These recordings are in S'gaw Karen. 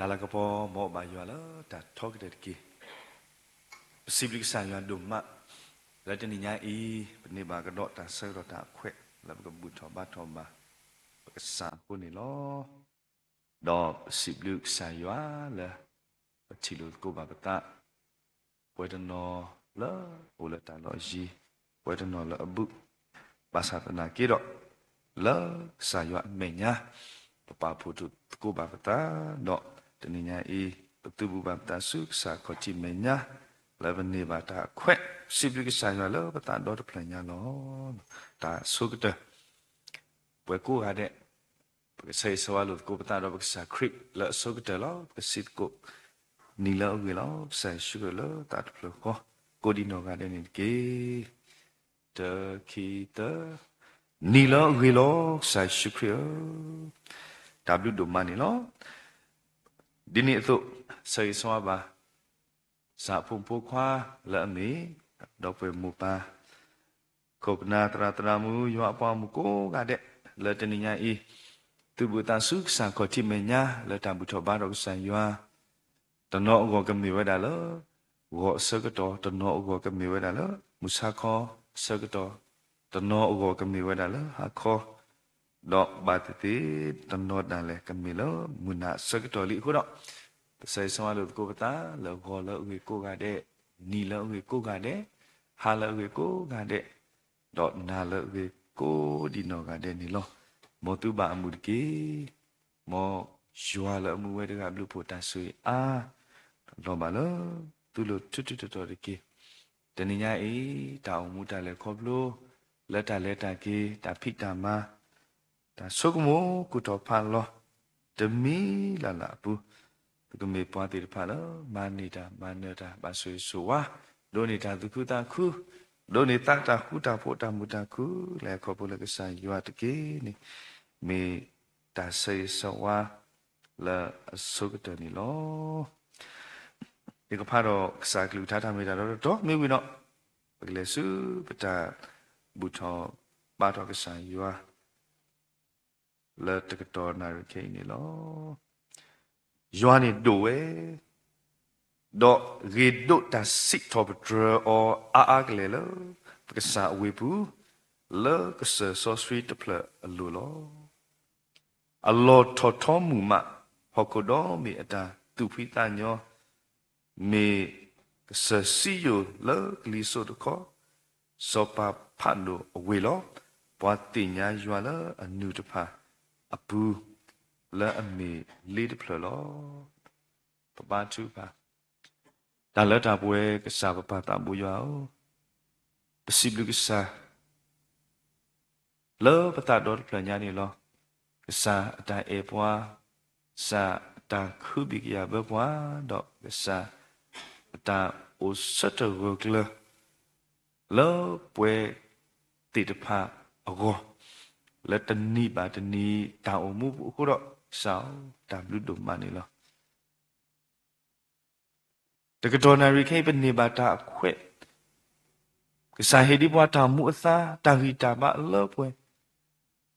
တၢ်လၤကပီၤ မ်အဘၣ်ယွၤလၢတၢ်ထီကတၢၢ်တက့ၢ်. ပစံးဘျုးကစၢ်ယွၤဒိၣ်မး လၢတနံၤညါအံၤ ပန့ၢ်ဘၣ်ကဒီးတၢ်ဆၢကတီၢ်တၢ်အခွဲး လၢပကဘူၣ်ထီၣ်ဘါထီၣ်ဘၣ် ပကစၢ်အဃိန့ၣ်လီၤ. ဒီးပစံးဘျုးကစၢ်ယွၤလၢ ပထံၣ်လိာ်သကိးဘၣ်ပသး ပှဲၤတနီၤလၢအိၣ်လၢတၢ်လီၢ်အယံၤ, ပှဲၤတနီၤလၢအဘူး, ဘၣ်ဆၣ်သနာ်က့ဒီး လၢကစၢ်ယွၤအမဲာ်ညါ ပပာ်ဖှိၣ်ထီၣ်သကိးဘၣ်ပသး, ဒီးတနံၤညါအံၤ ပသုးဘူးဘၣ်ပသးဆူကစၢ်ခီၣ်ထံးမဲာ်ညါ လၢပန့ၢ်ဘၣ်တၢ်အခွဲး, စံးဘျုးကစၢ်ယွၤလၢပသးဒီတဖျၢၣ်ညါလီၤ. တၢ်ဆိကတၢၢ် ပှၤကိးဂၤဒဲး ပကဆၢဂ့ၤဆၢဝါလိာ်သကိးပသးဒီးပကစၢ်ခရံာ်လၢအဆိကတၢၢ်လီၤ. ပကစံးသကိး, နံၤလၢအဂ့ၤလီၤ, ကစၢ်ယ့ၣ်ၡူးခရံာ်လၢသးတဖျၢၣ်ဃီ, ကိးဒံးနီၢ်ဂၤဒဲးန့ၣ်တက့ၢ်. တၢ ခံ သၢ, နံၤလၢအဂ့ၤလီၤ, ကစၢ်ယ့ၣ်ၡူးခရံာ်ဧၢ, တၢ်ဘျုးဒိၣ်မးန့ၣ်လီၤ. ဒ်န့ၣ်အသိး ဆၢဂ့ၤဆၢဝါဘၣ် ကစၢ်အဖိမုၣ်ဖိခွါလၢအမ့ၢ် ဒီပုၢ်ဝဲၢ်မိၢ်ပၢ် ခိၣ်ပနၢ်သရၣ်သရၣ်မုၣ် ယွၤအပှၤမုၣ်ကိးဂၤဒဲး လၢတနံၤညါအံၤ သုးဘူးသးဆူကစၢ်ခီၣ်ထံးမဲာ်ညါ လၢတၢ်ဘူၣ်ထီၣ်ဘါထီၣ်ကစၢ်ယွၤ, တနီၤအဂီၢ်ကမ့ၢ်ဝဲဒၣ်လၢ ဂီၤအဆၢကတီၢ်, တနီၤအဂီၢ်ကမ့ၢ်ဝဲဒၣ်လၢ မုၢ်ဆါခီအဆၢကတီၢ်, တနီၤအဂီၢ်ကမ့ၢ်ဝဲဒၣ်လၢဟါခီ ဒီးဘၣ်သ့ၣ်သ့ၣ် တနီၤဒၣ်လဲာ်ကမ့ၢ်လၢမုၢ်နၤအဆၢကတီၢ်လံအဃိဒီး, ပဆၢဂ့ၤဆၢဝါလိာ်သကိးပသးလၢဂီၤလၢအဂ့ၤကိးဂၤဒဲး, နံၤလၢအဂ့ၤကိးဂၤဒဲး, ဟါလၢအဂ့ၤကိးဂၤဒဲး, ဒီးနၤလၢအဂ့ၤကိးဒံးနီၢ်ဂၤဒဲးန့ၣ်လီၤ. မ်သုဘၣ်အမုာ်တက့ၢ်. မ်ယွၤလၢအမူဝဲတဂၤဘျုးဖှိၣ်တၢ်ဆိၣ်ဂ့ၤအါ လီၤဘၣ်လၢသုလိၤထူထူတီၤတီၤတက့ၢ်. တနံၤညါအံၤ တၢ်အိၣ်မူတၢ်လဲၤခီဖျိ လၢတၢ်လဲၤတၢ်က့ၤ တၢ်ဖံးတၢ်မၤ တၢ်ဆိကမိၣ်ကူၣ်ထီၣ်ဖးလီၤ တမံၤလၢ်လၢ်အပူၤ, ပကမ့ၢ်ပှၤသ့ၣ်တဖၣ်လၢ မၤန့ၢ်တၢ်မၤနၢၤတၢ် ဘၣ်ဆိၣ်ဂ့ၤဆိၣ်ဝါ, ဒိးန့ၢ်တၢ်သူၣ်ခုသးခု, ဒိးန့ၢ်သးတၢ်ဃူတၢ်ဖိးတၢ်မုာ်တၢ်ခု လဲၤခီဖျိလၢကစၢ်ယွၤတက့ၢ်န့ၣ် မ့ၢ်တၢ်ဆၢဂ့ၤဆၢဝါလၢအဆိကတၢၢ်န့ၣ်လီၤ. ယကဖးဒီးကစၢ်အကလုၢ်ကထါတၢ်မ့ၢ်တၢ်တီ တတီမ့ၢ်ဝံၤဒီး ပကလဲၤဆူပတၢ်ဘူၣ်ထီၣ်ဘါထီၣ်ကစၢ်ယွၤ လၢတကတီၢ်နၣ်ရံၣ်ခဲအံၤန့ၣ်လီၤ. ယွၤန့ၣ်ဒိၣ်ဝဲ, ဒီးဂ့ၤဒိးတၢ်စံးထီၣ်ပတြၢၤအီၤအါအါကလဲာ်လၢ ပကစၢ်အဝ့ၢ်ပူၤ လၢကစၢၢ်စီဆှံတဖျၢၣ်အလိၤလီၤ. အလီၢ်ထီၣ်ထီမုၢ်မး ဟီၣ်ခိၣ်ဒီဘ့ၣ်အတၢ်သူၣ်ဖှံသးညီ, မ့ၢ်ကစၢၢ်စံယိၣ်လၢကလံၤစိးတခီ, စီၤပၤဖးဒိၣ်အဝ့ၢ်လီၤ. ပှၤသ့ၣ်ညါယွၤလၢအနုာ်တဖၣ်အပူၤ, လၢအမ့ၢ်လ့တဖျၢၣ်လီၤ. ပဘါထုကဖၣ်, တၢ်လၢတၢ်ပှဲၤကစၢ်ပပၢ်သးဘိယွၤဧၢ, ပစံးဘျုးကစၢ် လၢပသးဒီတဖျၢၣ်ညါန့ၣ်လီၤ. ကစၢ်အတၢ်အဲၣ်ပှၤ, ကစၢ်အတၢ်ခုဘံၣ်ကယာ်ဘၢပှၤ, ဒီးကစၢ်အတၢ်အိၣ်ဆၢထၢၣ်ဂၢၢ်ကျၢၤ လၢပှၤသ့ၣ်တဖၣ်အဂီၢ်, လၢတနံၤဘၣ်တနံၤတၢ်အိၣ်မူပူၤအဃိဒီး ကစၢ်ဧၢ, တၢ်ဘျုးဒိၣ်မးန့ၣ်လီၤ. တကတီၢ်နၣ်ရံၣ်ခဲအံၤ ပန့ၢ်ဘၣ်တၢ်အခွဲး, ကစၢ်ဟ့ၣ်ဒံးပှၤတၢ်မူအသါ တၢ်ဂံၢ်တၢ်ဘါအလၢပှဲၤ,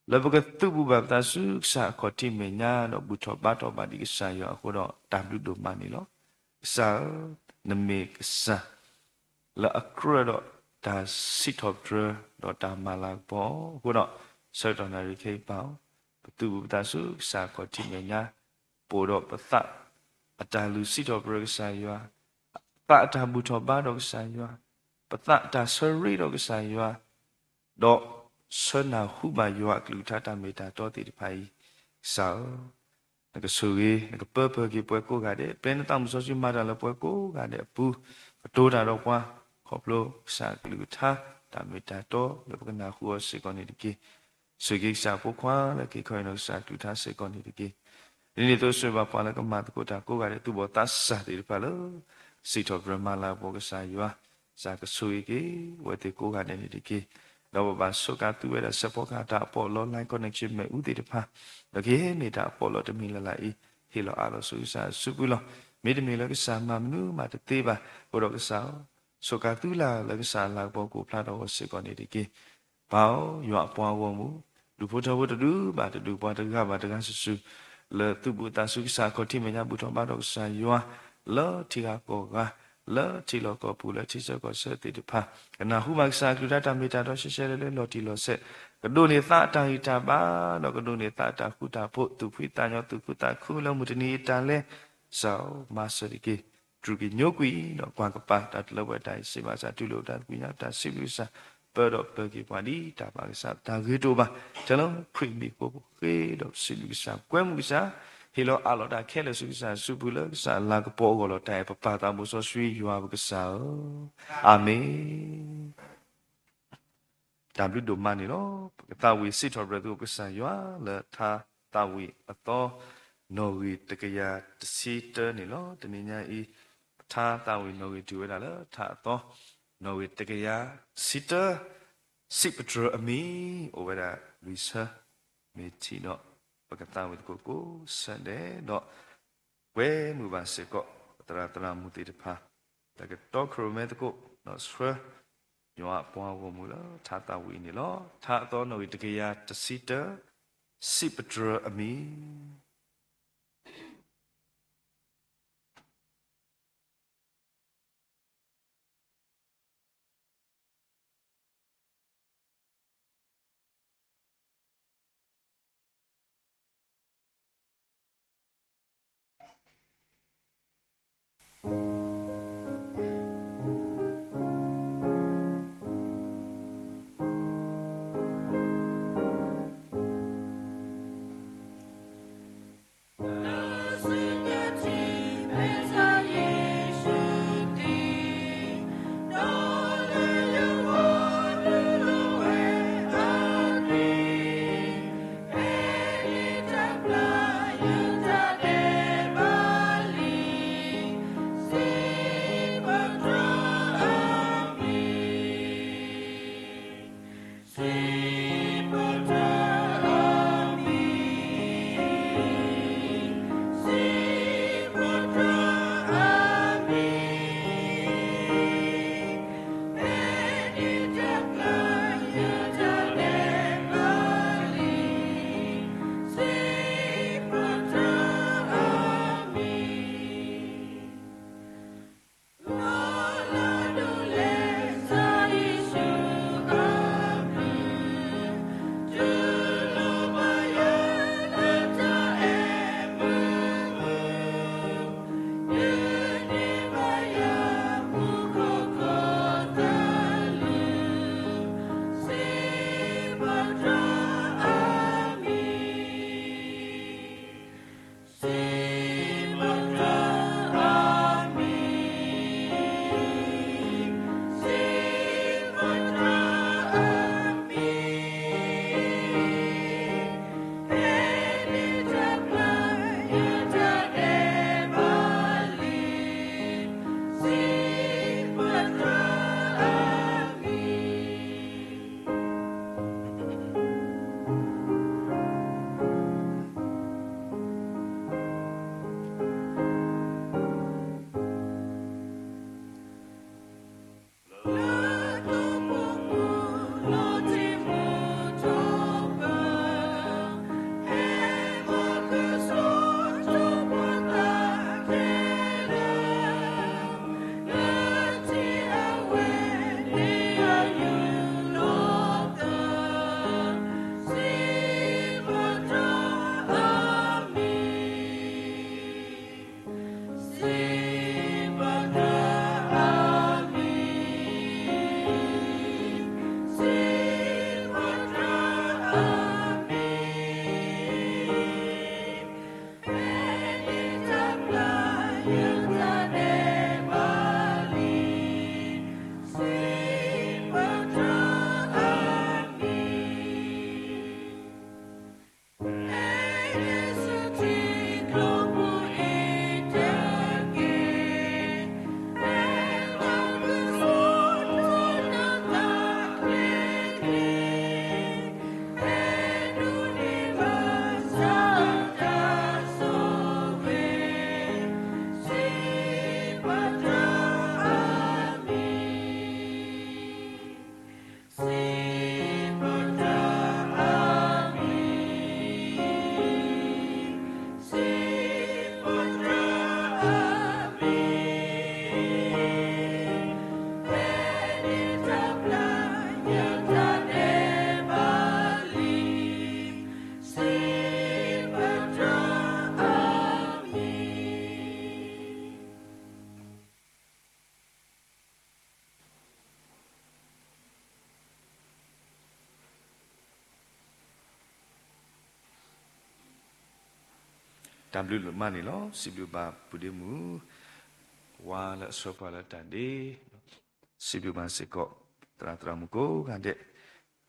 လၢပကသုးဘူးဘၣ်ပသးဆူကစၢ်အခီၣ်ထံးမဲာ်ညါ ဒီးဘူၣ်ထီၣ်ဘါထီၣ်ဘၣ်ဒံးကစၢ်ယွၤအဃိဒီး တၢ်ဘျုးဒိၣ်မးန့ၣ်လီၤ. ကစၢ်ဧၢ, နမ့ၢ်ကစၢ် လၢအကြၢးဒီးတၢ်စံးထီၣ်ပတြၢၤ ဒီးတၢ်မၤလၤကပီၤအဃိဒီး ဆၢကတီၢ်နၣ်ရံၣ်ခဲအံၤပၢ်ဧၢ, ပသုးဘူးပသးဆူကစၢ်အခီၣ်ထံးမဲာ်ညါ, ပအိၣ်ဒီးပသးအတၢ်လုၢ်စံးထီၣ်ပတြၢၤကစၢ်ယွၤ, ပသးအတၢ်ဘူၣ်ထီၣ်ဘါထီၣ်ကစၢ်ယွၤ, ပသးအတၢ်ဆၢရ့ဒီးကစၢ်ယွၤ, ဒီးဆၢနၢ်ဟူဘၣ်ယွၤအကလုၢ်ကထါတၢ်မ့ၢ်တၢ်တီသ့ၣ်တဖၣ်အံၤ, ကစၢ်ဧၢ, နကဆိၣ်ဂ့ၤ နကပၢပၢၢ်က့ၤပှၤကိးဂၤဒဲး, ပျဲနသးမုၢ်စီဆှံမၤတၢ်လၢပှၤကိးဂၤဒဲးအပူၤ, ကတိၤတၢ်ဒီးပှၤ, ခီဖျိကစၢ်အကလုၢ်ကထါ တၢ်မ့ၢ်တၢ်တီလၢပကနၢ်ဟူအီၤစ့ၢ်ကီးန့ၣ်တက့ၢ်. ဆိၣ်ဂ့ၤက့ၤကစၢ်အဖိခွါလၢက့ၤခီအံၤဒီးကစၢ်အကလုၢ်ကထါစ့ၢ်ကီးန့ၣ်တက့ၢ်. ဒ်န့ၣ်အသိး ဆိၣ်ဂ့ၤဘၣ်ပှၤလၢကမၤသကိးတၢ်ကိးဂၤဒဲး သူၣ်ဘီၣ်သးစၢ်သ့ၣ်တဖၣ်လၢ စံးထီၣ်ပတြၢၤမၤလၤကပီၤကစၢ်ယွၤ, ကစၢ်ကဆိၣ်ဂ့ၤက့ၤ အဝဲသ့ၣ်ကိးဂၤဒဲးန့ၣ်တက့ၢ်. ဒီးပဘၣ်စူးကါသုဝဲဒၣ် စဲးဖီကဟၣ်တၢ်အပီးလီ line connection မ့ၣ်အူသ့ၣ်တဖၣ်, ဒီးကဟ့ၣ်န့ၢ်တၢ်အပီးလီတမံၤလၢ်လၢ်အံၤ ဟ့ၣ်လီၤအးလီၤဆူကစၢ်အစုပူၤလီၤ. မ့တမ့ၢ်လၢကစၢ်မၤမနုၤမးတသ့ဘၣ်အဃိဒီးကစၢ်ဧၢ, စူးကါသုလၢ်လၢကစၢ်အလၤကပီၤကအိၣ်ဖျါထီၣ်အဂီၢ်စ့ၢ်ကီးန့ၣ်တက့ၢ်. ပၢ်ဧၢ, ယွၤအပှၤဂီၢ်မုၢ်, ဒူၣ်ဖိထၢဖိတဒူၣ်ဘၣ်တဒူၣ် ပှၤတဂၤဘၣ်တဂၤစုာ်စုာ်, လၢသူၣ်ဘူးသးစူၤကစၢ် အခီၣ်ထံးမဲာ်ညါ ဘူၣ်ထီၣ်ဘါထီၣ်ကစၢ်ယွၤ လၢထံဂၤကီၢ်ဂၤ, လၢထံလီၢ်ကီၢ်ပူၤ လၢထံဆၢကီၢ်ဆၢသ့ၣ်တဖၣ် ကနၢ်ဟူဘၣ်ကစၢ်အကလုၢ်တၢ်မ့ၢ်တၢ်တီ ရှဲရှဲလၢလၢ လီၤတံၢ်လီၤဆဲး, ကဒိးန့ၢ်သးအတၢ်ဂံၢ်တၢ်ဘါ ဒီးကဒိးန့ၢ်သးအတၢ်ဃူတၢ်ဖိး, သူၣ်ဖှံသးညီ သူၣ်ခုသးခုလၢမုၢ်တနံၤအံၤ တၢ်လဲၤ ကစၢ်ဧၢ မၤစၢၤတက့ၢ်. တြူာ်က့ၤညိကွံာ်ဒီးကွၢ်ကပၤ တၢ်တလၢဝဲတၢ်အံၤ စံးဘၣ်ကစၢ် တူၢ်လိာ်ပတၢ်သကွံာ်ညါ ပတၢ်စံးဘျုးကစၢ် ပၢဒီးပၢက့ၤပှၤဒ်တၢ်ဘၣ်ကစၢ် တၢ်ဂ့ၤတအိၣ်ဘၣ်. တၢ်လၢခရံာ်မံၤအဃိ ဃ့ဒီးပစံးဘျုးကစၢ် ကွဲမုာ်ကစၢ်, ဟ့ၣ်လီၤအးလီၤတၢ်ခဲလၢာ်ဆူကစၢ် စုပူၤလၢကစၢ်အလၤကပီၤအဂီၢ်လီၤ. တၢ်အဲၣ်ပပၢ်သးဘိစီဆှံယွၤပကစၢ်ဧၢ, အၤမ့ၣ်. တၢ်ဘျုးဒိၣ်မးန့ၣ်လီၤ. ပကသးဝံၣ်စံးထီၣ်ပတြၢၤသုပကစၢ်ယွၤလၢထါသးဝံၣ်အသီ နီၣ်ဂံၢ်တကယၤတဆံတၢန့ၣ်လီၤ. တနံၤညါအံၤ ပထါသးဝံၣ်နီၣ်ဂံၢ်တုၤဝဲဒၣ်လၢထါအသီ နီၣ်ဂံၢ်တကယၤတဆံတၢ စံးပတြၢၤအမံၤ အိၣ်ဝဲဒၣ်လွံၢ်ဆၢ မ့ၢ်ထံၣ်ဒီး ပကသးဝံၣ်သကိးကိးဆၢဒဲးဒီး ကွဲမုာ်ဘၣ်စ့ၢ်ကီး ပသရၣ်သရၣ်မုၣ်သ့ၣ်တဖၣ် တၢ်ကတီခိၣ်ရိၣ်မဲသကိး ဒီးဆှၢ ယွၤအပှၤဂီၢ်မုၢ်လၢထါသးဝံၣ်န့ၣ်လီၤ. ထါအသီနီၣ်ဂံၢ်တကယၤတဆံတၢ စံးပတြၢၤအမံၤ တၢ်ဘျုးဒိၣ်မးန့ၣ်လီၤ. စံးဘျုးဘၣ်ပုၢ်ဒ့မုၣ် ဝါလၢအဆှၢပှၤလၢတၢ်ဒ့, စံးဘျုးဘၣ်စ့ၢ်ကီး သရၣ်သရၣ်မုၣ်ကိးဂၤဒဲး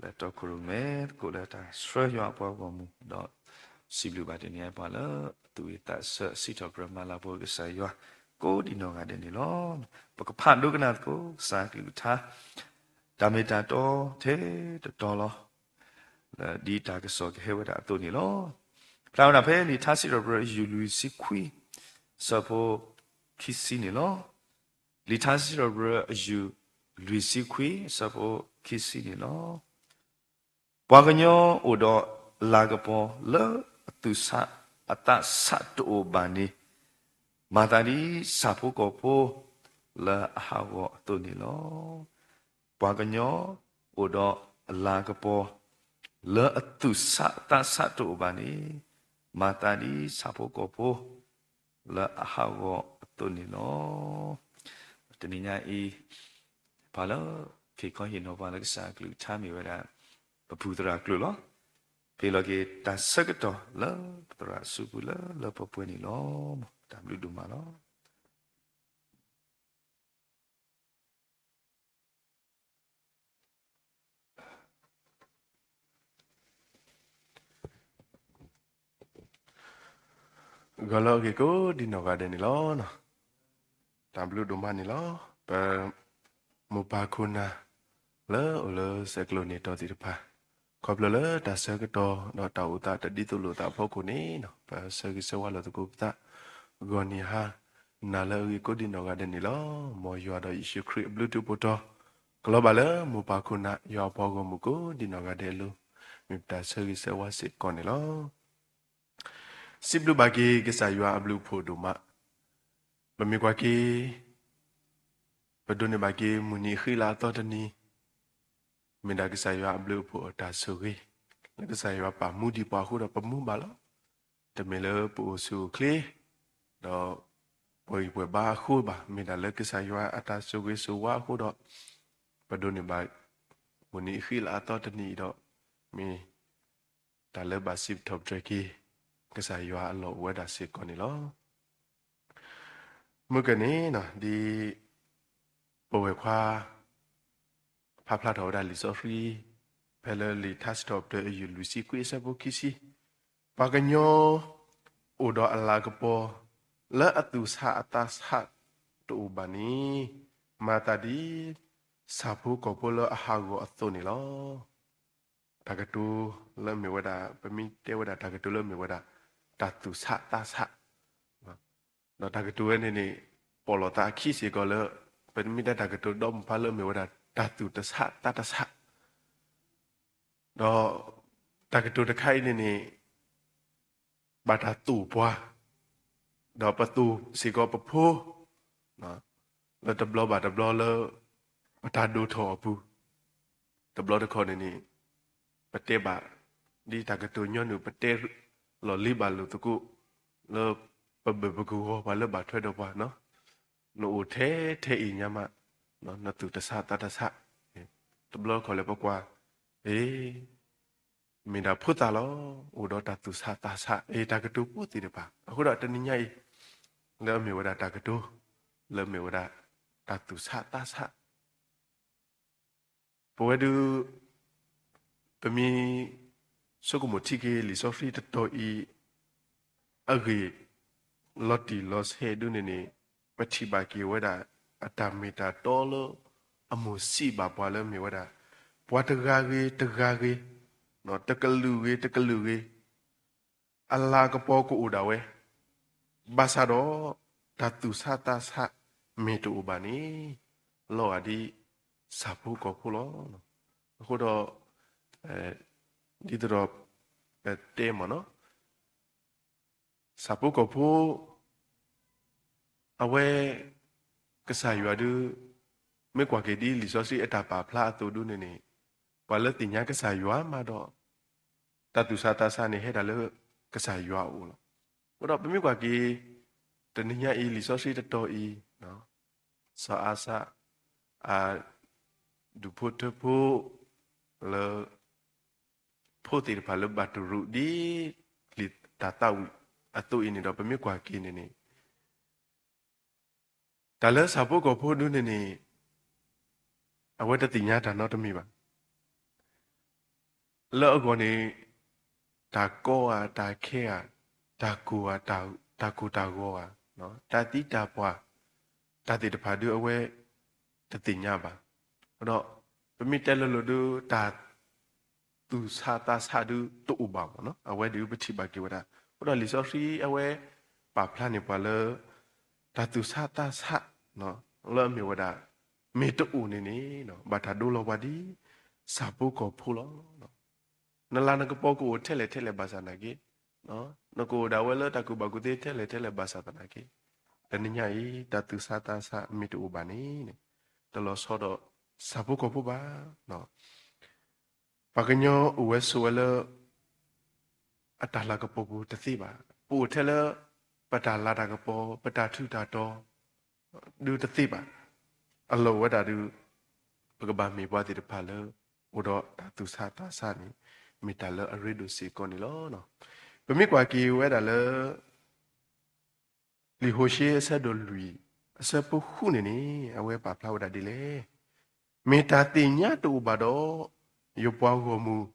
လၢတီခိၣ်ရိၣ်မဲသကိးလၢတၢ်ဆှၢယွၤအပှၤဂီၢ်မုၢ်, ဒီးစံးဘျုးဘၣ်တနံၤအံၤပှၤလၢသူၣ်ဝံၣ်သးဆၢစံးထီၣ်ပတြၢၤမၤလၤကပီၤကစၢ်ယွၤ ကိးဒံနီၢ်ဂၤဒဲးန့ၣ်လီၤ. ပကဖးဒိကနၣ်သကိး ကစၢ်ကလုၢ်ကထါ တၢ်မ့ၢ်တၢ်တီထဲတတီၤလီၤ. ဒ်တၢ်ကစီၣ်ကဟဲဝဲဒၣ်အသိးန့ၣ်လီၤ. ဖျါဝဲဒၣ်ဖဲလံာ်ထါစံးထီၣ်ပတြၢၤအယုၢ်လွံၢ်ဆံခွံ အဆၢဖိခံဆံန့ၣ်လီၤ. လံာ်ထါစံးထီၣ်ပတြၢၤအယုၢ်လွံၢ်ဆံခွံ အဆၢဖိခံဆံန့ၣ်လီၤ. ပှၤကညီအိၣ်ဒီးအလၤကပီၤလၢအသူၣ်ဆးအသးဆးတအိၣ်ဘၣ်န့ၣ်, မၤသးဒ်ဆၣ်ဖိကီၢ်ဖိလၢအဟးဂီၤအသိးန့ၣ်လီၤ. ပှၤကညီအိၣ်ဒီးအလၤကပီၤလၢအသူၣ်ဆးအသးဆးတအိၣ်ဘၣ်န့ၣ်, မၤသးဒ်ဆၣ်ဖိကီၢ်ဖိလၢအဟးဂီၤအသိးန့ၣ်လီၤ. တနံၤညါအံၤ ပှၤလၢ ခ့ခီဟ့ၣ်နီၤပှၤလၢကစၢ်အကလုၢ်ကထါမ့ၢ်ဝဲဒၣ် ပပူၤသရၣ်ကျိာ်လီၤ. ပ့ၤလီၤက့ၤတၢ်ဆၢကတီၢ်လၢပသရၣ်အစုပူၤလၢလၢပှဲၤပှဲၤန့ၣ်လီၤ. တၢ်ဘျုးဒိၣ်မးလီၤ. ဂီၤလၢအဂ့ၤကိးဒံနီၢ်ဂၤဒဲးန့ၣ်လီၤ. တၢ်ဘျုးဒိၣ်မးန့ၣ်လီၤ. ပ မိၢ်ပၢ်ခိၣ်နၢ် လၢအိၣ်လၢဆဲးကျိးန့ၣ်တီၢ်သ့ၣ်တဖၣ်, ခီဖျိလၢတၢ်ဆၢကတီၢ်ဒီးတၢ်အိၣ်သးတဒ်သိးလိာ်သးအဖီခိၣ်န့ၣ်, ပဆၢဂ့ၤဆၢဝါလိာ်သကိးပသး ဂီၤနံၤဟါနၤလၢအဂ့ၤကိးဒံနီၢ်ဂၤဒဲးန့ၣ်လီၤ. မ်ယွၤဒီးယ့ၣ်ၡူးခရံာ်အဘျုးထူးဖှိၣ်တီၤ ကလီၤဘၣ်လၢမိၢ်ပၢ်ခိၣ်နၢ် ယွၤအပှၤဂီၢ်မုၢ်ကိးဒံနီၢ်ဂၤဒဲးအလိၤ, မ့ၢ်ပတၢ်ဆၢဂ့ၤဆၢဝါစ့ၢ်ကီးန့ၣ်လီၤ. စံးဘျုးဘၣ်က့ၤကစၢ်ယွၤအဘျုးအဖှိၣ်ဒိၣ်မး, ပမ့ၢ်ကွၢ်က့ၤ ပဒိးန့ၢ်ဘၣ်က့ၤမုၢ်နံၤအဃံလၤအသီတနံၤ, မ့ၢ်ဒၣ်ကစၢ်ယွၤအဘျုးအဖှိၣ်အတၢ်ဆိၣ်ဂ့ၤ, လၢကစၢ်ယွၤပာ်မူဒံးပှၤအဃိဒီးပမူဘၣ်လီၤ. တမ့ၢ်လၢပအိၣ်ဆူၣ်အိၣ်ချ့ ဒီးပှဲၤဂံၢ်ပှဲၤဘါအဃိဘၣ်, မ့ၢ်ဒၣ်လၢကစၢ်ယွၤအတၢ်ဆိၣ်ဂ့ၤဆိၣ်ဝါအဃိဒီး ပဒိးန့ၢ်ဘၣ် မုၢ်နံၤအဃံလၤအသီတနံၤအံၤဒီး မ့ၢ် တၢ်လၢဘၣ်စံးထီၣ်ပတြၢၤက့ၤ ကစၢ်ယွၤအလီၢ်အိၣ်ဝဲဒၣ်စ့ၢ်ကီးန့ၣ်လီၤ. မုၢ်ကန့ၣ် ဒ်ပဝဲၢ်ခွါ ဖးဖျါထီၣ်ဝဲဒၣ်လံာ်စီဆှံ ဖဲလၢလံာ်ထါစံးထီၣ်ပတြၢၤအယုၢ်လွံၢ်ဆံခွံအဆၢဖိခံဆံ, ပှၤကညီ အိၣ်ဒီးအလၤကပီၤ လၢအသူၣ်ဆးအသးဆးတအိၣ်ဘၣ်န့ၣ်, မၤသးဒ် ဆၣ်ဖိကီၢ်ဖိလၢအဟးဂီၤအသိးန့ၣ်လီၤ. တၢ်ကတိၤလၢမ့ၢ်ဝဲဒၣ် ပမ့ၢ်တဲဝဲဒၣ်တၢ်ကတိၤလၢမ့ၢ်ဝဲဒၣ် တၢ်သူၣ်ဆးသးဆး, ဒီးတၢ်ကတိၤဝဲန့ၣ်န့ၣ် ပိာ်လိာ်သးအခံစ့ၢ်ကီးလၢ ပမ့ၢ်တဲတၢ်ကတိၤဒီမုၢ်ဖးလၢမ့ၢ်ဝဲဒၣ် တၢ်သူၣ်တဆးသးတဆး, ဒီးတၢ်ကတိၤတခါအံၤန့ၣ်န့ၣ် ဘၣ်တၢ်သူၣ်ပှၤ, ဒီးပသူၣ်စ့ၢ်ကီးပဖိ လၢတဘျီဘၣ်တဘျီလၢ ပတၢ်ဒိၣ်ထီၣ်အပူၤ, တဘျီတခီၣ်န့ၣ်န့ၣ် ပတဲဘၣ် ဒ်တၢ်ကတိၤညီနုၢ် ပတဲလီၤလံဘၣ်လိာ်သကိး လၢပဘၢၣ်ပကဝီၤပှၤလၢဘၣ်ထွဲဒီးပှၤ, နအိၣ်ထဲထဲအံၤညါမး နသူၣ်တဆးသးတဆး, တဘျီတခီၣ်လၢပကွၢ် အ့ မ့ၢ်ဒၣ်ဖိသၣ်လီၤ, အိၣ်ဒီးတၢ်သူၣ်ဆးသးဆး, အ့ တၢ်ကတိၤဖိသ့ၣ်တဖၣ်, အဃိဒီးတနံၤညါအံၤ လၢအမ့ၢ်ဝဲဒၣ်တၢ်ကတိၤ လၢအမ့ၢ်ဝဲဒၣ် တၢ်သူၣ်ဆးသးဆး ပဝဲဒုး ပမ့ၢ်ဆိကမိၣ်ထံက့ၤလံာ်စီဆှံတတီၤအံၤ အဂ့ၢ် လီၤတံၢ်လီၤဆဲးဒုးန့ၣ်န့ၣ် ပထံၣ်ဘၣ်က့ၤဝဲဒၣ် အတၢ်မ့ၢ်တၢ်တီလၢ အမိၢ်စံးဘၣ်ပှၤလၢမ့ၢ်ဝဲဒၣ် ပှၤတဂၤဂ့ၤတဂၤဂ့ၤ, တကလုာ်ဂ့ၤတကလုာ်ဂ့ၤ အလၤကပီၤကအိၣ်ဒၣ်ဝဲ, ဘၣ်ဆၣ်ဒီး တၢ်သူၣ်ဆးသးဆးမ့ၢ်တအိၣ်ဘၣ်န့ၣ် လီၤဂာ်ဒ် ဆၣ်ဖိကီၢ်ဖိလီၤ. အဃိဒီး ဒ်သိးဒီး ပတဲမ့ၢ်နီၤ ဆၣ်ဖိကီၢ်ဖိ အဝဲ ကစၢ်ယွၤဒုး မ့ၢ်ကွၢ်က့ၤဒ်လံာ်စီဆှံအတၢ်ပာ်ဖျါအသိးဒုးန့ၣ်န့ၣ် ပှၤလၢသ့ၣ်ညါကစၢ်ယွၤမးဒီး တၢ်သူၣ်ဆးသးဆးန့ၣ်ဟဲဒၣ်လၢကစၢ်ယွၤအအိၣ်လီၤ. အဃိဒီးပမ့ၢ်ကွၢ်က့ၤ တနံၤညါအံၤလံာ်စီဆှံတတီၤအံၤ စီၤအၤစၢ် အဒူၣ်ဖိထၢဖိ လၢ ဖိသ့ၣ်တဖၣ်လၢဘၣ်တရူးဒ် လံာ်တၢ်သးဝံၣ် အသိးအံၤန့ၣ်ဒီး ပမ့ၢ်ကွၢ်က့ၤန့ၣ်န့ၣ် တၢ်လၢဆၣ်ဖိကီၢ်ဖိဒုန့ၣ်န့ၣ် အဝဲတသ့ၣ်ညါတၢ်နီတမံၤဘၣ်. လၢအဂီၢ်န့ၣ် တၢ်ကီဧါ, တၢ်ခဲဧါ, တၢ်ကိၢ်ဧါ, တၢ်ကိၢ်တၢ်ဂီၤဧါ, တၢ်သံတၢ်ပှၢ်, တၢ်သ့ၣ်တဖၣ်ဒုအဝဲတသ့ၣ်ညါဘၣ်. ဒီးပမ့ၢ်တဲလိၤလိၤဒု တၢ် သူၣ်ဆးသးဆးဒုတအိၣ်ဘၣ်မ့ၢ်နီၤ, အဝဲဒုးပထံၣ်ဘၣ်က့ၤဝဲဒၣ်. အဃိဒီးလံာ်စီဆှံအဝဲပာ်ဖျါန့ၢ်ပှၤလၢ တၢ်သူၣ်ဆးသးဆး လၢအမ့ၢ်ဝဲဒၣ် မ့ၢ်တအိၣ်န့ၣ်န့ၣ် ဘၣ်တၢ်ဒိလီၤပှၤဒ် ဆၣ်ဖိကီၢ်ဖိလီၤ. နလၤနကပီၤကအိၣ်ထဲလဲၣ်ထဲလဲၣ်ဘၣ်ဆၣ်သနာ်က့, နကအိၣ်ဒၣ်ဝဲလၢတၢ်ကူၣ်ဘၣ်ကူၣ်သ့ထဲလဲၣ်ထဲလဲၣ်ဘၣ်ဆၣ်သနာ်က့, တနံၤညါအံၤ တၢ်သူၣ်ဆးသးဆးမ့ၢ်တအိၣ်ဘၣ်န့ၣ် တလီၤဆီဒီးဆၣ်ဖိကီၢ်ဖိဘၣ်. ပှၤကညီအိၣ်ဝဲဆိးဝဲလၢ အတၢ်လၤကပီၤပူၤတသ့ဘၣ်. ပအိၣ်ထဲလၢ ပတၢ်လၤတၢ်ကပီၤ ပတၢ်ထူးတၢ်တီၤ ဒုတသ့ဘၣ်. အလီၢ်ဝဲဒၣ်ဒု ပကဘၣ်မ့ၢ်ပှၤသ့ၣ်တဖၣ်လၢ အိၣ်ဒီးတၢ်သူၣ်ဆးသးဆးန့ၣ် မ့ၢ်တၢ်လၢအရ့ဒိၣ်စ့ၢ်ကီးန့ၣ်လီၤ. ပမ့ၢ်ကွၢ်က့ၤဝဲဒၣ်လၢ လံာ်ဟိၤၡ့အဆၢဒိၣ်လွံၢ် အဆၢဖိဃုန့ၣ်န့ၣ် အဝဲပာ်ဖျါဝဲဒၣ်ဒ်လဲၣ်. မ့ၢ်တၢ်သ့ၣ်ညါတအိၣ်ဘၣ်ဒီး ယပှၤဂီၢ်မုၢ်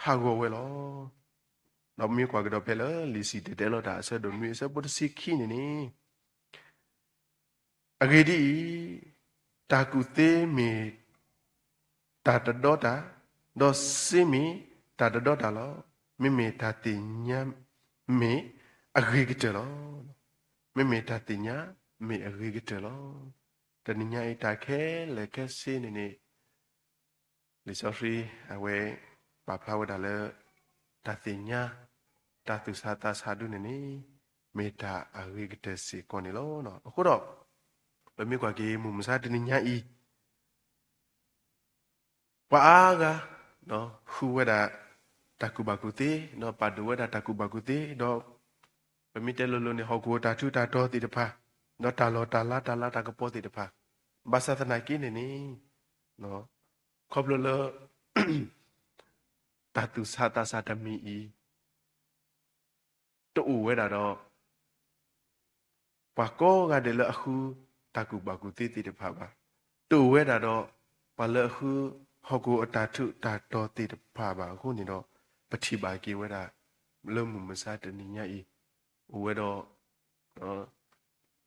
ဟးဂီၤဝဲလီၤ. ဒီးမ့ၢ်ကွၢ်ကဒီးဖဲလၢလံာ်စံၣ်တဲၤတဲလီၤတၢ်အဆၢဒိၣ်နွံအဆၢဖိတဆံခံန့ၣ်န့ၣ် အဂ့ၢ်ဒ်အံၤ, တၢ်ကူၣ်သ့မ့ၢ်တၢ်တဒီတၢ်, ဒီးစ့မ့ၢ်တၢ်တဒီတၢ်လီၤ. မ့မ့ၢ်တၢ်သ့ၣ်ညါမ့ၢ်အဂ့ၤကတၢၢ်လီၤ. မ့မ့ၢ်တၢ်သ့ၣ်ညါမ့ၢ်အဂ့ၤကတၢၢ်လီၤ. တနံၤညါအံၤတၢ်ခဲလၢာ်ခဲဆ့န့ၣ်န့ၣ် လံာ်စီဆှံအဝဲပာ်ဖျါဝဲဒၣ်လၢ တၢ်သ့ၣ်ညါ တၢ်သူၣ်ဆးသးဆးဒုန့ၣ်န့ၣ် မ့ၢ်တၢ်အဂ့ၤကတၢၢ်စ့ၢ်ကီးန့ၣ်လီၤ. အဃိဒီး ပမ့ၢ်ကွၢ်က့ၤမုၢ်မဆါတနံၤညါအံၤ ပှၤအါဂၤ ဃုဝဲဒၣ် တၢ်ကူၣ်ဘၣ်ကူၣ်သ့ ဒီးပာ်ဒိၣ်ဝဲဒၣ်တၢ်ကူၣ်ဘၣ်ကူၣ်သ့ ဒီး ပမ့ၢ်တဲလိၤလိၤန့ၣ် ဟီၣ်ခိၣ်တၢ်ထူးတၢ်တီၤသ့ၣ်တဖၣ် ဒီးတၢ်လီၢ်တၢ်လါတၢ်လၤတၢ်ကပီၤသ့ၣ်တဖၣ် ဘၣ်ဆၣ်သနာ်က့န့ၣ်န့ၣ် ခီဖျိလၢ တၢ်သူၣ်ဆးသးဆးတမံၤအံၤ တအိၣ်ဝဲဒၣ်ဒီး ပှၤကိးဂၤဒဲးလၢအဃုတၢ်ကူၣ်ဘၣ်ကူၣ်သ့သ့ၣ်တဖၣ်ဘၣ်. တအိၣ်ဝဲဒၣ်ဒီး ပှၤလၢအဃု ဟီၣ်ခိၣ်အတၢ်ထူးတၢ်တီၤသ့ၣ်တဖၣ်ဘၣ်အဃိန့ၣ်ဒီး ပထံၣ်ဘၣ်က့ၤဝဲဒၣ် လၢမုၢ်မဆါတနံၤညါအံၤ အိၣ်ဝဲဒီး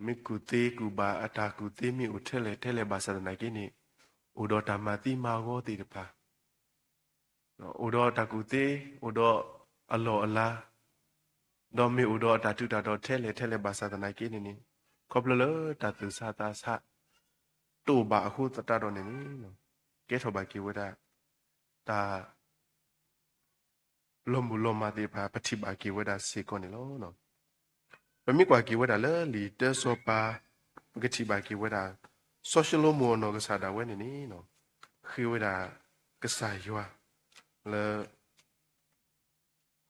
မ့ၢ်ကူၣ်သ့ကူၣ်ဘၣ် အတၢ်ကူၣ်သ့မ့ၢ်အိၣ်ထဲလဲၣ်ထဲလဲၣ်ဘၣ်ဆၣ်သနာ်က့န့ၣ် အိၣ်ဒီးတၢ်မၤသံမၤဂီၤသ့ၣ်တဖၣ် အိၣ်ဒီးတၢ်ကူၣ်သ့ အိၣ်ဒီးအလီၢ်အလၤ, ဒီးမ့ၢ်အိၣ်ဒီးအတၢ်ထူးတၢ်တီၤထဲလဲၣ်ထဲလဲၣ်ဘၣ်ဆၣ်သနာ်က့န့ၣ်န့ၣ် ခီဖျိလၢတၢ်သူၣ်ဆးသးဆး တအိၣ်ဘၣ်အဃိသတးဒီးန့ၣ်န့ၣ် ကဲထီၣ်ဘၣ်က့ၤဝဲဒၣ် တၢ် လီၤမုၢ်လီၤမၢ်သ့ၣ်တဖၣ် ပထံၣ်ဘၣ်က့ၤဝဲဒၣ်စ့ၢ်ကီးန့ၣ်လီၤ. ပမ့ၢ်ကွၢ်က့ၤဝဲဒၣ်လၢလံာ်တၢစီၤပၤ ပကထံၣ်ဘၣ်က့ၤဝဲဒၣ် စီၤၡလိၤမိၣ်အနီၢ်ကစၢ်ဒၣ်ဝဲန့ၣ်န့ၣ် ဃ့ဝဲဒၣ်ကစၢ်ယွၤ လၢ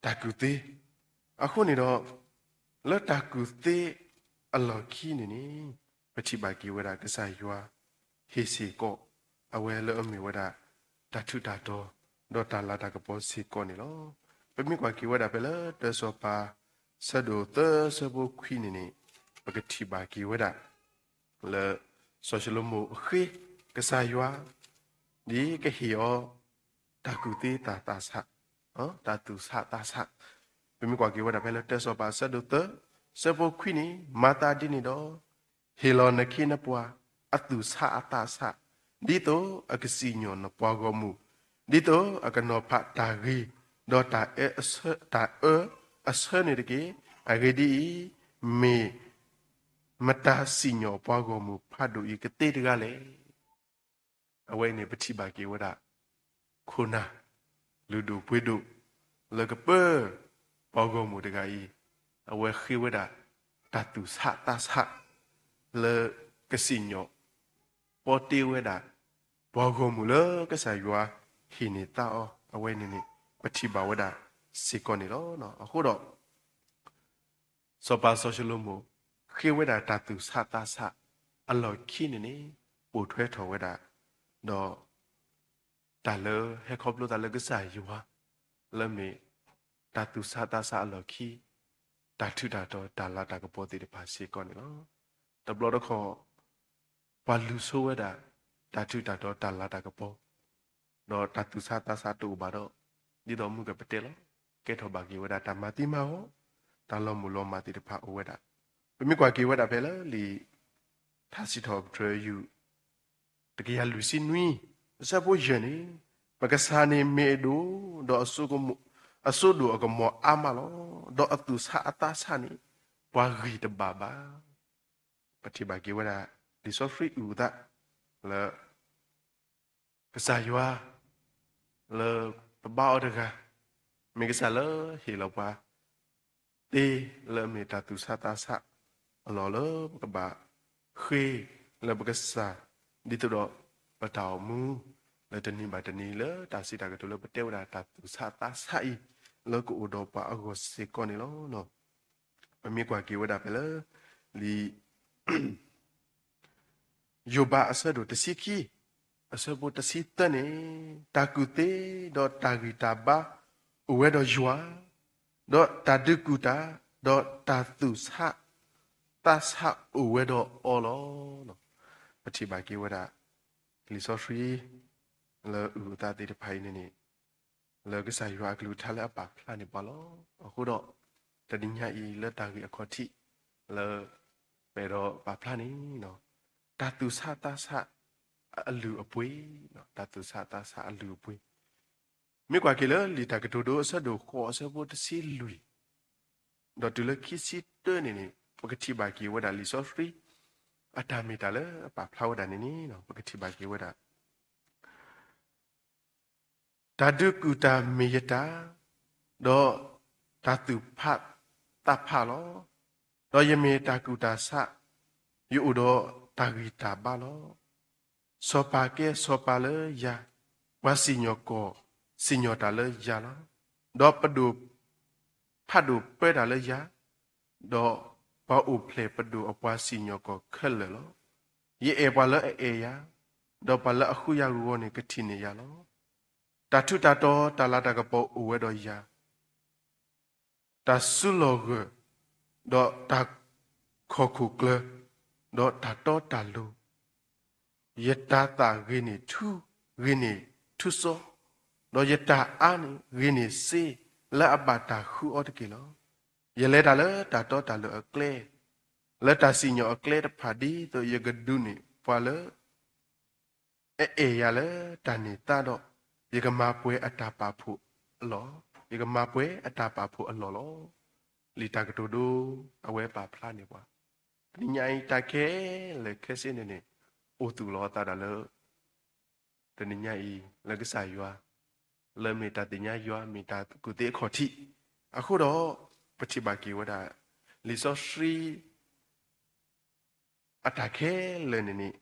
တၢ်ကူၣ်သ့ အဃိန့ၣ်ဒီး လၢတၢ်ကူၣ်သ့အလီၢ်ခံန့ၣ်န့ၣ် ပထံၣ်ဘၣ်က့ၤဝဲဒၣ်ကစၢ်ယွၤ ဟ့ၣ်စ့ၢ်ကီး အဝဲလၢအမ့ၢ်ဝဲဒၣ် တၢ်ထူးတၢ်တီၤ ဒီးတၢ်လၤတၢ်ကပီၤစ့ၢ်ကီးန့ၣ်လီၤ. ပမ့ၢ်ကွၢ်က့ၤဝဲဒၣ်ဖဲလၢတၢစီၤပၤ ဆၢဒိၣ်သၢဆၢဖိခွံန့ၣ်န့ၣ် ပကထံၣ်ဘၣ်က့ၤဝဲဒၣ် လၢ စီၤၡလိၤမိၣ်ဃ့ကစၢ်ယွၤ ဒ်ကဟ့ၣ်အီၤ တၢ်ကူၣ်သ့တၢ်သးဆး တၢ်သူၣ်ဆးသးဆး ပမ့ၢ်ကွၢ်က့ၤဝဲဒၣ်ဖဲလၢတၢစီၤပၤဆၢဒိၣ်သၢ ဆၢဖိခွံန့ၣ် မၤသးဒ်န့ၣ်ဒီး ဟ့ၣ်လီၤနခ့နပှၤ အသူၣ်ဆးအသးဆး ဒ်သိးအကစံၣ်ညီၣ်နပှၤဂီၢ်မုၢ် ဒ်သိးအကနီၤဖးတၢ်ဂ့ၤ ဒီးတၢ်အၢအဆၢ တၢ်အၢအဆၢန့ၣ်တက့ၢ်. အဂ့ၢ်ဒ်အံၤ, မ့ၢ် မတၤစံၣ်ညီၣ်ပှၤဂီၢ်မုၢ်ဖးဒိၣ်အံၤကသ့တဂၤလဲၣ်. အဝဲအံၤန့ၣ် ပထံၣ်ဘၣ်က့ၤဝဲဒၣ် ခိၣ်နၢ် လုၢ်ဒိၣ်ပှ့ၤဒိၣ် လၢကပၢ ပှၤဂီၢ်မုၢ်တဂၤအံၤ အဝဲဃ့ဝဲဒၣ် တၢ်သူၣ်ဆးသးဆး လၢကစံၣ်ညီၣ် ပီတ့ဝဲဒၣ် ပှၤဂီၢ်မုၢ်လၢကစၢ်ယွၤဟ့ၣ်န့ၢ်သါအီၤ အဝဲန့ၣ်န့ၣ် ပထံၣ်ဘၣ်ဝဲဒၣ်စ့ၢ်ကီးန့ၣ်လီၤ. အဃိဒီး စီၤပၤစီၤၡလိၤမိၣ် ဃ့ဝဲဒၣ်တၢ်သူၣ်ဆးသးဆး အလီၢ်ခံန့ၣ်န့ၣ် ပိာ်ထွဲထီၣ်ဝဲဒၣ် ဒီး တၢ်လၢဟဲခီဖျိသးလၢကစၢ်ယွၤ လၢမ့ၢ် တၢ်သူၣ်ဆးသးဆးအလီၢ်ခံ တၢ်ထူးတၢ်တီၤတၢ်လၤတၢ်ကပီၤသ့ၣ်တဖၣ်စ့ၢ်ကီးန့ၣ်လီၤ. တဘျီတခီၣ် ပှၤလူၤဆိဝဲဒၣ် တၢ်ထူးတၢ်တီၤတၢ်လၤတၢ်ကပီၤ ဒီးတၢ်သူၣ်ဆးသးဆးတအိၣ်ဘၣ်ဒီး ဒ်သိးမုၢ်ကပတဲလီၤ ကဲထီၣ်ဘၣ်က့ၤဝဲဒၣ်တၢ်မၤသံမၤဂီၤ တၢ်လီၤမုၢ်လီၤမၢ်သ့ၣ်တဖၣ်အိၣ်ဝဲဒၣ်. ပမ့ၢ်ကွၢ်က့ၤဝဲဒၣ်ဖဲလၢလံာ် ထါစံးထီၣ်ပတြၢၤယူၢ် တကယၤလွံၢ်ဆံနွံ အဆၢဖိယဲၢ်န့ၣ်, ပကစၢ်န့ၣ်မ့ၢ်အဒိၣ်, ဒီးအစိကမူ အစိဒိၣ်အကမီၤအါမးလီၤ. ဒီးအသူၣ်ဆးအသးဆးန့ၣ် ပှၤဂံၢ်တဘၣ်ဘၣ်. ပထံၣ်ဘၣ်က့ၤဝဲဒၣ် လံာ်စီဆှံအုၣ်အသး လၢ ကစၢ်ယွၤ လၢပဘါအီၤတဂၤ, မ့ၢ်ကစၢ်လၢဟ့ၣ်လီၤပှၤ သ့လၢအမ့ၢ်တၢ်သူၣ်ဆးသးဆးအလီၢ်လၢပကဘၣ်ဃ့ လၢပကစၢ် ဒ်သိးဒီးပတၢ်အိၣ်မူ လၢတနံၤဘၣ်တနံၤလၢတၢ်စံးတၢ်ကတိၤလၢပတဲဝဲဒၣ်တၢ်သူၣ်ဆးသးဆးအံၤ လၢကအိၣ်ဒီးပှၤအဂီၢ်စ့ၢ်ကီးန့ၣ်လီၤ. ပမ့ၢ်ကွၢ်က့ၤဝဲဒၣ်ဖဲလၢ လံာ် ယိၤဘးအဆၢဒိၣ်တဆံခံ အဆၢဖိတဆံသၢန့ၣ်, တၢ်ကူၣ်သ့ ဒီးတၢ်ဂံၢ်တၢ်ဘါ အိၣ်ဝဲဒီးယွၤ, ဒီးတၢ်ဒုးကူၣ်တၢ် ဒီးတၢ်သူၣ်ဆး သးဆးအိၣ်ဝဲဒီးအီၤလီၤ. ပထံၣ်ဘၣ်က့ၤဝဲဒၣ် လံာ်စီဆှံ လၢအုၣ်အသးသ့ၣ်တဖၣ်အံၤန့ၣ်န့ၣ် လၢကစၢ်ယွၤအကလုၢ်ကထါလၢအပာ်ဖျါန့ၢ်ပှၤလီၤ. အဃိဒီး တနံၤညါအံၤလၢတၢ်ဂ့ၢ်အခီၣ်ထံး လၢ ပအဲၣ်ဒိးပာ်ဖျါန့ၣ် တၢ်သူၣ်ဆးသးဆးအလုၢ်အပှ့ၤ, တၢ်သူၣ်ဆးသးဆးအလုၢ်အပှ့ၤ, မ့ၢ်ကွၢ်က့ၤလၢလံာ်တၢ်ကတိၤဒိအဆၢဒိၣ်ဃိးအဆၢဖိတဆံလွံၢ် ဒီးတုၤလၢခံဆံတၢန့ၣ်န့ၣ် ပကထံၣ်ဘၣ်က့ၤဝဲဒၣ်လံာ်စီဆှံ အတၢ်မ့ၢ်တၢ်လၢအပာ်ဖျါဝဲဒၣ်န့ၣ်န့ၣ် ပကထံၣ်ဘၣ်က့ၤဝဲဒၣ် တၢ်ဒုးကူၣ်တၢ်မ့ၢ်ယတၢ်, ဒီးတၢ်သူၣ်ဖးသးဖးလီၤ. ဒီးယမ့ၢ်တၢ်ကူၣ်တၢ်ဆး, ယအိၣ်ဒီးတၢ်ဂံၢ်တၢ်ဘါလီၤ. စီၤပၤကဲစီၤပၤလၢယၤ, ပှၤစံၣ်ညီၣ်ကွီၢ်စံၣ်ညီၣ်တၢ်လၢယၤလီၤ. ဒီးပဒိၣ်ဖးဒိၣ်ပၢတၢ်လၢယၤ, ဒီးပှၤအိၣ်ဖျဲၣ်ပဒိၣ်အပှၤစံၣ်ညီၣ်ကွီၢ်ခဲလၢာ်လီၤ. ယအဲၣ်ပှၤလၢအအဲၣ်ယၤ, ဒီးပှၤလၢအဃုယၤဂီၤန့ၣ်ကထံၣ်န့ၢ်ယၤလီၤ. တၢ်ထူးတၢ်တီၤတၢ်လၤတၢ်ကပီၤအိၣ်ဝဲဒီးယၤ, တၢ်စုလီၢ်ဂၢၢ်, ဒီးတၢ်ခီၣ်ခိၣ်ကျၢၤ, ဒီးတၢ်တီတၢ်လိၤ, ယတၤသၣ်ဂ့ၤန့ၢ်ထူ, ဂ့ၤန့ၢ်ထူစီ, ဒီးယတၢ်အါန့ၣ်ဂ့ၤန့ၢ်စ့လၢအဘၣ်တၢ်ဃုအီၤတက့ၢ်လီၤ. ယလဲၤတၢ်လၢတၢ်တီတၢ်လိၤအကျဲ, လၢတၢ်စံၣ်ညီၣ်အကျဲတဖၣ်ဒ်သိးယကဒုးန့ၢ်ပှၤလၢ အအဲၣ်ယၤလၢတၢ်န့ၢ်သါဒီး, ယကမၤပှဲၤအတၢ်ပာ်ဖှိၣ်အလီၢ်, ယကမၤပှဲၤအတၢ်ပာ်ဖှိၣ်အလီၢ်လီၤ. လံာ်တၢ်ကတိၤဒိ အဝဲပာ်ဖျါန့ၢ်ပှၤ, တနံၤညါအံၤတၢ်ခဲလၢာ်ခဲဆ့န့ၣ်န့ၣ် အိၣ်သူၣ်လီၤအသးဒၣ်လၢ တနံၤညါအံၤ လၢကစၢ်ယွၤ လၢမ့ၢ်တၢ်သ့ၣ်ညါယွၤ မ့ၢ်တၢ်ကူၣ်သ့အခီၣ်ထံး, အဃိဒီး ပထံၣ်ဘၣ်က့ၤဝဲဒၣ် လံာ်စီဆှံ အတၢ်ခဲလၢာ်န့ၣ်န့ၣ်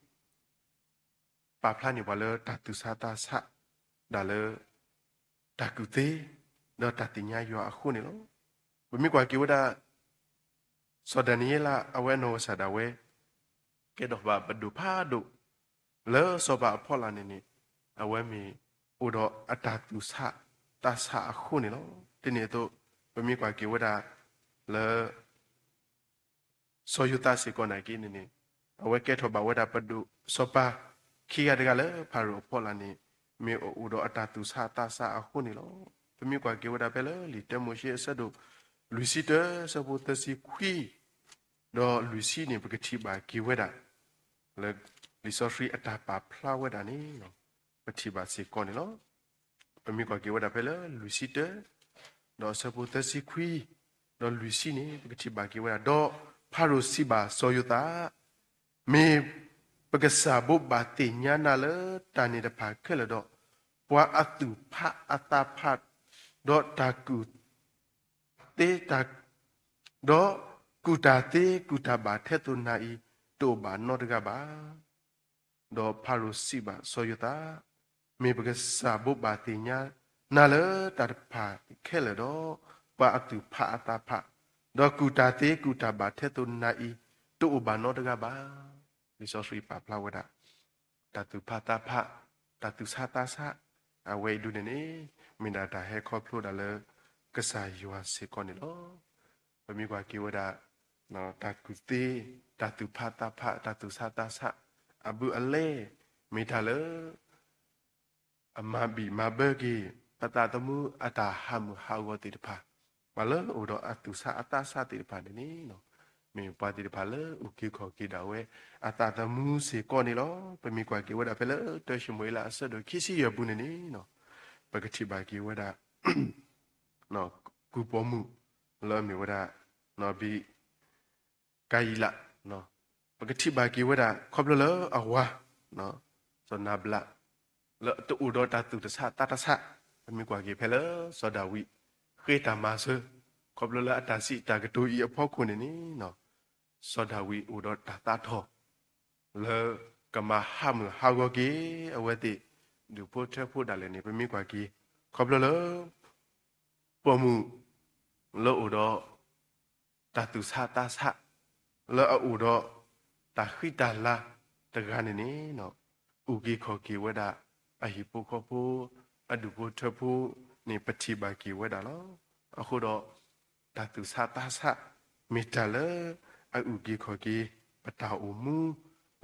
ပာ်ဖျါန့ၢ်ပှၤလၢတၢ်သူၣ်ဆးသးဆး ဒၣ်လၢ တၢ်ကူၣ်သ့ ဒီးတၢ်သ့ၣ်ညါယွၤအဃိန့ၣ်လီၤ. ပမ့ၢ်ကွၢ်က့ၤဝဲဒၣ် စီၤဒၤနံးယ့လး အဝဲအနီၢ်ကစၢ်ဒၣ်ဝဲ ကဲထီၣ်ဘၣ်ပဒိၣ်ဖးဒိၣ် လၢစီၤပၤအဖီလာ်န့ၣ်န့ၣ် အဝဲမ့ၢ်အိၣ်ဒီးအတၢ်သူၣ်ဆးသးဆးအဃိန့ၣ်လီၤ. ဒ်န့ၣ်အသိး ပမ့ၢ်ကွၢ်က့ၤဝဲဒၣ် လၢ စီၤယိၤသးစ့ၢ်ကီးနာ်က့န့ၣ်န့ၣ် အဝဲကဲထီၣ်ဘၣ်ဝဲဒၣ်ပဒိၣ်စီၤပၤ ခံဂၤတဂၤလၢဖၤရိၤအဖီလာ်န့ၣ် မ့ၢ်အအိၣ်ဒီးအတၢ်သူၣ်ဆးသးဆးအဃိန့ၣ်လီၤ. ပမ့ၢ်ကွၢ်က့ၤဝဲဒၣ်ဖဲလၢလံာ်တၢမိၤၡ့အဆၢဒိၣ် လွံၢ်ဆံတၢ အဆၢဖိသၢဆံခွံ ဒီးလွံၢ်ဆံန့ၣ် ပကထံၣ်ဘၣ်က့ၤဝဲဒၣ် လၢလံာ်စီဆှံအတၢ်ပာ်ဖျါဝဲဒၣ်န့ၣ် ပထံၣ်ဘၣ်စ့ၢ်ကီးန့ၣ်လီၤ. ပမ့ၢ်ကွၢ်က့ၤဝဲဒၣ်ဖဲလၢလွံၢ်ဆံတၢ ဒီးအဆၢဖိသၢဆံခွံ ဒီးလွံၢ်ဆံန့ၣ် ပကထံၣ်ဘၣ်က့ၤဝဲဒၣ် ဒီးဖၤရိၤစံးဘၣ်စီၤယိၤသး မ့ၢ်ပကစၢ်ဘိးဘၣ်သ့ၣ်ညါနၤလၢတၢ်န့ၣ်တဖၣ်ခဲလၢာ်ဒီး ပှၤအသူၣ်ဖးအသးဖး ဒီးတၢ်ကူၣ်သ့ ဒီးကူၣ်တၢ်သ့ကူၣ်တၢ်ဘၣ်ထဲသိးနၤအံၤ တအိၣ်ဘၣ်နီတဂၤဘၣ်. ဒီးဖၤရိၤစံးဘၣ်စီၤယိၤသး, မ့ၢ်ပကစၢ်ဘိးဘၣ်သ့ၣ်ညါနၤလၢတၢ်တဖၣ်ခဲလၢာ်ဒီး ပှၤအသူၣ်ဖးအသးဖး, ဒီးကူၣ်တၢ်သ့ကူၣ်တၢ်ဘၣ်ထဲသိးနၤအံၤ တအိၣ်ဘၣ်နီတဂၤဘၣ်. လံာ်စီဆှံပာ်ဖျါဝဲဒၣ် တၢ်သူၣ်ဖးသးဖး, တၢ်သူၣ်ဆးသးဆး, အဝဲအံၤဒုးန့ၣ်န့ၣ် မ့ၢ်ဒၣ်တၢ်ဟဲခီဖျိဒၣ်လၢ ကစၢ်ယွၤစ့ၢ်ကီးန့ၣ်လီၤ. ပမ့ၢ်ကွၢ်က့ၤဝဲဒၣ် တၢ်ကူၣ်သ့, တၢ်သူၣ်ဖးသးဖး, တၢ်သူၣ်ဆးသးဆး, အဘူးအလဲ, မ့ၢ်တၢ်လၢ အမၤဘံၣ်မၤဘၢက့ၤ ပသးသမူအတၢ်ဟးမုၢ်ဟးဂီၤသ့ၣ်တဖၣ်, ပှၤလၢအအိၣ်ဒီးအသူၣ်ဆးအသးဆးသ့ၣ်တဖၣ်န့ၣ်န့ၣ်, မ့ၢ်ပှၤသ့ၣ်တဖၣ်လၢအုၣ်က့ၤခီၣ်က့ၤဒၣ်ဝဲ အသးသမူစ့ၢ်ကီးန့ၣ်လီၤ. ပမ့ၢ်ကွၢ်က့ၤဝဲဒၣ်ဖဲလၢ တၢၡမူၤအ့လးအဆၢဒိၣ်ခံဆံယဲၢ်ပူၤန့ၣ်န့ၣ်, ပကထံၣ်ဘၣ်က့ၤဝဲဒၣ် ကုၢ်ပိာ်မုၣ် လၢအမ့ၢ်ဝဲဒၣ် ဘံကၤယံလး, ပကထံၣ်ဘၣ်က့ၤဝဲဒၣ် ခီဖျိလၢအဝၤ စီၤနၤဘလး လၢတအိၣ်ဒီးတၢ်သူၣ်တဆးသးတဆး, ပမ့ၢ်ကွၢ်က့ၤဖဲလၢစီၤဒၤဝံး ဃ့တၢ်မၤစၢၤ ခီဖျိလၢအတၢ်စံးတၢ်ကတိၤအံၤအဖီခိၣ်န့ၣ်န့ၣ်, စီၤဒၤဝံးအိၣ်ဒီးတၢ်သးထီၣ် လၢကမၤဟးမုၢ်ဟးဂီၤက့ၤအဝဲသ့ၣ် ဒူၣ်ဖိထၢဖိဒၣ်လဲာ်န့ၣ် ပမ့ၢ်ကွၢ်က့ၤ ခီဖျိလၢ ပိာ်မုၣ် လၢအအိၣ်ဒီး တၢ်သူၣ်ဆးသးဆး လၢအအိၣ်ဒီး တၢ်ဃံတၢ်လၤတဂၤန့ၣ်န့ၣ်, အုၣ်က့ၤခီၣ်က့ၤဝဲဒၣ် အဟံၣ်ဖိဃီဖိ အဒူၣ်ဖိထၢဖိန့ၣ် ပထံၣ်ဘၣ်က့ၤဝဲဒၣ်လီၤ. အဃိဒီး တၢ်သူၣ်ဆးသးဆး မ့ၢ်တၢ်လၢ အအုၣ်က့ၤခီၣ်က့ၤ ပတၢ်အိၣ်မူ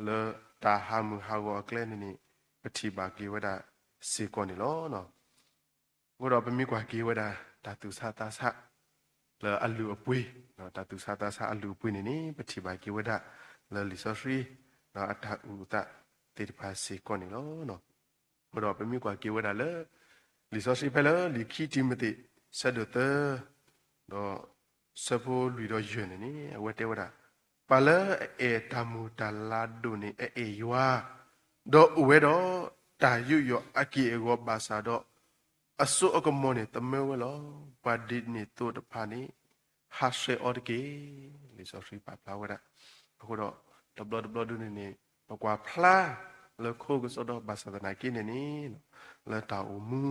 လၢတၢ်ဟးမုၢ်ဟးဂီၤအကျဲန့ၣ်န့ၣ် ပထံၣ်ဘၣ်က့ၤဝဲဒၣ်စ့ၢ်ကီးန့ၣ်လီၤ. အဃိဒီးပမ့ၢ်ကွၢ်က့ၤဝဲဒၣ် တၢ်သူၣ်ဆးသးဆး လၢအလုၢ်အပှ့ၤ, တၢ်သူၣ်ဆးသးဆးအလုၢ်အပှ့ၤန့ၣ်န့ၣ် ပထံၣ်ဘၣ်က့ၤဝဲဒၣ် လၢလံာ်စီဆှံ ဒီးအတၢ်အုၣ်အသးသ့ၣ်တဖၣ်စ့ၢ်ကီးန့ၣ်လီၤ. အဃိဒီးပမ့ၢ်ကွၢ်က့ၤဝဲဒၣ်လၢ လံာ်စီဆှံဖဲလၢလံာ်ခံတံၤမသ့း ဆၢဒိၣ်သၢ ဒီးဆၢဖိလွံၢ်ဒီးယဲၢ်န့ၣ်န့ၣ် အဝဲတဲဝဲဒၣ်, ပှၤလၢအအဲၣ်တၢ်မုာ်တၢ်လၤဒိၣ်န့ၣ် အအဲၣ်ယွၤ, ဒီးအိၣ်ဝဲဒီးတၢ်ယူးယီၣ်အက့ၢ်အဂီၤဘၣ်ဆၣ်ဒီး အစိအကမီၤန့ၣ်သမၢဝဲလီၤ. ပှၤဒ်န့ၣ်သိးတဖၣ်န့ၣ် ဟးဆှဲးအီၤတက့ၢ်. လံာ်စီဆှံပာ်ဖျါဝဲဒၣ်. အဃိဒီး တဘျီတဘျီဒုန့ၣ်န့ၣ် ပကွၢ်ဖျါလၢခိကစီဒီဘၣ်ဆၣ်သနာ်က့န့ၣ်န့ၣ် လၢတၢ်အိၣ်မူ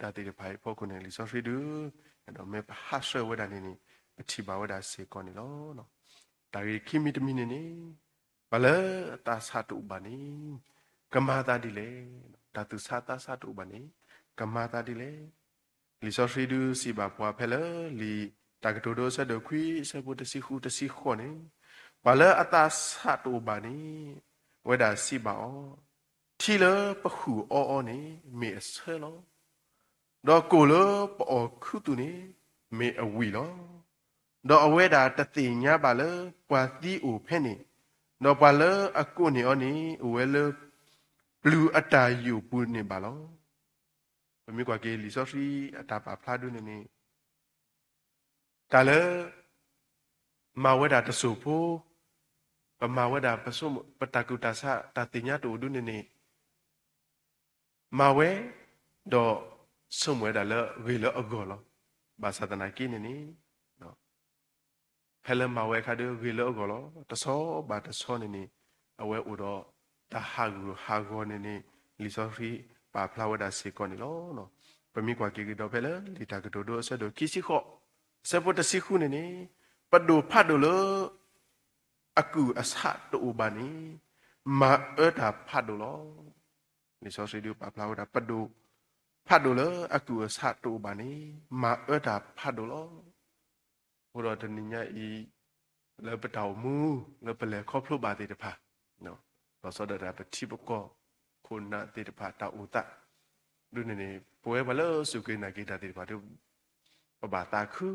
တၢ်သ့ၣ်တဖၣ်အံၤအဖီခိၣ်န့ၣ် လံာ်စီဆှံဒု ဒီးမ့ၢ်ပဟးဆှဲးဝဲဒၣ်န့ၣ်န့ၣ် ပထံၣ်ဘၣ်ဝဲဒၣ်စ့ၢ်ကီးန့ၣ်လီၤ. တၢ်ဂ့ၢ်ခံမံၤတမံၤန့ၣ်န့ၣ် ပှၤလၢအသးဆးတအိၣ်ဘၣ်န့ၣ် ကမၤသးဒ်လဲၣ်. တၢ်သူၣ်ဆးသးဆးတအိၣ်ဘၣ်န့ၣ် ကမၤသးဒ်လဲၣ်. လံာ်စီဆှံဒုစံးဘၣ်ပှၤဖဲလၢ လံာ်တၢ်ကတိၤဒိအဆၢဒိၣ်ခွံ အဆၢဖိတဆံဃုတဆံဃိးန့ၣ်, ပှၤလၢအသးဆးတအိၣ်ဘၣ်န့ၣ် ဝဲဒၣ်စံးဘၣ်အီၤ, ထံလၢပဃုာ်အီၤအီၤန့ၣ် မ့ၢ်အဆၢလီၤ. ဒီးကိၣ်လၢပအီၣ်ခူသူၣ်န့ၣ် မ့ၢ်အဝံၣ်လီၤ. ဒီးအဝဲဒၣ်တသ့ၣ်ညါဘၣ်လၢပှၤသံအိၣ်ဖဲန့ၣ်, ဒီးပှၤလၢအကိးန့ၢ်အီၤန့ၣ် အိၣ်ဝဲလၢ ပျုၤအတၢ်ယိာ်ပူၤန့ၣ်ဘၣ်လီၤ. ပမ့ၢ်ကွၢ်က့ၤလံာ်စီဆှံအတၢ်ပာ်ဖျါဒုန့ၣ်န့ၣ် တၢ်လၢ မၤဝဲဒၣ်တစိၢ်ဖိ, ပမၤဝဲဒၣ် ပတၢ်ကူၣ်တၢ်ဆးတၢ်သ့ၣ်ညါတအိၣ်ဒုန့ၣ်န့ၣ် မၤဝဲ, ဒီးဆိကမိၣ်ဝဲဒၣ်လၢဂ့ၤလၢအဂီၢ်လီၤ. ဘၣ်ဆၣ်သနာ်က့န့ၣ်န့ၣ် ဖဲလၢမၤဝဲအခါဒုဂ့ၤလၢအဂီၢ်လီၤ. တဆီဘၣ်တဆီန့ၣ်န့ၣ် အဝဲအိၣ်ဒီးတၢ်ဟးဂူာ်ဟးဂီၤန့ၣ်န့ၣ် လံာ်စီဆှံပာ်ဖျါဝဲဒၣ်စ့ၢ်ကီးန့ၣ်လီၤ. ပမ့ၢ်ကွၢ်က့ၤကဒီးဖဲလၢလံာ်တၢ်ကတိၤဒိအဆၢဒိၣ်ခံဆံဃိး အဆၢဖိတဆံဃုန့ၣ်န့ၣ် ပဒိၣ်ဖးဒိၣ်လၢ အကူၣ်အဆးတအိၣ်ဘၣ်န့ၣ် မၤအၢတၢ်ဖးဒိၣ်လီၤ. လံာ်စီဆှံဒုပာ်ဖျါဝဲဒၣ် ပဒိၣ်ဖးဒိၣ်လၢအကူၣ်အဆးတအိၣ်ဘၣ်န့ၣ် မၤအၢတၢ်ဖးဒိၣ်လီၤ. အဃိဒီးတနံၤညါအံၤ လၢပတၢ်အိၣ်မူ လၢပလဲၤခီဖျိဘၣ်သ့ၣ်တဖၣ် လီၤဆီဒၣ်တၢ်ပထံပကီၢ် ခိၣ်နၢ်သ့ၣ်တဖၣ်တၢ်အိၣ်သး ဒုန့ၣ်န့ၣ် ပဝဲပှၤလၢစူၢ်က့ၤနာ်က့ၤတၢ်သ့ၣ်တဖၣ်ဒီး ပဘၣ်သးခု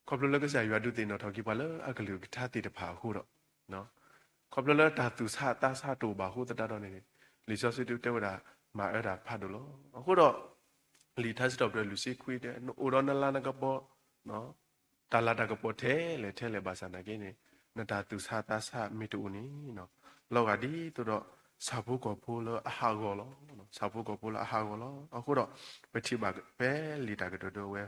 ခီဖျိလၢကစၢ်ယွၤဒုးသ့ၣ်နီၣ်ထီၣ်က့ၤပှၤလၢအကလုၢ်ကထါသ့ၣ်တဖၣ်အဃိဒီး ခီဖျိလၢတၢ်သူၣ်ဆးသးဆးတအိၣ်ဘၣ်အဃိသတးဒီးန့ၣ် လံာ်စီဆှံဒုတဲဝဲဒၣ် မၤအၢတၢ်ဖးဒိၣ်လီၤ. အဃိဒီး လံာ်ထါစံးထီၣ်ပတြၢၤလွံၢ်ဆံခွံတဲ နအိၣ်ဒီးနလၤနကပီၤ တၢ်လၤတၢ်ကပီၤထဲလဲၣ်ထဲလဲၣ်ဘၣ်ဆၣ်သနာ်က့န့ၣ် နတၢ်သူၣ်ဆးသးဆးမ့ၢ်တအိၣ်န့ၣ် လီၤဂာ်ဒ်သိးဒီး ဆၣ်ဖိကီၢ်ဖိလၢအဟးဂီၤလီၤ. ဆၣ်ဖိကီၢ်ဖိလၢအဟးဂီၤလီၤ. အဃိဒီး ပထံၣ်ဘၣ်ဖဲလံာ်တၢ်ကတိၤဒိဝဲ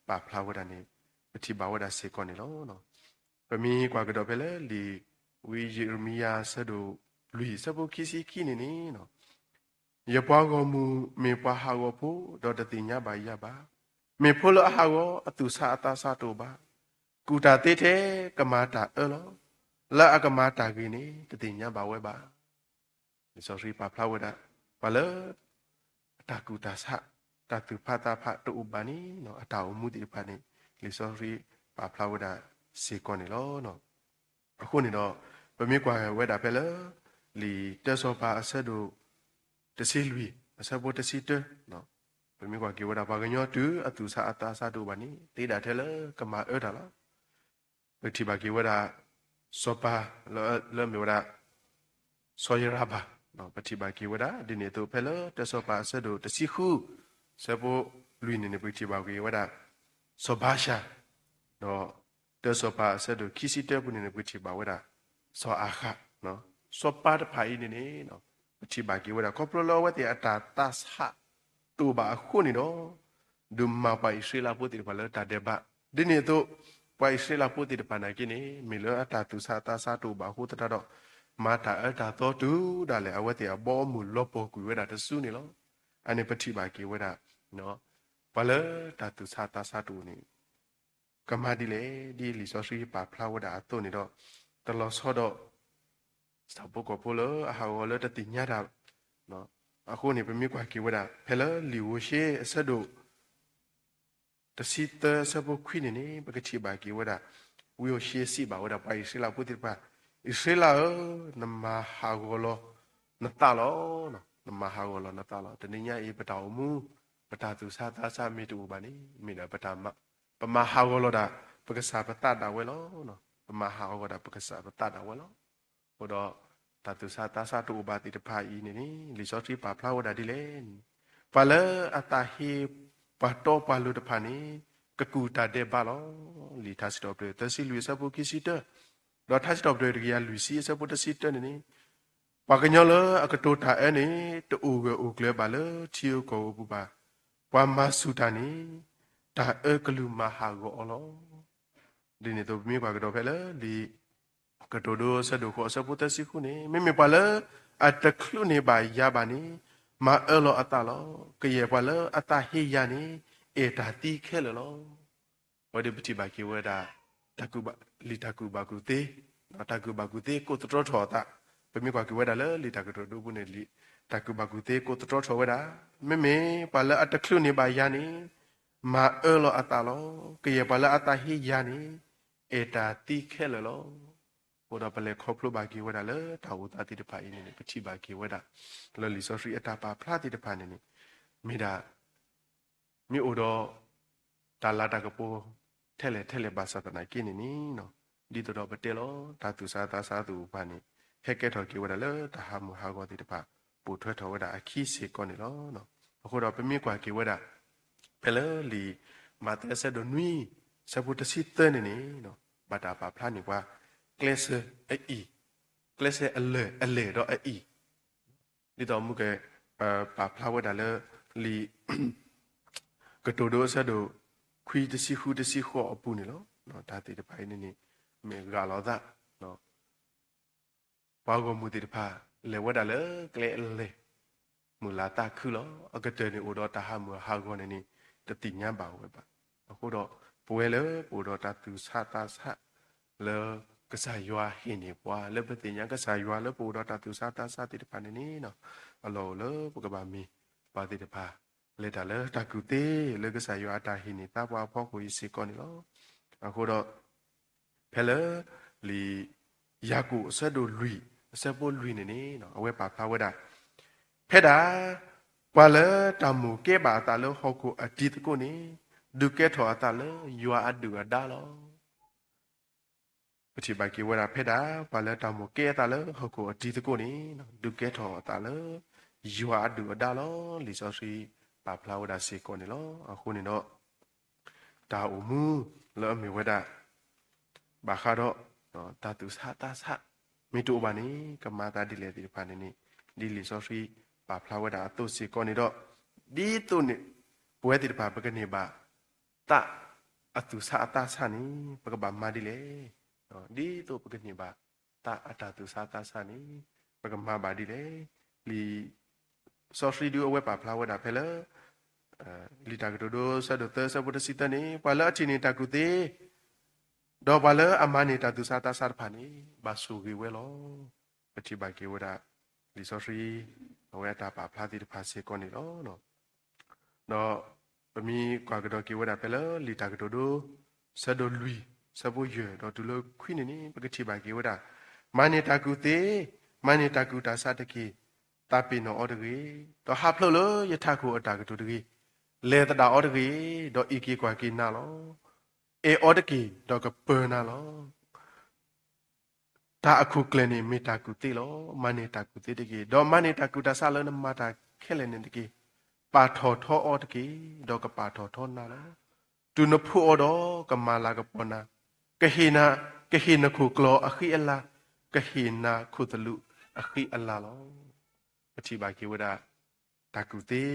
ပာ်ဖျါဝဲဒၣ်န့ၣ် ပထံၣ်ဘၣ်ဝဲဒၣ်စ့ၢ်ကီးန့ၣ်လီၤ. ပမ့ၢ်ကွၢ်ကဒီးဖဲလၢလံာ်ဝံယံးရမံယၤဆၢဒိၣ်လွံၢ်ဆၢဖိခံဆံခံန့ၣ်န့ၣ် ယပှၤဂီၢ်မုၢ်မ့ၢ်ပှၤဟးဂီၤဖိ ဒီးတသ့ၣ်ညါဘၣ်ယၤဘၣ်. မ့ၢ်ဖိလၢအဟးဂီၤအသူၣ်ဆးအသးဆးတအိၣ်ဘၣ်. ကူၣ်တၢ်သ့ထဲကမၤတၢ်အၢလီၤ. လၢအကမၤတၢ်ဂ့ၤန့ၣ် တသ့ၣ်ညါဘၣ်ဝဲဘၣ်. လံာ်စီဆှံပာ်ဖျါဝဲဒၣ် ပှၤလၢ အတၢ်ကူၣ်တၢ်ဆး တၢ်သူၣ်ဖးသးဖးတအိၣ်ဘၣ်န့ၣ် အတၢ်အိၣ်မူသ့ၣ်တဖၣ်န့ၣ် လံာ်စီဆှံပာ်ဖျါဝဲဒၣ် စ့ၢ်ကီးန့ၣ်လီၤ. အဃိန့ၣ်ဒီး ပမ့ၢ်ကွၢ်ဝဲဒၣ်ဖဲလၢ လံာ်တၢစီၤပၤအဆၢဒိၣ် တဆံလွံၢ် အဆၢဖိတဆံတၢ, ပမ့ၢ်ကွၢ်က့ၤဝဲဒၣ် ပှၤကညီတုၤအသူၣ်ဆးအသးဆးတအိၣ်ဘၣ်န့ၣ် သ့ဒၣ်ထဲလၢကမၤအၢတၢ်လီၤ. ပထံၣ်ဘၣ်က့ၤဝဲဒၣ် စီၤပၤ လၢအမ့ၢ်ဝဲဒၣ် စီၤယရၤဘၣ်, ပထံၣ်ဘၣ်က့ၤဝဲဒၣ် ဒ်န့ၣ်အသိး ဖဲလၢတၢစီၤပၤအဆၢဒိၣ်တဆံဃု ဆၢဖိလွံၢ်န့ၣ်န့ၣ် ပထံၣ်ဘၣ်က့ၤဝဲဒၣ် စီၤဘၤရှၤ, ဒီးတၢစီၤပၤအဆၢဒိၣ်ခံဆံတၢပူၤန့ၣ်န့ၣ် ပထံၣ်ဘၣ်ဝဲဒၣ် စီၤအၤဃး, စီၤပၤတဖၣ်အံၤန့ၣ်န့ၣ် ပထံၣ်ဘၣ်က့ၤဝဲဒၣ် ခီဖျိလၢအဝဲသ့ၣ်အတၢ်သးဆးတအိၣ်ဘၣ်အဃိန့ၣ်ဒီး ဒုးမၤပှၤအံၣ်စရ့လးဖိသ့ၣ်တဖၣ်လၢတၢ်ဒဲးဘး, ဒ်န့ၣ်အသိး ပှၤအံၣ်စရ့လးဖိသ့ၣ်တဖၣ်နာ်က့န့ၣ် မ့ၢ်လၢအတၢ်သူၣ်ဆးသးဆးတအိၣ်ဘၣ်အဃိသတးဒီး မၤတၢ်အၢတၢ်သီတုၤဒၣ်လဲာ် အဝဲသ့ၣ်အဘီအမုၢ်လီၤပှီၢ်ကွံာ်ဝဲဒၣ်တစုန့ၣ်လီၤ. အန့ၣ်ပထံၣ်ဘၣ်က့ၤဝဲဒၣ် ပှၤလၢတၢ်သူၣ်ဆးသးဆးတအိၣ်န့ၣ် ကမၤဒ်လဲၣ်, ဒ်လံာ်စီဆှံပာ်ဖျါဝဲဒၣ်အသိးန့ၣ်ဒီး တလီၤဆီဒီး ဆၣ်ဖိကီၢ်ဖိလၢအဟးဂီၤလၢတသ့ၣ်ညါတၢ် အဃိန့ၣ် ပမ့ၢ်ကွၢ်က့ၤဝဲဒၣ် ဖဲလၢလံာ်ဧိၤၡ့အဆၢဒိၣ် တဆံသၢအဆၢဖိခွံန့ၣ်န့ၣ် ပကထံၣ်ဘၣ်က့ၤဝဲဒၣ် ဝံဧိၤၡ့စံးဘၣ်ဝဲဒၣ်ပှၤအံၣ်စရ့လးဖိသ့ၣ်တဖၣ်, အံၣ်စရ့လးဧၢ, နမၤဟးဂီၤလီၤနသးလီၤ. နမၤဟးဂီၤလီၤနသးလီၤ. တနံၤညါအံၤ ပတၢ်အိၣ်မူ ပတၢ်သူၣ်ဆးသးဆးမ့ၢ်တအိၣ်ဘၣ်န့ၣ် မ့ၢ်ဒၣ်ပတၢ် ပမၤဟးဂီၤလီၤဒၣ် ပကစၢ်ပသးဒၣ်ဝဲလီၤ. ပမၤဟးဂီၤဒၣ်ပကစၢ်ပသးဒၣ်ဝဲလီၤ. အဃိဒီး တၢ်သူၣ်ဆးသးဆးတအိၣ်ဘၣ်သ့ၣ်တဖၣ်အံၤန့ၣ်န့ၣ် လံာ်စီဆှံပာ်ဖျါဝဲဒၣ်ဒ်လဲၣ်န့ၣ် ပှၤလၢအသးဟ့ ပှၤတီပှၤလိၤတဖၣ်န့ၣ် ကကူၣ်တၢ်ဒဲးဘးလီၤ. လံာ်ထါစံးထီၣ်ပတြၢၤ သၢဆံလွံၢ်အဆၢဖိခံဆံတၢ, ဒီးထါစံးထီၣ်ပတြၢၤ တကယၤလွံၢ်ဆံအဆၢဖိတဆံတၢန့ၣ်န့ၣ် ပှၤကညီလၢအကတိၤတၢ်အၢန့ၣ် တအိၣ်ဂၢၢ်အိၣ်ကျၢၤဘၣ်လၢထံဧိၤကီၢ်ဧိၤပူၤဘၣ်. ပှၤမၤဆူၣ်တၢ်န့ၣ် တၢ်အၢကလုၢ်မၤဟးဂီၤအီၤလီၤ. ဒ်န့ၣ်အသိး ပမ့ၢ်ကွၢ်ကဒီးဖဲလၢလံာ်ကတိၤဒိအဆၢဒိၣ်ဃိးအဆၢဖိသၢဆံဃုန့ၣ် မ့မ့ၢ်ပှၤလၢအတချုးန့ၢ်ဘၣ်ယၤဘၣ်န့ၣ် မၤအၢလီၤအသးလီၤ. ကယဲၢ်ပှၤလၢအသးဟ့ယၤန့ၣ် အဲၣ်တၢ်သံခဲလၢာ်လီၤ. အဝဲဒၣ်ပထံၣ်ဘၣ်က့ၤဝဲဒၣ် လံာ်တၢ်ကူၣ်ဘၣ်ကူၣ်သ့, တၢ်ကူၣ်ဘၣ်ကူၣ်သ့ကိးသတြီထီၣ်အသး, ပမ့ၢ်ကွၢ်က့ၤဝဲဒၣ်လၢလံာ်တၢ်ကတိၤဒိပူၤန့ၣ် လံာ်တၢ်ကူၣ်ဘၣ်ကူၣ်သ့ကိးသတြီထီၣ်ဝဲဒၣ်, မ့မ့ၢ်ပှၤလၢအတချုးန့ၢ်ဘၣ်ယၤန့ၣ် မၤအၢလီၤအသးလီၤ. ကယဲၢ်ပှၤလၢအသးဟ့ယၤန့ၣ် အဲၣ်တၢ်သံခဲလၢာ်လီၤ. အဃိဒီးပလဲၤခီဖျိဘၣ်က့ၤဝဲဒၣ်လၢတၢ်အိၣ်သးသ့ၣ်တဖၣ်အံၤန့ၣ်န့ၣ် ပထံၣ်ဘၣ်က့ၤဝဲဒၣ် လၢလံာ်စီဆှံအတၢ်ပာ်ဖျါသ့ၣ်တဖၣ်န့ၣ်န့ၣ် မ့ၢ်ဒၣ် မ့ၢ်အိၣ်ဒီး တၢ်လၤတၢ်ကပီၤ ထဲလဲၣ်ထဲလဲၣ်ဘၣ်ဆၣ်သနာ်က့န့ၣ်န့ၣ် ဒ်သိးဒီးပတဲလီၤ တၢ်သူၣ်ဆးသးဆးသ့ၣ်တဖၣ်န့ၣ် ဟဲကဲထီၣ်က့ၤဝဲဒၣ်လၢတၢ်ဟးမုၢ်ဟးဂီၤသ့ၣ်တဖၣ် ပိာ်ထွဲထီၣ်ဝဲဒၣ်အခံစ့ၢ်ကီးန့ၣ်လီၤ. အဃိဒီးပမ့ၢ်ကွၢ်က့ၤဝဲဒၣ် ဖဲလၢလံာ်မးသဲအဆၢဒိၣ်နွံ အဆၢဖိတဆံသၢန့ၣ်န့ၣ် ဘၣ်တၢ်ပာ်ဖျါန့ၢ်ပှၤ ကျဲစၢၤအအံၤ, ကျဲစၢၤအလၢၢ်အလဲၢ်ဒီးအအံၤ ဒ်သိးမုၢ်က ပာ်ဖျါဝဲဒၣ်လၢ လံာ် ကတိၤဒိအဆၢဒိၣ် ခွံတဆံဃုတဆံဃိးအပူၤန့ၣ်လီၤ. တၢ်သ့ၣ်တဖၣ်အံၤန့ၣ်န့ၣ် မ့ၢ်ဂာ်လီၤသး ပှၤဂီၢ်မုၢ်သ့ၣ်တဖၣ် လဲၤဝဲဒၣ်လၢကျဲအလဲၢ် မုၢ်လၢ်သးခုလီၤ. အကတၢၢ်န့ၣ်အိၣ်ဒီးတၢ်ဟးမုၢ်ဟးဂီၤန့ၣ်န့ၣ် တသ့ၣ်ညါဘၣ်ဝဲဘၣ်. အဃိဒီး ပဝဲလၢပအိၣ်ဒီးတၢ်သူၣ်ဆးသးဆး လၢကစၢ်ယွၤဟ့ၣ်န့ၢ်ပှၤ လၢပသ့ၣ်ညါကစၢ်ယွၤလၢပအိၣ်ဒီးတၢ်သူၣ်ဆးသးဆးသ့ၣ်တဖၣ်န့ၣ်န့ၣ် အလီၢ်အိၣ်လၢပကဘၣ်မ့ၢ်ပှၤသ့ၣ်တဖၣ် လဲၤတၢ်လၢတၢ်ကူၣ်သ့ လၢကစၢ်ယွၤအတၢ်ဟ့ၣ်န့ၢ်သါပှၤအဖီခိၣ်အံၤစ့ၢ်ကီးန့ၣ်လီၤ. အဃိဒီး ဖဲလၢ လံာ် ယၤကိာ်အဆၢဒိၣ်လွံၢ် အဆၢဖိလွံၢ်န့ၣ်န့ၣ် အဝဲပာ်ဖျါဝဲဒၣ် ဖဲဒၣ် ပှၤလၢတၢ်မိၣ်ကဲဘၣ်အသးလၢဟီၣ်ခိၣ်အတံၤသကိးန့ၣ် ဒုးကဲထီၣ်အသးလၢယွၤအဒုၣ်အဒါလီၤ. ပထံၣ်ဘၣ်က့ၤဝဲဒၣ်ဖဲဒၣ် ပှၤလၢတၢ်မိၣ်ကဲအသးလၢဟီၣ်ခိၣ်အတံၤသကိးန့ၣ် ဒုးကဲထီၣ်အသးလၢ ယွၤအဒုၣ်အဒါလီၤ. လံာ်စီဆှံပာ်ဖျါဝဲဒၣ်စ့ၢ်ကီးန့ၣ်လီၤ. အဃိန့ၣ်ဒီး တၢ်အိၣ်မူလၢအမ့ၢ်ဝဲဒၣ် ဘၣ်ဃးဒီး တၢ်သူၣ်ဆးသးဆး မ့ၢ်တအိၣ်ဘၣ်န့ၣ် ကမၤသးဒ်လဲၣ်သ့ၣ်တဖၣ်န့ၣ်န့ၣ် ဒ်လံာ်စီဆှံပာ်ဖျါဝဲဒၣ်အသိးစ့ၢ်ကီးန့ၣ်ဒီး ဒ်သိးန့ၣ် ပဝဲသ့ၣ်တဖၣ်ပကန့ၢ်ဘၣ် သးအသူၣ်ဆးအသးဆးန့ၣ် ပကဘၣ်မၤဒ်လဲၣ်. ဒ်သိးပကန့ၢ်ဘၣ် သးအတၢ်သူၣ်ဆးသးဆးန့ၣ် ပကမၤဘၣ်ဒ်လဲၣ်. လံာ် စီဆှံဒုးအဝဲပာ်ဖျါဝဲဒၣ်ဖဲလၢ လံာ်တၢ်ကတိၤဒိ ဆၢဒိၣ်သၢ ဆၢဖိတဆံသၢန့ၣ် ပှၤလၢအထံၣ်န့ၢ်တၢ်ကူၣ်သ့ ဒီးပှၤလၢအမၤန့ၢ်တၢ်သူၣ်ဆးသးဆးတဖၣ်န့ၣ် ဘၣ်ဆိၣ်ဂ့ၤဝဲလီၤ. ပထံၣ်ဘၣ်က့ၤဝဲဒၣ် လံာ်စီဆှံ အဝဲအတၢ်ပာ်ဖျါသ့ၣ်တဖၣ်စ့ၢ်ကီးန့ၣ်လီၤ. ဒီးပမ့ၢ်ကွၢ်ကဒီးက့ၤဝဲဒၣ်ဖဲလၢလံာ်တၢ်ကတိၤဒိ ဆၢဒိၣ်လွံၢ် အဆၢဖိယဲၢ်ဒီးတုၤလၢခွံန့ၣ်န့ၣ် ပကထံၣ်ဘၣ်က့ၤဝဲဒၣ်, မၤန့ၢ်တၢ်ကူၣ်သ့, မၤန့ၢ်တၢ်ကူၣ်တၢ်ဆးတက့ၢ်. သးပ့ၤနီၣ်အီၤတဂ့ၤ, ဒီးဟးဖျိးလၢယထးခိၣ်အတၢ်ကတိၤတဂ့ၤ. လဲၤသဒၣ်အီၤတဂ့ၤ, ဒီးအံးက့ၤကွၢ်က့ၤနၤလီၤ. အဲၣ်အီၤတက့ၢ်, ဒီးကပၢၤနၤလီၤ. တၢ်အခိၣ်ကျၢၢ်န့ၣ်မ့ၢ်တၢ်ကူၣ်သ့လီၤ. မၤန့ၢ်တၢ်ကူၣ်သ့တက့ၢ်, ဒီးမၤန့ၢ်တၢ်ကူၣ်တၢ်ဆးလၢနမၤတၢ်ခဲလၢာ်န့ၣ်တက့ၢ်. ပာ်ထီၣ်ထီအီၤတက့ၢ်, ဒီးကပာ်ထီၣ်ထီနၤလီၤ. တုၤနဖှိၣ်အီၤဒီး ကမၤလၤကပီၤနၤ, ကဟ့ၣ်နၤ, ကဟ့ၣ်နခိၣ်ကျီၢ်အဃံအလၤ, ကဟ့ၣ်နၤခိၣ်သလုးအဃံအလၤလီၤ. ပထံၣ်ဘၣ်က့ၤဝဲဒၣ် တၢ်ကူၣ်သ့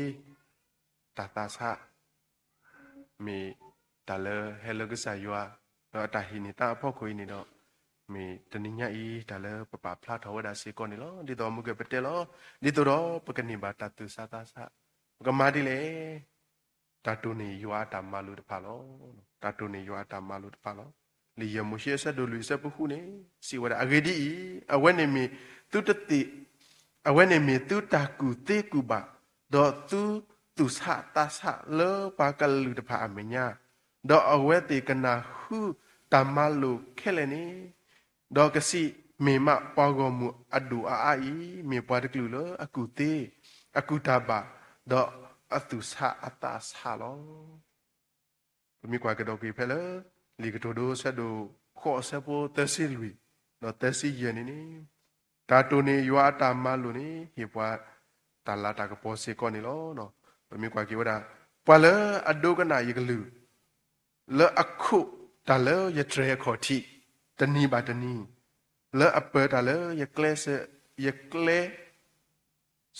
တၢ်သးဆး မ့ၢ်တၢ်လၢဟဲလၢကစၢ်ယွၤ ဒီးအတၢ်ဟ့ၣ်န့ၢ်သးအဖီခိၣ်အံၤန့ၣ်ဒီး, မ့ၢ်တနံၤညါအံၤ တၢ်လၢပပာ်ဖျါထီၣ်ဝဲဒၣ်စ့ၢ်ကီးန့ၣ်လီၤ. ဒ်သိးမုၢ်ကပတဲလီၤ, ဒ်သိးဒီးပကန့ၢ်ဘၣ်တၢ်သူၣ်ဆးသးဆး, ပကမၤဒ်လဲၣ်. တၢ်တိၢ်န့ၢ်ယွၤအတၢ်မၤလိာ်တဖၣ်လီၤ. တၢ်တိၢ်န့ၢ်ယွၤအတၢ်မၤလိာ်တဖၣ်လီၤ. လံာ်ယဲၢ်မိၤၡ့အဆၢဒိၣ်လွံၢ်အဆၢဖိဃုန့ၣ် စံးဝဲဒၣ်, အဂ့ၢ်ဒ်အံၤ, အဝဲန့ၣ်မ့ၢ်သုတသ့ၣ် အဝဲန့ၣ်မ့ၢ်သုတၢ်ကူၣ်သ့ကူၣ်ဘၣ်, ဒီးသုသူၣ်ဆးသးဆးလၢပှၤကလုာ်တဖၣ်အမဲာ်ညါ, ဒီးအဝဲသ့ၣ်ကနၢ်ဟူတၢ်မၤလိာ်ခဲလၢာ်န့ၣ်, ဒီးကစံး, မ့ၢ်မးပှၤဂီၢ်မုၢ်အဒိၣ်အအါအံၤ မ့ၢ်ပှၤတကလုာ်လၢအကူၣ်သ့, အကူၣ်တၢ်ဘၣ်, ဒီးအသူၣ်ဆးအသးဆးလီၤ. ပမ့ၢ်ကွၢ်ကဒီးက့ၤဖဲလၢ လံာ်ကတိၤဒိအဆၢဒိၣ်ဃိးအဆၢဖိသၢဆံလွံၢ် ဒီးသၢဆံယဲၢ်န့ၣ်န့ၣ်, တၢ်တိၢ်န့ၢ်ယွၤအတၢ်မၤလိာ်န့ၣ် ဟ့ၣ်ပှၤတၢ်လၤတၢ်ကပီၤစ့ၢ်ကီးန့ၣ်လီၤ. ပမ့ၢ်ကွၢ်က့ၤဝဲဒၣ်, ပှၤလၢအဒိကနၣ်ယကလုၢ်, လၢအခိးတၢ်လၢယတြဲၤအခီၣ်ထံး တနံၤဘၣ်တနံၤ, လၢအပၢၤတၢ်လၢယကျဲစၢ, ယကျဲ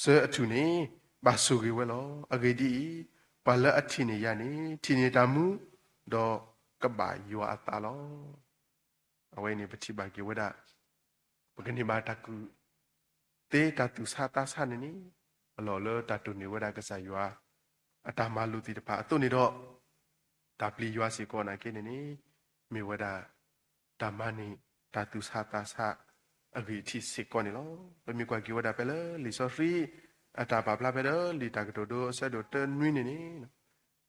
စၢအထူၣ်န့ၣ် ဘၣ်ဆိၣ်ဂ့ၤဝဲလီၤ. အဂ့ၢ်ဒ်အံၤ, ပှၤလၢအထံၣ်န့ၢ်ယၤန့ၣ် ထံၣ်န့ၢ်တၢ်မူ, ဒီးကဘၣ်ယွၤအသးလီၤ. အဝဲအံၤန့ၣ် ပထံၣ်ဘၣ်က့ၤဝဲဒၣ် ပကန့ၢ်ဘၣ်တၢ်ကူၣ်သ့တၢ်သူၣ်ဆးသးဆးန့ၣ်န့ၣ် အလီၢ်လၢတၢ်တိၢ်န့ၢ်ဝဲဒၣ်ကစၢ်ယွၤ အတၢ်မၤလိာ်သ့ၣ်တဖၣ်အသိးန့ၣ်ဒီး တၢ်ပျံၤယွၤစ့ၢ်ကီးနာ်က့န့ၣ်န့ၣ် မ့ၢ်ဝဲဒၣ် တၢ်မၤန့ၢ်တၢ်သူၣ်ဆးသးဆး အဂ့ၢ်အထံးစ့ၢ်ကီးန့ၣ်လီၤ. ပမ့ၢ်ကွၢ်က့ၤဝဲဒၣ်ဖဲလၢလံာ်စီဆှံ အတၢ်ပာ်ဖျါဖဲလၢလံာ်တၢ်ကတိၤဒိအဆၢဒိၣ်တၢနွံန့ၣ်န့ၣ်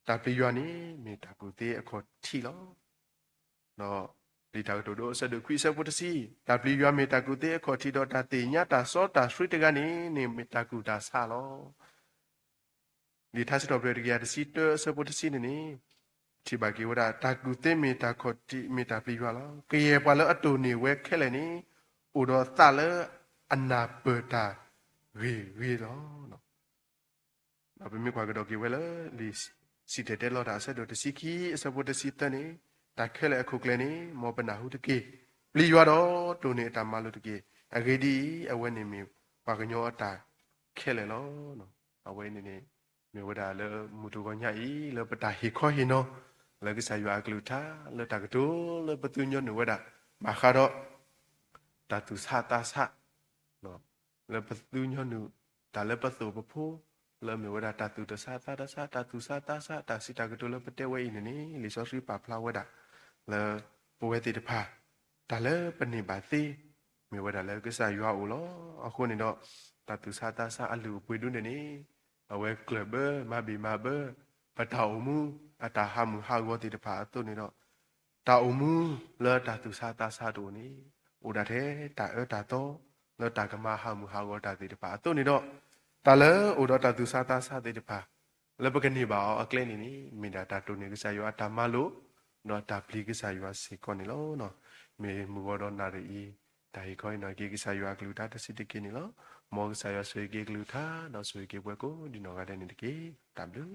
တၢ်ပျံၤယွၤန့ၣ် မ့ၢ်တၢ်ကူၣ်သ့အခီၣ်ထံးလီၤ. ဒီးလံာ်တၢ်ကတိၤဒိအဆၢဒိၣ်ခွံအဆၢဖိတဆံ, တၢ်ပျံၤယွၤမ့ၢ်တၢ်ကူၣ်သ့အခီၣ်ထံး ဒီးတၢ်သ့ၣ်ညါတၢ်စီတၢ်ဆှံတဂၤန့ၣ်န့ၣ် မ့ၢ်တၢ်ကူၣ်တၢ်ဆးလီၤ. လံာ်ထါစံးထီၣ်ပတြၢၤတကယၤတဆံတၢအဆၢဖိတဆံန့ၣ်န့ၣ် ထံၣ်ဘၣ်က့ၤဝဲဒၣ် တၢ်ကူၣ်သ့မ့ၢ်တၢ်ခီၣ်ထံး မ့ၢ်တၢ်ပျံၤယွၤလီၤ. ကယဲၢ်ပှၤလၢအတိၢ်န့ၢ်ဝဲခဲလၢာ်န့ၣ် အိၣ်ဒီးသးလၢအနၢ်ပၢၢ်တၢ်ဂ့ၤဂ့ၤလီၤ. ဒီးပမ့ၢ်ကွၢ်ကဒီးက့ၤဝဲလၢ လံာ်စံၣ်တဲၤတဲလီၤတၢ်အဆၢဒိၣ်တဆံခံအဆၢဖိတဆံသၢန့ၣ်, တၢ်ခဲလၢာ်အခိၣ်ကျၢၢ်န့ၣ် မ်ပနၢ်ဟူတက့ၢ်. ပျံၤယွၤဒီးတိၢ်န့ၢ်အတၢ်မၤလိာ်တက့ၢ်. အဂ့ၢ်ဒ်အံၤ, အဝဲန့ၣ်မ့ၢ်ပှၤကညီအတၢ်ခဲလၢာ်လီၤ. အဝဲန့ၣ်န့ၣ် မ့ၢ်ဝဲဒၣ်လၢမုၢ်တဂီၤညါအံၤ လၢပတၢ်ဟ့ၣ်ခီဟ့ၣ်နီၤ လၢကစၢ်ယွၤအကလုၢ်ကထါ လၢတၢ်ကတိၤလၢပသူညီနုၢ်ဝဲဒၣ် ဘၣ်ဃးဒီး တၢ်သူၣ်ဆးသးဆး လၢပသူညီနုၢ် တၢ်လၢပသိၣ်ပဖိ လၢမ့ၢ်ဝဲဒၣ်တၢ်သူၣ်တဆးသးတဆး တၢ်သူၣ်ဆးသးဆး တၢ်စံးတၢ်ကတိၤလၢပတဲဝဲအံၤန့ၣ်န့ၣ် လံာ်စီဆှံပာ်ဖျါဝဲဒၣ် လၢပဝဲသ့ၣ်တဖၣ် တၢ်လၢပန့ၢ်ဘၣ်သ့ မ့ၢ်ဝဲဒၣ်လၢကစၢ်ယွၤအအိၣ်လီၤ. အဃိန့ၣ်ဒီး တၢ်သူၣ်ဆးသးဆးအလုၢ်အပှ့ၤဒုန့ၣ်န့ၣ် အဝဲကျၢၢ်ဘၢ မၤဘံၣ်မၤဘၢ ပတၢ်အိၣ်မူ အတၢ်ဟးမုၢ်ဟးဂီၤသ့ၣ်တဖၣ်အသိးန့ၣ်ဒီး တၢ်အိၣ်မူလၢတၢ်သူၣ်ဆးသးဆးတအိၣ်န့ၣ် အိၣ်ဒၣ်ထဲတၢ်အၢတၢ်သီ လၢတၢ်ကမၤဟးမုၢ်ဟးဂီၤတၢ်သ့ၣ်တဖၣ်အသိးန့ၣ်ဒီး တၢ်လၢအိၣ်ဒီးတၢ်သူၣ်ဆးသးဆးသ့ၣ်တဖၣ် လၢပကန့ၢ်ဘၣ်အီၤအကျဲန့ၣ်န့ၣ် မ့ၢ်ဒၣ်တၢ်တိၢ်န့ၢ်ကစၢ်ယွၤအတၢ်မၤလိာ် ဒီးတၢ်ပျံၤကစၢ်ယွၤစ့ၢ်ကီးန့ၣ်လီၤ. မ့ၢ်မုၢ်ဂီၤဒီးနၣ်ရံၣ်အံၤ တၢ်ဟ့ၣ်ခီဟ့ၣ်နီၤက့ၤကစၢ်ယွၤအကလုၢ်ကထါတဆံးတက့ၢ်န့ၣ်လီၤ. မ်ကစၢ်ယွၤဆိၣ်ဂ့ၤက့ၤကလုၢ်ကထါ ဒီးဆိၣ်ဂ့ၤက့ၤပှၤကိးဒံနီၢ်ဂၤဒဲးန့ၣ်တက့ၢ်. တၢ်ဘျုး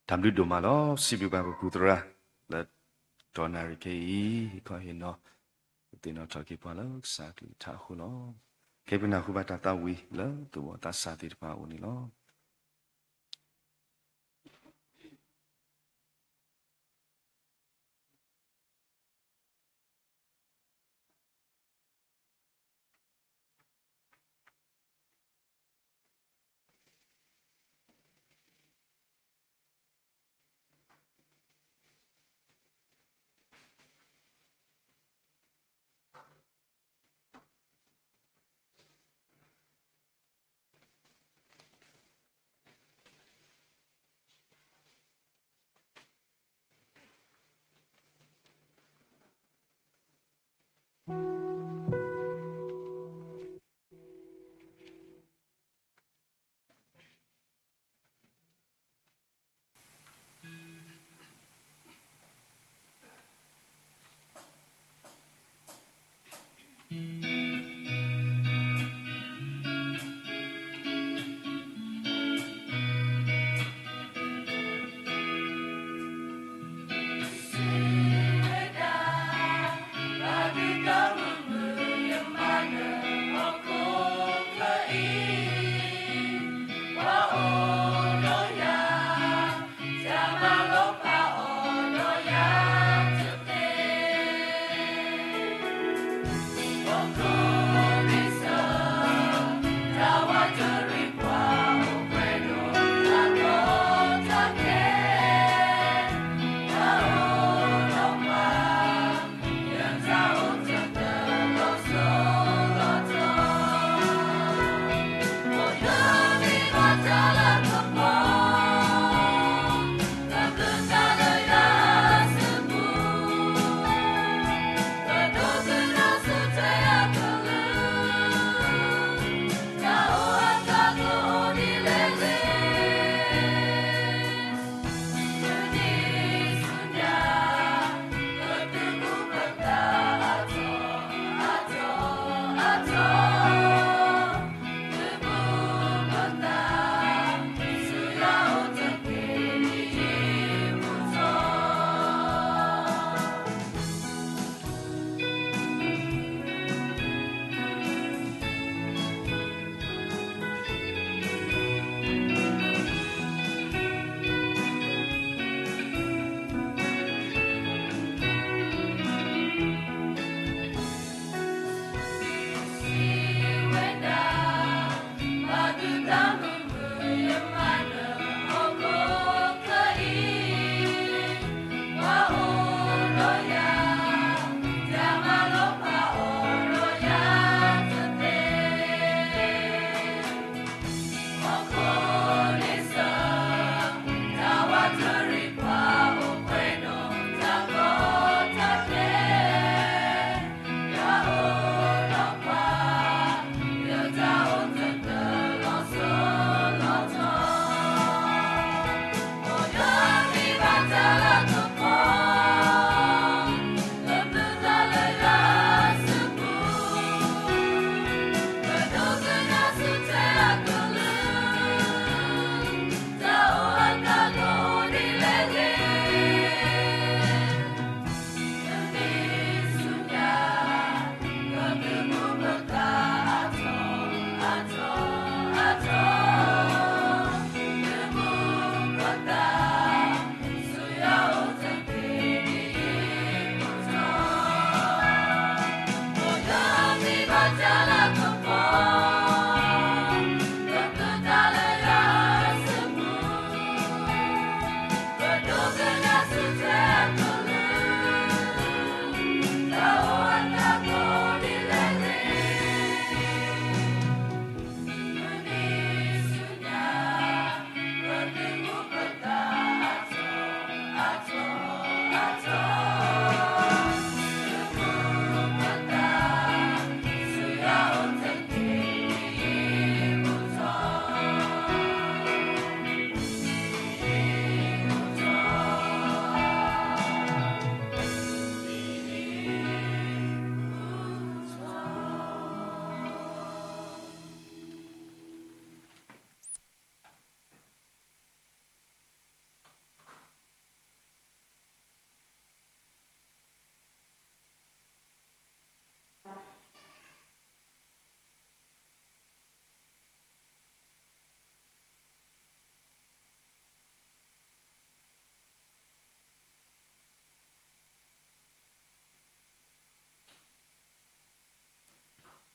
တၢ်ဘျုးဒိၣ်မးလီၤ. စံးဘျုးဘၣ်ပပူၤသရၣ် လၢတနၣ်ရံၣ်ခဲအံၤ ဟ့ၣ်ခီဟ့ၣ်နီၤ သ့ၣ်နီၣ်ထီၣ်က့ၤပှၤလၢကစၢ်အကလုၢ်ကထါအဃိလီၤ. ခဲအံၤပနၢ်ဟူဘၣ်တၢ်သးဝံၣ်လၢသူၣ်ဘီၣ်သးစၢ်သ့ၣ်တဖၣ်အအိၣ်န့ၣ်လီၤ.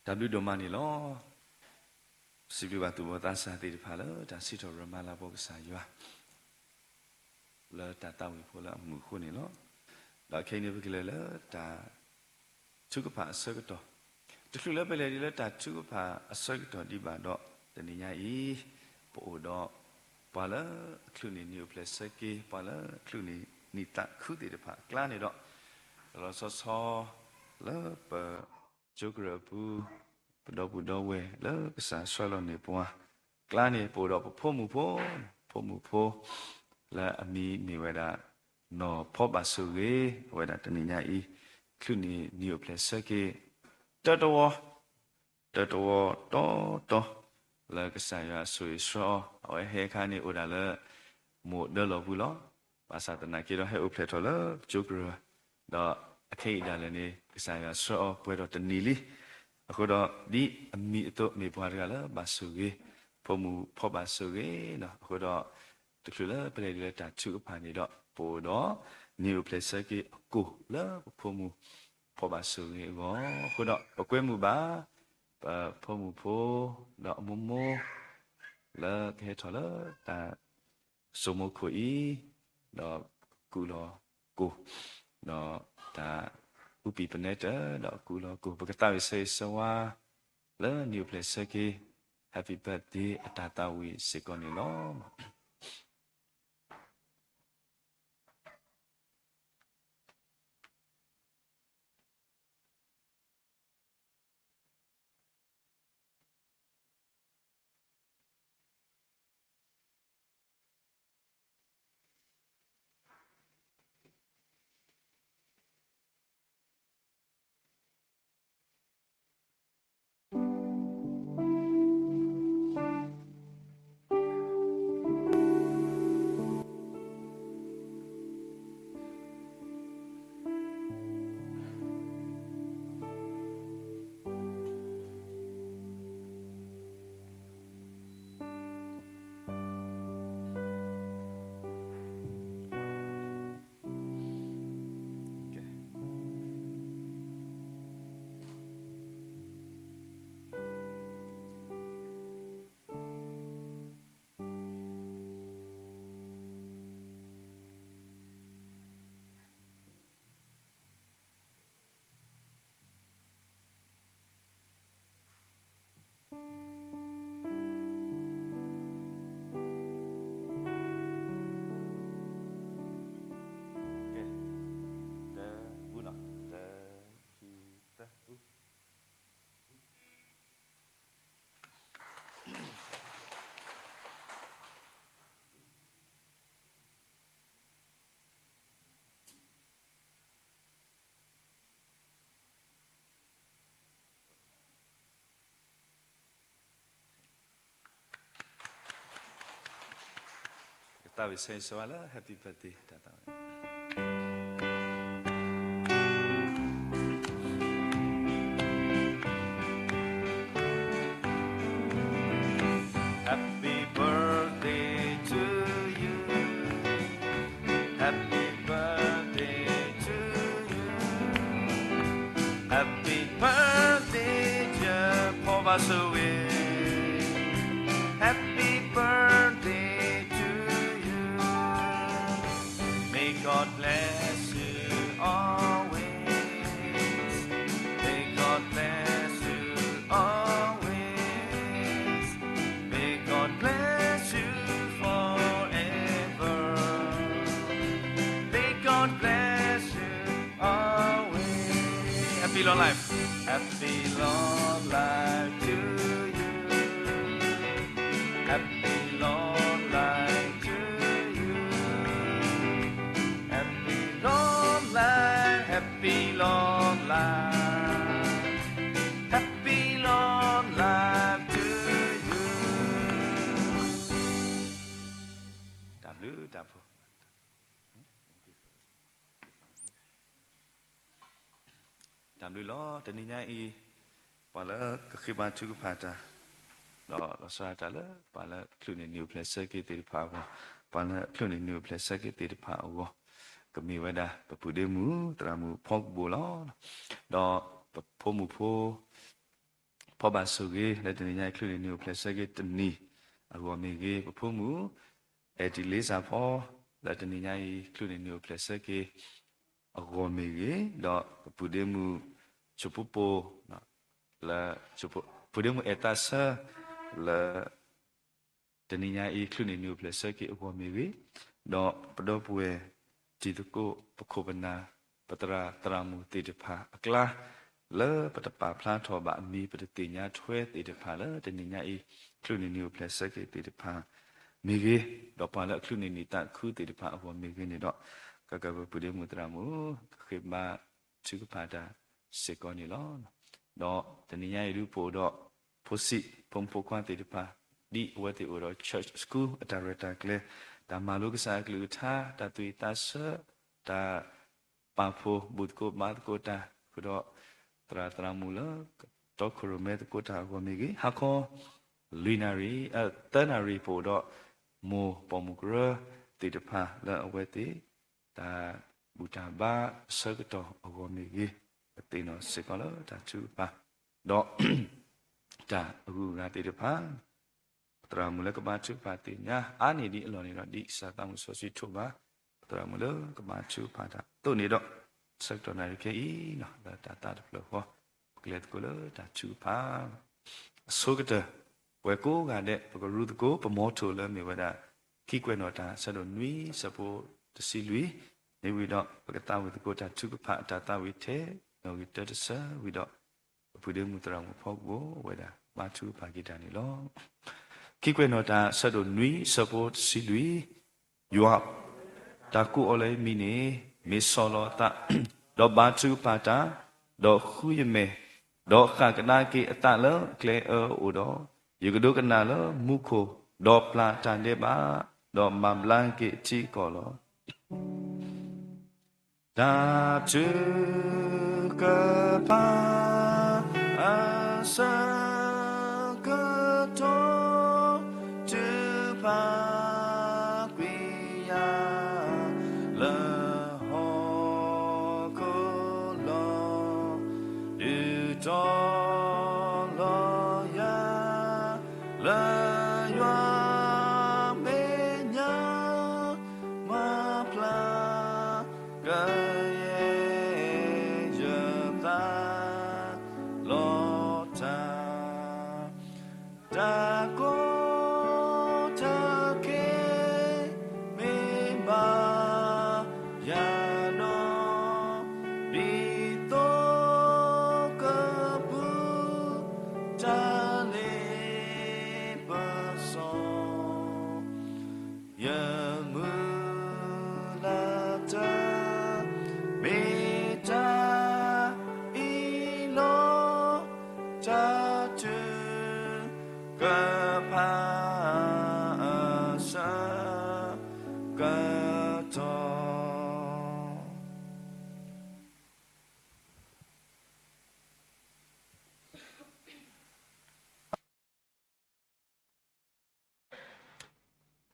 တၢ်ဘျုးဒိၣ်မးန့ၣ်လီၤ. စံးဘျုးဘၣ်သူၣ်ဘီၣ်သးစၢ်သ့ၣ်တဖၣ်လၢတၢ်စံးထီၣ်ပတြၢၤမၤလၤကပီၤကစၢ်ယွၤ လၢတၢ်သးဝံၣ်ဖိလၢအမုာ်အဃိန့ၣ်လီၤ. ဒီးခဲအံၤန့ၣ် ပကလဲၤလၢတၢ်ထုကဖၣ်အဆၢကတီၢ်, တချုးလၢပလဲၤဒံးလၢတၢ်ထုကဖၣ်အဆၢကတီၢ်ဒံးဘၣ်ဒီး တနံၤညါအံၤ ပအိၣ်ဒီးပှၤလၢအချုးန့ၢ်နံၣ်အိၣ်ဖျဲၣ်ဆၢက့ၤ, ပှၤလၢအချုးန့ၢ်နံၣ်သးခုသ့ၣ်တဖၣ်အကျါန့ၣ်ဒီး လီၤလီၤဆီဆီ လၢပကၠိကရၢၢ်အပူၤ, ပဒီပုၢ်ဒီဝဲၢ်လၢကစၢ်ဆှၢလီၤန့ၢ်ပှၤကျါန့ၣ် ပအိၣ်ဒီးပဖိမုၣ်ဖိ, ဖိမုၣ်ဖိ လၢအမံၤမ့ၢ်ဝဲဒၣ် နီၢ်ဖီဘၣ်ဆိၣ်ဂ့ၤ, အဝဲဒၣ်တနံၤညါအံၤ ချုးန့ၢ်နံၣ်အိၣ်ဖျဲၣ်ဆၢက့ၤ တၢတဝီ တၢတဝီတီတီ လၢကစၢ်ယွၤဆိၣ်ဂ့ၤဆှၢအီၤ, အဝဲဟဲအခါန့ၣ်အိၣ်ဒၣ်လၢ မိၢ်ဒၢလီၢ်ပူၤလီၤ. ဘၣ်ဆၣ်သနာ်က့ဒီးဟဲအိၣ်ဖျဲၣ်ထီၣ်လၢကၠိကရၢၢ်, ဒီးအခဲအံၤဒၣ်လဲာ်န့ၣ် ကစၢ်ယွၤဆှၢအီၤပှဲၤထီၣ်တနံၣ်လံ. အဃိဒီးဒ်အမံၤအသိးမ့ၢ်ပှၤတဂၤလၢဘၣ်ဆိၣ်ဂ့ၤ, ဖိမုၣ်ဖီဘၣ်ဆိၣ်ဂ့ၤလီၤ. အဃိဒီး တချုးလၢပလဲၤဒ်လၢတၢ်ထုကဖၣ်န့ၣ်ဒီး ပအိၣ်ဒီး နံၣ်အိၣ်ဖျဲၣ်ဆၢက့ၤအကိၢ်လၢပဖိမုၣ်ဖီဘၣ်ဆိၣ်ဂ့ၤအဂီၢ်, အဃိဒီးပကွဲမုာ်ဘၣ် ပဖိမုၣ်ဖိ ဒီးအမိၢ်မိၢ် လၢကဟဲထီၣ်လၢတၢ်စိမိခိၣ်အံၤ, ဒီးကူၣ်လီၤကိၢ်, ဒီးတၢ်အူပံၤပနဲတၢ် ဒီးကူၣ်လီၤကိၢ်, ပကသးဝံၣ်ဆၢဂ့ၤဆၢဝါ လၢနံၣ်အိၣ်ဖျဲၣ်ဆၢက့ၤ Happy birthday အတၢ်သးဝံၣ်စ့ၢ်ကီးန့ၣ်လီၤ. ကသးဝံၣ်ဆၢဂ့ၤဆၢဝါလၢ Happy birthday တၢ်သးဝံၣ် Happy birthday to you. Happy birthday to you. Happy birthday, dear ဖီဘၣ်ဆိၣ်ဂ့ၤ. Happy birthday to you. May God bless you always. May God bless you always. May God bless you forever. May God bless you always. Happy long life. Happy long life to you. Happy long life to you. Happy long life, happy long life. Happy long life to you. တၢ်ဘျုးတၢ်ဖှိၣ် တၢ်ဘျုးလီၤ. တနံၤညါအံၤ ပှၤလၢကဃ့ဘါထုကဖၣ်တၢ် ဒီးလီၤဆီဒၣ်တၢ်လၢ ပှၤလၢချုးန့ၢ်နံၣ်အိၣ်ဖျဲၣ်ဆၢက့ၤသ့ၣ်တဖၣ်အဂီၢ်, ပှၤလၢချုးန့ၢ်နံၣ်အိၣ်ဖျဲၣ်ဆၢက့ၤသ့ၣ်တဖၣ်အဂီၢ်, ကမ့ၢ်ဝဲဒၣ် ပပုၢ်ဒ့မုၣ် သရၣ်မုၣ်ဖီကဘိၣ်လီၤ. ဒီးပဖိမုၣ်ဖိ ဖီဘၣ်ဆိၣ်ဂ့ၤ လၢတနံၤညါအံၤ ချုးန့ၢ်နံၣ်အိၣ်ဖျဲၣ်ဆၢက့ၤတနံၣ်အဂီၢ်မ့ၢ်ဂ့ၤ, ပဖိမုၣ် အဲၣ်တံၢ်လ့စၢ်ဖီ လၢတနံၤညါအံၤ ချုးန့ၢ်နံၣ်အိၣ်ဖျဲၣ်ဆၢက့ၤအဂီၢ်မ့ၢ်ဂ့ၤ, ဒီးပပုၢ်ဒ့မုၣ် ဆိၣ်ဖိပိၢ် လၢ ပုၢ်ဒ့မုၣ်အဲၣ်သးဆၢ လၢ တနံၤညါအံၤ ချုးန့ၢ်နံၣ်အိၣ်ဖျဲၣ်ဆၢက့ၤအဂီၢ်မ့ၢ်ဂ့ၤ, ဒီးပဒီပုၢ်ဝဲၢ်တံၤသကိး ပခိၣ်ပနၢ် ပသရၣ်သရၣ်မုၣ်သ့ၣ်တဖၣ်အကျါ လၢပတပာ်ဖျါထီၣ်ဘၣ်အမံၤ ပတသ့ၣ်ညါထွဲသ့ၣ်တဖၣ်လၢတနံၤညါအံၤ ချုးန့ၢ်နံၤအိၣ်ဖျဲၣ်ဆၢက့ၤသ့ၣ်တဖၣ်မ့ၢ်ဂ့ၤ, ဒီးပှၤလၢအချုးန့ၢ်နံၣ်သးခုသ့ၣ်တဖၣ်အဂီၢ်မ့ၢ်ဂ့ၤန့ၣ်ဒီး ကကပၤပူၤဒ့မုၣ်သရၣ်မုၣ် ကဃ့ဘါထုကဖၣ်တၢ်စ့ၢ်ကီးန့ၣ်လီၤ. ဒီးတနံၤညါအံၤဒုးပအိၣ်ဒီး ဖိဆံးဖိမုၣ်ဖိခွါသ့ၣ်တဖၣ် ဒ်အဝဲသ့ၣ်အိၣ်ဒီး church school အတၢ်ရဲၣ်တၢ်ကျဲၤ, တၢ်မၤလိကစၢ်အကလုၢ်ကထါ, တၢ်သူၣ်ဝံၣ်သးဆၢ, တၢ်ပာ်ဖှိၣ်ဘူၣ်သကိးဘါသကိးတၢ်, ဃုာ်ဒီးသရၣ်သရၣ်မုၣ်လၢ တီခိၣ်ရိၣ်မဲသကိးတၢ်အဂီၢ်မ့ၢ်ဂ့ၤ, ဟါခီ လွံၢ်နၣ်ရံၣ်, သၢနၣ်ရံၣ်ပအိၣ်ဒီး မိၢ်ပိာ်မုၣ်ကရၢသ့ၣ်တဖၣ်လၢအဝဲသ့ၣ် တၢ်ဘူၣ်တၢ်ဘါအဆၢကတီၢ်အဂီၢ်မ့ၢ်ဂ့ၤ, ပသ့ၣ်နီၣ်စ့ၢ်ကီးလၢတၢ်ထုကဖၣ်, ဒီး တၢ်အဂုၤအဂၤသ့ၣ်တဖၣ် ပသရၣ်မုၣ်လၢကဘါထုကဖၣ်သ့ၣ်ညါ အါန့ၢ်ဒံးအလီၢ်န့ၣ်ဒီး ဒ်ကစၢ်သးမုၣ်စီဆှံထိးဘၣ် ပသရၣ်မုၣ်လၢကဘါထုကဖၣ်တၢ်အသိးန့ၣ်ဒီး ဆၢကတီၢ်နၣ်ရံၣ်ခဲအံၤ လၢတၢ်သးတဖျၢၣ်ဃီ ပကလဲၤသကိးလၢတၢ်ထုကဖၣ် အဆိကတၢၢ် ပဝဲကိးဂၤဒဲး ပကရူသကိး ပမီထိၣ်လၢမ့ၢ်ဝဲဒၣ် ခံကွဲးနီၣ်တၢ် ဆၢဒိၣ်နွံ ဆၢဖိတဆံလွံၢ်န့ၣ်ဝံၤဒီး ပကသးဝံၣ်သကိးတၢ်ထုကဖၣ် တၢ်သးဝံၣ်ထဲ နီၣ်ဂံၢ်တၢတဆၢဝံၤဒီး ပပုၢ်ဒ့မုၣ်သရၣ်မုၣ်ဖီကဝီၤဝဲဒၣ် ဘါထုကဖၣ်က့ၤတၢ်န့ၣ်လီၤ. ခံကွဲးနီၣ်တၢ် ဆၢဒိၣ်နွံ ဆၢဖိတဆံလွံၢ် ယွၤ တၢ်ကိးအီၤလၢယမံၤန့ၣ် မ့ၢ်ဆီၣ်လီၤအသး, ဒီးဘါထုကဖၣ်တၢ်, ဒီးဃုယမဲာ်, ဒီးဃၣ်ကဒါက့ၤအသးလၢကျဲအၢအအိၣ်ဒီး, ယကဒိကနၣ်လၢမူခိၣ်, ဒီးပျၢ်တၢ်ဒဲးဘး, ဒီးမၤဘျါက့ၤအထံအကီၢ်လီၤ. တၢ်ထုကဖၣ် အဆၢကတီၢ် ထုကဖၣ်ကွံာ်ယၤ လၢဟီၣ်ခိၣ်လီၤ. ဒုးတီၤလီၤယၤ လၢယွၤမဲာ်ညါ မၤဖျါ ကယဲၢ်ယသး လီၤတၢ် တၢ်ကီတၢ်ခဲ မ့ၢ်ဘၣ်ယၤဒီး ဒ်သိးကပူၤ တၢ်လ့ပစီ ယမုၢ်လၢ်တၢ် မ့ၢ်တၢ်အံၤလီၤ. တၢ်ထုကဖၣ် အဆၢကတီၢ်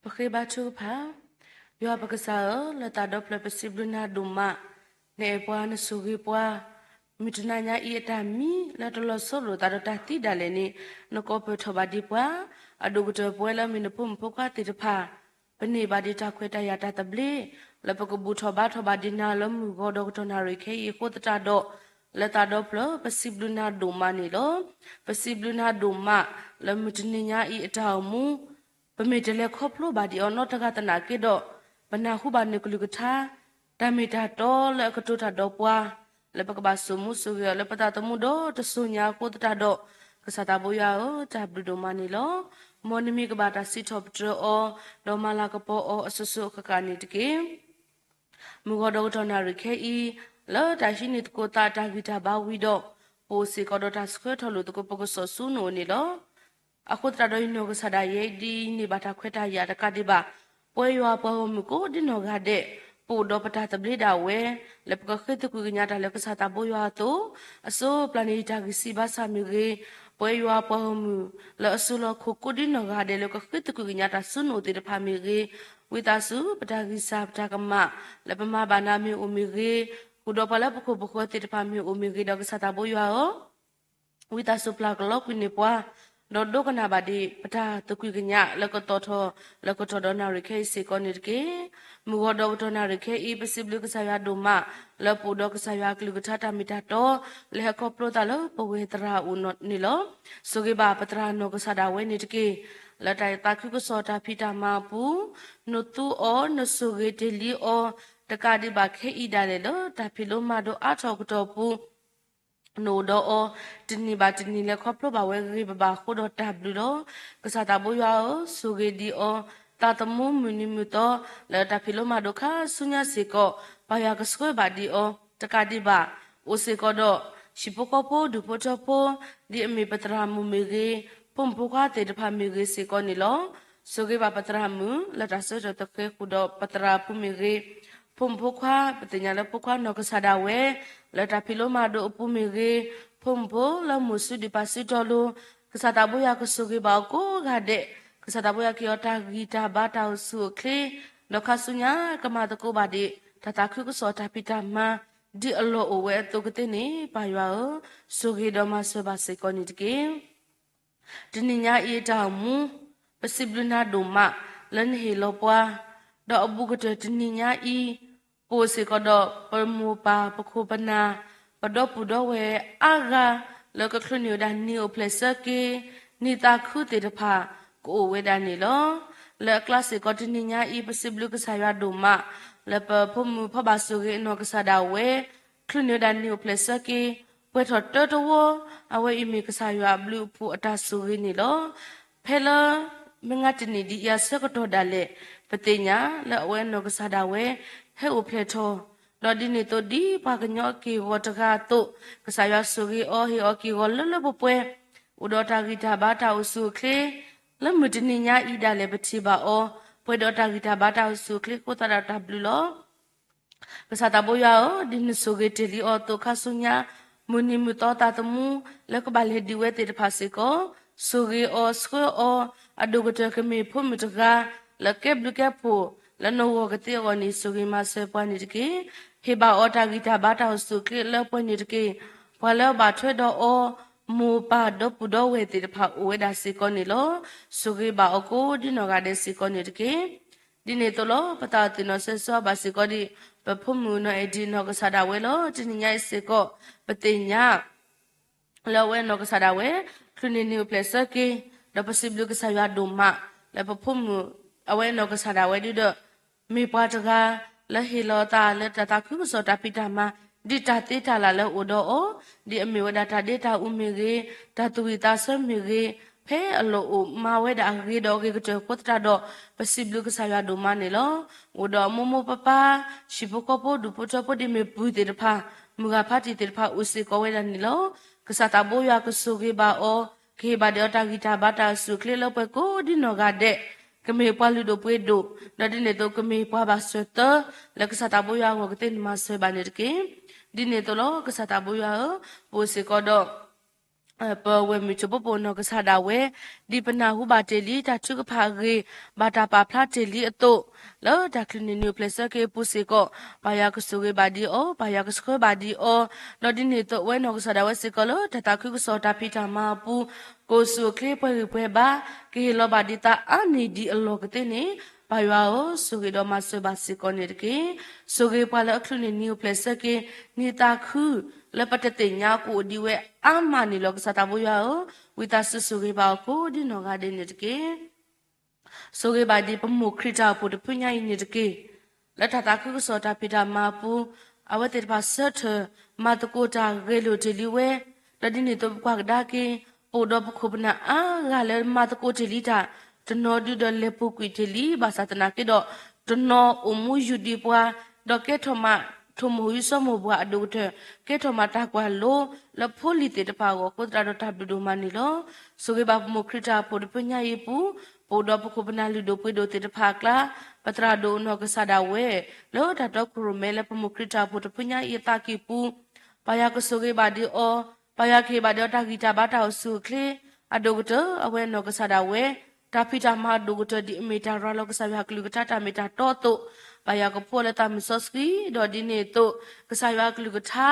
ပဃ့ဘါထုကဖၣ်, ယွၤပကစၢ်ဧၢ, လၢသးဒီဖျၢၣ်ပစံးဘျုးနၤဒိၣ်မး, နအဲၣ်ပှၤနဆိၣ်ဂ့ၤပှၤ, မုၢ်တနၤညါအံၤအတၢ်မံ လၢတလီၤဆီလိာ်သးဒီးတၢ်သံဒၣ်လဲာ်န့ၣ် နကိးပၢၢ်ထီၣ်ဘၣ်ဒံးပှၤ, အဒိၣ်ကတၢၢ်ပဝဲလၢအမ့ၢ်နဖိမုၣ်ဖိခွါသ့ၣ်တဖၣ် ပန့ၢ်ဘၣ်ဒံးတၢ်ခွဲးတၢ်ယာ်တၢ်သဘျ့ လၢပကဘူၣ်ထီၣ်ဘါထီၣ်ဘၣ်ဒံးနၤလၢမုၢ်ဂီၤဒီးကတီၢ်နၣ်ရံၣ်ခဲအံၤအဃိသတးဒီး, လၢသးဒီဖျၢၣ် ပစံးဘျုးနၤဒိၣ်မးန့ၣ်လီၤ. ပစံးဘျုးနၤဒိၣ်မး လၢမုၢ်တနံၤညါအံၤအတၢ်အိၣ်မူ ပမ့ၢ်တလဲၤခီဖျိဘၣ်ဒံးအီၤနီတဂၤသနာ်က့ဒီး, ပနၢ်ဟူဘၣ်နကလုၢ်ကထါ တၢ်မ့ၢ်တၢ်တီလၢအကတိၤတၢ်ဒီးပှၤ, လၢပကဘၣ်စိာ်မူစိာ်ဂဲၤအီၤလၢပသးသမူဒီတစိၤညါအဃိသတးဒီး, ကစၢ်သးဘိယွၤဧၢ, တၢ်ဘျုးဒိၣ်မးန့ၣ်လီၤ. မ်နမံၤကဘၣ်တၢ်စံးထီၣ်ပတြၢၤအီၤ, ဒီးမၤလၤကပီၤအီၤအစိၤစိၤအဃၣ်ဃၣ်န့ၣ်တက့ၢ်. မုၢ်ဂီၤဒီးကတီၢ်နၣ်ရံၣ်ခဲအံၤ, လၢတၢ်ဟံးန့ၢ်သကိးသးအတၢ်ဂံၢ်တၢ်ဘါဝံၤဒီး, ပအိၣ်စ့ၢ်ကီးဒီးတၢ်ဆှၢထီၣ်လိာ်သကိးပကစီၣ်ဆူနအိၣ်န့ၣ်လီၤ. အဃိသတးဒီးယနီၢ်ကစၢ်ဒၣ်ယဲဒ်အံၤ ယန့ၢ်ဘၣ်တၢ်ခွဲးတၢ်ယာ်တကးဒံးဘၣ်. ပဝဲယွၤပှၤဂီၢ်မုၢ်ကိးဒ်နီၢ်ဂၤဒဲး, ပအိၣ်ဒီးပတၢ်သဘျ့ဒၣ်ဝဲ, လၢပကဃ့သကွံၢ်ကညးတၢ်လၢကစၢ်သးဘိယွၤအသိး, အစိပျၢ်န့ၣ်ယတၢ်ဂံၢ်စၢ်ဘါစၢ်မ့ၢ်ဂ့ၤ, ပဝဲယွၤပှၤဂီၢ်မုၢ် လၢအစိလီၤခိၣ်ကိးဒ်နီၢ်ဂၤဒဲးလၢကဃ့သကွံၢ်ကညးတၢ်ဆူနအိၣ်သ့ၣ်တဖၣ်မ့ၢ်ဂ့ၤ, ဝံသးစူၤ ပတၢ်ဂံၢ်စၢ်ပတၢ်ကမၣ် လၢပမၤဘၣ်နၤမ့ၢ်အိၣ်မ့ၢ်ဂ့ၤ, ဃုာ်ဒီးပှၤလၢပခိၣ်ပဃၢၤသ့ၣ်တဖၣ်မ့ၢ်အိၣ်မ့ၢ်ဂ့ၤဒီးကစၢ်သးဘိယွၤဧၢ ဝံသးစူၤပျၢ်ကလီကွံာ်န့ၢ်ပှၤ, ဒီးဒိကနၣ်ဘၣ်ဒံး ပတၢ်သကွံၢ်ကညးလၢကတီၢ်ထီၣ် လၢကတီၢ်ဒီးနၣ်ရံၣ်ခဲအံၤစ့ၢ်ကီးန့ၣ်တက့ၢ်. မုၢ်ဂီၤဒီးကတီၢ်နၣ်ရံၣ်ခဲအံၤ ပစံးဘျုးကစၢ်ယွၤဒိၣ်မး, လၢပအိၣ်ဒီးကစၢ်ယွၤအကလုၢ်ကထါတၢ်မ့ၢ်တၢ်တီ, လၢဟဲခီဖျိသးလၢပဝဲသရၣ်အအိၣ်န့ၣ်လီၤ. ဆိၣ်ဂ့ၤဘၣ်ပသရၣ်နီၢ်ကစၢ်ဒၣ်ဝဲန့ၣ်တက့ၢ်. လၢတၢ်သးခုကစီၣ်တၢ်ဖံးတၢ်မၤအပူၤ, နသူအီၤ နဆိၣ်ဂ့ၤတ့ၢ်လံအီၤ, တကးဒံးဘၣ်ခဲအံၤဒၣ်လဲာ်လၢတၢ်ဖံးလိမၤဒိးအါထီၣ်အကတီၢ်ပူၤ နအိၣ်ဒီးအီၤ တနံၤဘၣ်တနံၤလၢခီဖျိဘၣ်ဝဲဂ့ၤဘၣ်ဘၣ်အဃိဒီးတၢ်ဘျုးလီၤ. ကစၢ်သးဘိယွၤဧၢ, ဆိၣ်ဂ့ၤဒံးအီၤ, သးသမူမုၢ်နံၤမုၢ်သီ လၢတၢ်ဖံးလိမၤဒိးခါဆူညါစ့ၢ်ကီး ပၢ်ယွၤကဆှၢဘၣ်ဒံးအီၤ တကးဒံးဘၣ် အိၣ်စ့ၢ်ကီးဒီး ဟံၣ်ဖိဃီဖိဒူၣ်ဖိထၢဖိ ဒ်အမ့ၢ်ပသရၣ်မုၣ်မ့ၢ်ဂ့ၤ, ဖိမုၣ်ဖိခွါသ့ၣ်တဖၣ်မ့ၢ်ဂ့ၤစ့ၢ်ကီးန့ၣ်လီၤ. ဆိၣ်ဂ့ၤဘၣ်ပသရၣ်မုၣ် လၢတၢ်ဆၢထၢၣ်သဃဲၤဃုာ်ဒီးပသရၣ်အပူၤမ့ၢ်ဂ့ၤ, ဖိမုၣ်ဖိခွါ ပသ့ၣ်ညါလၢဖိခွါနီၢ်ကစၢ်ဒၣ်ဝဲ လၢတၢ်ဖံးလိမၤဒိးအပူၤမ့ၢ်ဂ့ၤ, ဖိမုၣ်ဖိလၢမိၢ်စုဒုၣ်ပၢ်စုတီလိၤ, ကစၢ်သးဘိယွၤကဆိၣ်ဂ့ၤဘၣ်အီၤကိးဂၤဒဲး, ကစၢ်သးဘိယွၤကဟ့ၣ်အီၤတၢ်ဂံၢ်တၢ်ဘါတၢ်အိၣ်ဆူၣ်အိၣ်ချ့, ဒီးခါဆူညါကမၤသကိးဘၣ်ဒံး တၢ်သးခုကစီၣ်တၢ်ဖံးတၢ်မၤ ဒ်အလီၢ်အိၣ်ဝဲအသိးကသ့န့ၣ် ပၢ်ယွၤဧၢ, ဆိၣ်ဂ့ၤဒီးမၤစၢၤဘၣ်စ့ၢ်ကီးန့ၣ်တက့ၢ်. တနံၤညါအံၤအတၢ်အိၣ်မူ ပစံးဘျုးနၤဒိၣ်မး လၢနဟ့ၣ်လီၤပှၤ, ဒီးအဘူးကတၢၢ်တနံၤညါအံၤ ပအိၣ်စ့ၢ်ကီးဒီးပမိၢ်ပၢ်ပခိၣ်ပနၢ် ပဒီပုၢ်ဒီဝဲၢ်အါဂၤ လၢကချုးန့ၢ်ဝဲဒၣ်နံၤအိၣ်ဖျဲၣ်ဆၢက့ၤ နံၤသးခုသ့ၣ်တဖၣ် ကအိၣ်ဝဲဒၣ်န့ၣ်လီၤ. လၢအကျါစ့ၢ်ကီးတနံၤညါအံၤ ပစံးဘျုးကစၢ်ယွၤဒိၣ်မး လၢပဖိမုၣ်ဖီဘၣ်ဆိၣ်ဂ့ၤအနီၢ်ကစၢ်ဒၣ်ဝဲ ချုးန့ၢ်ဝဲဒၣ်နံၤအိၣ်ဖျဲၣ်ဆၢက့ၤ ပှဲၤထီၣ်တၢတဝီ, အဝဲအံၤမ့ၢ်ကစၢ်ယွၤအဘျုးအဖှိၣ်အတၢ်ဆိၣ်ဂ့ၤန့ၣ်လီၤ. ဖဲလၢ မ့ၢ်ငါတနံၣ်ဒ်အံၤအဆၢကတီၢ်ဒၣ်လဲာ် ပသ့ၣ်ညါလၢအဝဲနီၢ်ကစၢ်ဒၣ်ဝဲ ဟဲအိၣ်ဖျဲၣ်ထီၣ်, ဒီးဒ်န့ၣ်အသိးဒ်ပှၤကညီအက့ၢ်အဂီၤတဂၤအသိး ကစၢ်ယွၤဆိၣ်ဂ့ၤအီၤ ဟ့ၣ်အီၤက့ၢ်ဂီၤလၢလၢပှဲၤပှဲၤ, အိၣ်ဒီးတၢ်ဂံၢ်တၢ်ဘါတၢ်အိၣ်ဆူၣ်အိၣ်ချ့ လၢမုၢ်တနံၤညါအံၤဒၣ်လဲာ်ပထံၣ်ဘၣ်အီၤ ပှဲၤဒီးတၢ်ဂံၢ်တၢ်ဘါတၢ်အိၣ်ဆူၣ်အိၣ်ချ့အဃိသတးဒီးတၢ်ဘျုးလီၤ. ကစၢ်သးဘိယွၤဧၢ, ဒ်နဆိၣ်ဂ့ၤတ့ၢ်လံအီၤအသိးခါဆူညါ မုၢ်နံၤမုၢ်သီသးသမူ လၢကဘၣ်လဲၤဒံးဝဲသ့ၣ်တဖၣ်စ့ၢ်ကီး ဆိၣ်ဂ့ၤအီၤဆှၢအီၤ, အဒိၣ်ကတၢၢ်ကမ့ၢ်ဖိမုၣ်တဂၤ လၢကဲဘျုးကဲဖှိၣ် လၢနဂီၢ်ကသ့အဂီၢ်န့ၣ် ဆိၣ်ဂ့ၤမၤစၢၤပှၤန့ၣ်တက့ၢ်. ဟ့ၣ်ဘၣ်အီၤတၢ်ဂံၢ်တၢ်ဘါတၢ်အိၣ်ဆူၣ်အိၣ်ချ့လၢပှဲၤန့ၣ်တက့ၢ်. ပှၤလၢအဘၣ်ထွဲဒီးအီၤ မိၢ်ပၢ်ဒီပုၢ်ဒီဝဲၢ်သ့ၣ်တဖၣ်အိၣ်ဝဲဒၣ်စ့ၢ်ကီးန့ၣ်လီၤ. ဆိၣ်ဂ့ၤဘၣ်အီၤကိးဒ်နီၢ်ဂၤဒဲးစ့ၢ်ကီးန့ၣ်တက့ၢ်. ဒ်န့ၣ်အသိးလီၤ ပသးအိၣ်သ့ၣ်နီၣ်ဆၢဆၢဘၣ်စ့ၢ်ကီးဒံး ပဖိမုၣ်နီၢ်အဲၣ်ဒံးနီၢ်ကစၢ်ဒၣ်ဝဲလီၤ. တနံၤညါအံၤစ့ၢ်ကီး ပသ့ၣ်ညါ လၢအဝဲနီၢ်ကစၢ်ဒၣ်ဝဲ ချုးန့ၢ်နံၤအိၣ်ဖျဲၣ်ဆၢက့ၤ, ဒီးပစံးဘျုးကစၢ်ယွၤဒိၣ်မး လၢပဖိမုၣ် အဝဲနီၢ်ကစၢ်ဒၣ်ဝဲဒ်ဒီး မ့ၢ်ပှၤတဂၤ လၢဟ့ၣ်လီၤသးလၢတၢ်သးခုကစီၣ်တၢ်ဖံးတၢ်မၤ ဒ်တၢ်သ့တၢ်လၢ်လၢအိၣ်ဒီးအီၤ, ဒ်အမ့ၢ်ဝဲဒၣ်တၢ်ဒ့တၢ်အူမ့ၢ်ဂ့ၤ, တၢ်သူၣ်ဝံၣ်သးဆၢမ့ၢ်ဂ့ၤ, ဖဲအလီၢ်အိၣ်မၤဝဲဒၣ်အဂ့ၤဒီးအဂ့ၤကတၢၢ်အဃိသတးဒီး ပစံးဘျုးကစၢ်ယွၤဒိၣ်မးန့ၣ်လီၤ. အိၣ်ဒီးအမိၢ်မိၢ်ပၢ်ပၢ်, ဟံၣ်ဖိဃီဖိဒူၣ်ဖိထၢဖိဒ်မ့ၢ်ပုၢ်သ့ၣ်တဖၣ်, မုၢ်ဂၤဖးတံၢ်သ့ၣ်တဖၣ်အိၣ်စ့ၢ်ကီးဝဲဒၣ်န့ၣ်လီၤ. ကစၢ်သးဘိယွၤကဆိၣ်ဂ့ၤဘၣ်အီၤ, ကဟ့ၣ်ဘၣ်ဒံးအီၤတၢ်ဂံၢ်တၢ်ဘါတၢ်အိၣ်ဆူၣ်အိၣ်ချ့လၢပှဲၤကိးဒ်နီၢ်ဂၤဒဲး, ကမ့ၢ်ပှၤလုၢ်ဒိၣ်ပှ့ၤဒိၣ်, ဒီးဒ်န့ၣ်အသိးကမ့ၢ်ပှၤဘၣ်စၢၤသၢ လၢကစၢ်သးဘိယွၤအဂီၢ်ကသ့ၣ်န့ၣ်မၤစၢၤဘၣ်န့ၣ်တက့ၢ်. ဒ်န့ၣ်အသိးလီၤ ကစၢ်သးဘိယွၤဧၢ, ပအိၣ်စ့ၢ်ကီးဒီး ပဝဲၢ်မုၢ်ထံဖိပိာ်နီၢ်ကစၢ်ဒၣ်ဝဲ, ဒ်ပနၢ်ဟူဘၣ်တ့ၢ်လံတၢ်ထုကဖၣ်အဂ့ၢ်, ဘၣ်တၢ်ပာ်ဖျါတ့ၢ်လံအသိး, လၢတၢ်ချုးန့ၢ်နံၤအိၣ်ဖျဲၣ်ဆၢက့ၤအပူၤစ့ၢ်ကီး, ပၢ်ယွၤကဆိၣ်ဂ့ၤဘၣ်ဒံးအီၤ, ပၢ်ယွၤကဆှၢဘၣ်ဒံးအီၤ, ဒီးဒ်န့ၣ်အသိးအဝဲနီၢ်ကစၢ်ဒၣ်ဝဲစ့ၢ်ကီးလၢတၢ်သးခုကစီၣ်တၢ်ဖံးတၢ်မၤအပူၤ, ကအိၣ်ဆူၣ်အိၣ်ချ့ပှဲၤဂံၢ်ပှဲၤဘါ, ကဟ့ၣ်လီၤဘၣ်ဒံးသးအါန့ၢ်ဒံးအလီၢ်ကသ့န့ၣ်, ပၢ်ယွၤဧၢ, ဆိၣ်ဂ့ၤဒီးမၤစၢၤဘၣ်စ့ၢ်ကီးန့ၣ်တက့ၢ်. ဆိၣ်ဂ့ၤပှၤလၢအချုးန့ၢ်နံၤအိၣ်ဖျဲၣ်ဆၢက့ၤ, နံၤသးခု လၢပတသ့ၣ်ညါကအိၣ်ဒံးဝဲအါမးန့ၣ်လီၤ. ကစၢ်သးဘိယွၤဧၢ, ဝံသးစူၤဆိၣ်ဂ့ၤဘၣ်အီၤကိးဒ်နီၢ်ဂၤဒဲးန့ၣ်တက့ၢ်. ဆိၣ်ဂ့ၤဘၣ်ဒံးပမိၢ်ခရံာ်တၢ်အိၣ်ဖှိၣ်တဖုညါအံၤန့ၣ်တက့ၢ်. လၢတၢ်သးခုကစီၣ်တၢ်ဖံးတၢ်မၤအပူၤ, အဝဲသ့ၣ်တဖၣ်ဆၢထၢၣ် မၤသကိးတၢ်ဂဲၤလိာ်တ့ၢ်လံဝဲ, ဒီးဒ်န့ၣ်အသိးပကွၢ်ကဒါက့ၤ, ပအိၣ်ဒီးပခိၣ်ပနၢ်အါဂၤလၢမၤသကိးတ့ၢ်လံတၢ်, တနီၤဒုးဒီးလဲၤပူၤကွံာ်တ့ၢ်လံ ဘၣ်ဆၣ်သနာ်က့ဒီး, တနီၤအိၣ်မူယူၤဒံးပှၤ, ဒီးကဲထီၣ်မး ထိၣ်မိၢ်ဟူစီၤမိၢ်ပှၢ်အဒိၣ်ကတၢၢ်, ကဲထီၣ်မးတၢ်ကွၢ်လိလၢဖိလံၤသ့ၣ်တဖၣ်အဂီၢ်အဃိသတးဒီးတၢ်ဘျုးဒိၣ်မးန့ၣ်လီၤ. ဆိၣ်ဂ့ၤဘၣ်ပမိၢ်ခရံာ်တၢ်အိၣ်ဖှိၣ်တဖုညါအံၤအပူၤ, ပအိၣ်ဒီးပခိၣ်ပနၢ်လုၢ်ဒိၣ်ပှ့ၤဒိၣ်သ့ၣ်တဖၣ်အကျါ, ပသရၣ်ဒိၣ်အနီၢ်ကစၢ်ဒၣ်ဝဲ, လၢတၢ်တီခိၣ်ရိၣ်မဲလၢပမိၢ်ခရံာ်တၢ်အိၣ်ဖှိၣ်တဖုညါအံၤအသးကံၢ်ပူၤ, ပၢ်ယွၤကဆိၣ်ဂ့ၤဘၣ်ဒံးအီၤ, ပၢ်ယွၤကဟ့ၣ်ဘၣ်ဒံးအီၤတၢ်ဂံၢ်တၢ်ဘါတၢ်အိၣ်ဆူၣ်အိၣ်ချ့, အဒိၣ်ကတၢၢ်အဝဲနီၢ်ကစၢ်ဒၣ်ဝဲ, တၢ်ဖံးတၢ်မၤအဒိၣ်ကတၢၢ်ဒ်အမ့ၢ်တၢ်ရၤလီၤကစၢ်ယွၤကလုၢ်ကထါတၢ်မ့ၢ်တၢ်တီအသိး, ပၢ်ယွၤကဖှူအီၤလၢသးမုၢ်စီဆှံ, ဒီးဒ်န့ၣ်အသိး, ကစၢ်ယွၤအကလုၢ်ကထါ,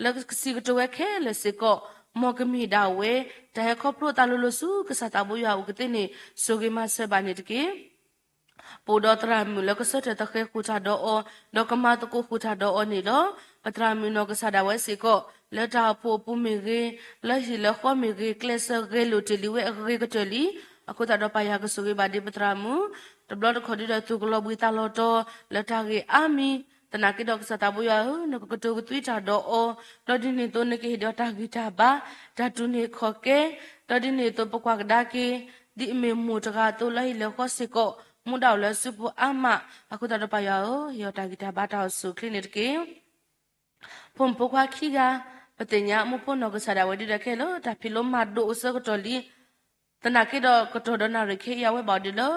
လၢကစံးကတိၤဝဲခဲလၢာ်စ့ၢ်ကီး, မ်ကမ့ၢ်ဒၣ်ဝဲ, တၢ်ဟဲခီဖျိသးလိၤလိၤဆူကစၢ်သးဘိယွၤအအိၣ်ကသ့န့ၣ်, ဆိၣ်ဂ့ၤမၤစၢၤဘၣ်န့ၣ်တက့ၢ်. ပအိၣ်ဒီးသရၣ်မုၣ်လၢကဆၢထၢၣ်သဃဲၤဃုာ်တၢ်ဒီးအီၤ, ဒီးကမၤသကိးဃုာ်တၢ်ဒီးအီၤန့ၣ်လီၤ. ပသရၣ်မုၣ်နီၢ်ကစၢ်ဒၣ်ဝဲစ့ၢ်ကီး, လၢတၢ်အိၣ်ဖှိၣ်အပူၤမ့ၢ်ဂ့ၤ, လၢဟံၣ်လၢဃီမ့ၢ်ဂ့ၤ, ကျဲးစၢးဂဲၤလိာ်တ့ၢ်လံဝဲအဂ့ၤကတၢၢ်လံ. အဃိသတးဒီးပၢ်ယွၤကဆိၣ်ဂ့ၤဘၣ်ဒံးပသရၣ်မုၣ်, တဘျီတခီၣ်ဒုးဒီးသူၣ်ကလီၤဘှံးသးလီၤတီၤ, လၢတၢ်ဂ့ၢ်အါမံၤ သနာ်က့ဒီးကစၢ်သးဘိယွၤဧၢ, နကကတိၤကသွံတၢ်ဒီးအီၤ, ဒီးဒ်န့ၣ်အသိးနကဟ့ၣ်ဒံးအီၤတၢ်ဂံၢ်တၢ်ဘါ, တၢ်တူၢ်န့ၢ်ခီၣ်ကဲ, ဒီးဒ်န့ၣ်အသိးပကွၢ်ကဒါက့ၤ ဒ်အမ့ၢ်မိၢ်တဂၤအသိးလၢဟ့ၣ်လၢဃီစ့ၢ်ကီး, မူဒါအိၣ်လၢစုဖိအါမး, အဃိသတးဒီးပၢ်ယွၤဧၢ, ဟ့ၣ်အီၤတၢ်ဂံၢ်တၢ်ဘါတၢ်အိၣ်ဆူၣ်အိၣ်ချ့န့ၣ်တက့ၢ်. ဖိမုၣ်ဖိခွါခံဂၤ, ပသ့ၣ်ညါမိၢ်ဖိနီၢ်ကစၢ်ဒၣ်ဝဲဒ်ဒီးခဲလၢာ် တၢ်ဖံးလိမၤဒိးအဆၢကတီၢ်လံ, သနာ်က့ဒီးကတီၢ်ဒီးနၣ်ရံၣ်ခဲအံၤအဝဲဘၣ်အီၤဒ်လၢ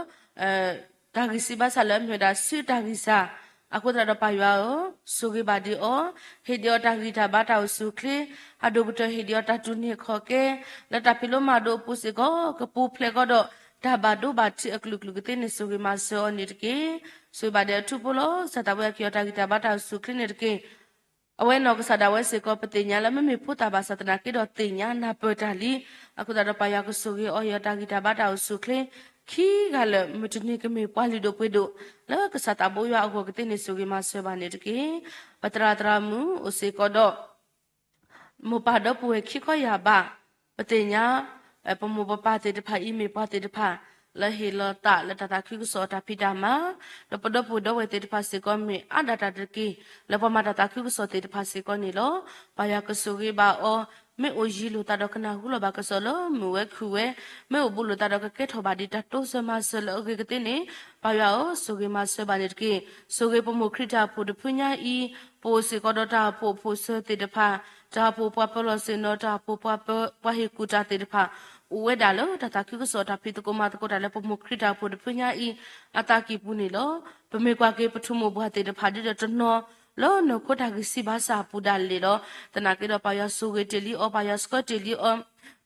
တၢ်ဂံၢ်စၢ်ဘါစၢ်လၢအမ့ၢ်ဝဲဒၣ်စုတၢ်ဂံၢ်စၢ်, အဃိသတးဒီးပၢ်ယွၤဧၢ, ဆိၣ်ဂ့ၤဘၣ်ဒံးအီၤ, ဟ့ၣ်ဒံးအီၤတၢ်ဂံၢ်တၢ်ဘါတၢ်အိၣ်ဆူၣ်အိၣ်ချ့, အဒိၣ်ကတၢၢ်ဟ့ၣ်ဒံးအီၤတၢ်တူၢ်န့ၢ်ခီၣ်ကဲ, လၢတၢ်ဖံးလိမၤဒိးအပူၤစ့ၢ်ကီး ကပူၤဖျဲးကီးဒီး တၢ်ဘၣ်ဒိဘၣ်ထံးအကလုာ်ကလုာ်ကသ့န့ၣ် ဆိၣ်ဂ့ၤမၤစၢၤအီၤန့ၣ်တက့ၢ်. ဆိၣ်ဂ့ၤဘၣ်ဒံးအထူဖိလီၤ. ကစၢ်သးဘိယွၤကဟ့ၣ်အီၤတၢ်ဂံၢ်တၢ်ဘါတၢ်အိၣ်ဆူၣ်အိၣ်ချ့န့ၣ်တက့ၢ်. အဝဲနီၢ်ကစၢ်ဒၣ်ဝဲစ့ၢ်ကီး ပသ့ၣ်ညါလၢမ့မ့ၢ်ဖိသၣ်ဘၣ်ဆၣ်သနာ်က့ဒီးသ့ၣ်ညါနၢ်ပၢၢ်တၢ်လံ, အဃိသတးဒီးပၢ်ယွၤကဆိၣ်ဂ့ၤအီၤ ဟ့ၣ်အီၤတၢ်ဂံၢ်တၢ်ဘါတၢ်အိၣ်ဆူၣ်အိၣ်ချ့, ခံဂၤလၢာ် မုၢ်တနံၤကမ့ၢ်ပှၤလုၢ်ဒိၣ်ပှ့ၤဒိၣ် လၢကစၢ်သးဘိယွၤအဂီၢ်ကသ့န့ၣ် ဆိၣ်ဂ့ၤမၤစၢၤဘၣ်န့ၣ်တက့ၢ်. ပသရၣ်သရၣ်မုၣ်အိၣ်စ့ၢ်ကီးဒီး မိၢ်ပၢ်ဒီပုၢ်ဝဲၢ်ခံခီယၢ်ဘး, ပသ့ၣ်ညါ ပမိၢ်ပပၢ်သ့ၣ်တဖၣ်အံၤမ့ၢ်ပှၤသ့ၣ်တဖၣ် လၢဟ့ၣ်လီၤသးလၢတၢ်သးခုကစီၣ်အတၢ်ဖံးတၢ်မၤ, ဒီးပဒီပုၢ်ဝဲၢ်ဒီဝဲၢ်သ့ၣ်တဖၣ်စ့ၢ်ကီးမ့ၢ်အါဒၣ်တၢ်တက့ၢ် လၢပှၤမၤတၢ်သးခုကစီၣ်သ့ၣ်တဖၣ်စ့ၢ်ကီးန့ၣ်လီၤ. ပၢ်ယွၤကဆိၣ်ဂ့ၤဘၣ်အီၤ, မ့ၢ်အိၣ်ယံၤလိာ်သးဒီးကနၢ်ဟူလီၤဘၣ်ကစီၣ်လၢမုာ်ဝဲခုၣ်ဝဲ, မ့ၢ်အိၣ်ဘူးလိာ်သးဒီးကကဲထီၣ်ဘၣ်ဒံးတၢ်တိစၢၤမၤစၢၤလၢအဂ့ၤကသ့န့ၣ်, ပၢ်ယွၤဧၢ, ဆိၣ်ဂ့ၤမၤစၢၤဘၣ်န့ၣ်တက့ၢ်. ဆိၣ်ဂ့ၤပမိၢ်ခရံာ်တၢ်အိၣ်ဖှိၣ်တဖုညါအံၤ, ပအိၣ်စ့ၢ်ကီးဒီးတၢ်အိၣ်ဖှိၣ်အိၣ်ဖှိၣ်စၢၤသ့ၣ်တဖၣ်, တၢ်အိၣ်ဖှိၣ်ပှၤပၢၤလီၢ်ဆ့ၣ်နီၤ, တၢ်အိၣ်ဖှိၣ်ပှၤပၢၤပှၤဟ့ၣ်ကူၣ်တၢ်သ့ၣ်တဖၣ်, အိၣ်ဝဲဒၣ်လၢတၢ်သးခုကစီၣ်တၢ်ဖံးသကိးမၤသကိးတၢ်လၢပမိၢ်ခရံာ်တၢ်အိၣ်ဖှိၣ်တဖုညါအံၤ အသးကံၢ်ပူၤန့ၣ်လီၤ. ပမ့ၢ်ကွၢ်က့ၤပထူၣ်မိၢ်ပှၢ်သ့ၣ်တဖၣ်ဒ်ဒီးတနီၤ လၢနီၢ်ခိတၢ်ဂံၢ်စၢ်ဘါစၢ်အပူၤဒၣ်လဲာ်လီၤ. သနာ်က့ဒီးပၢ်ယွၤဆိၣ်ဂ့ၤတ့ၢ်လံအီၤ, ပၢ်ယွၤဆှၢတ့ၢ်လံအီၤ,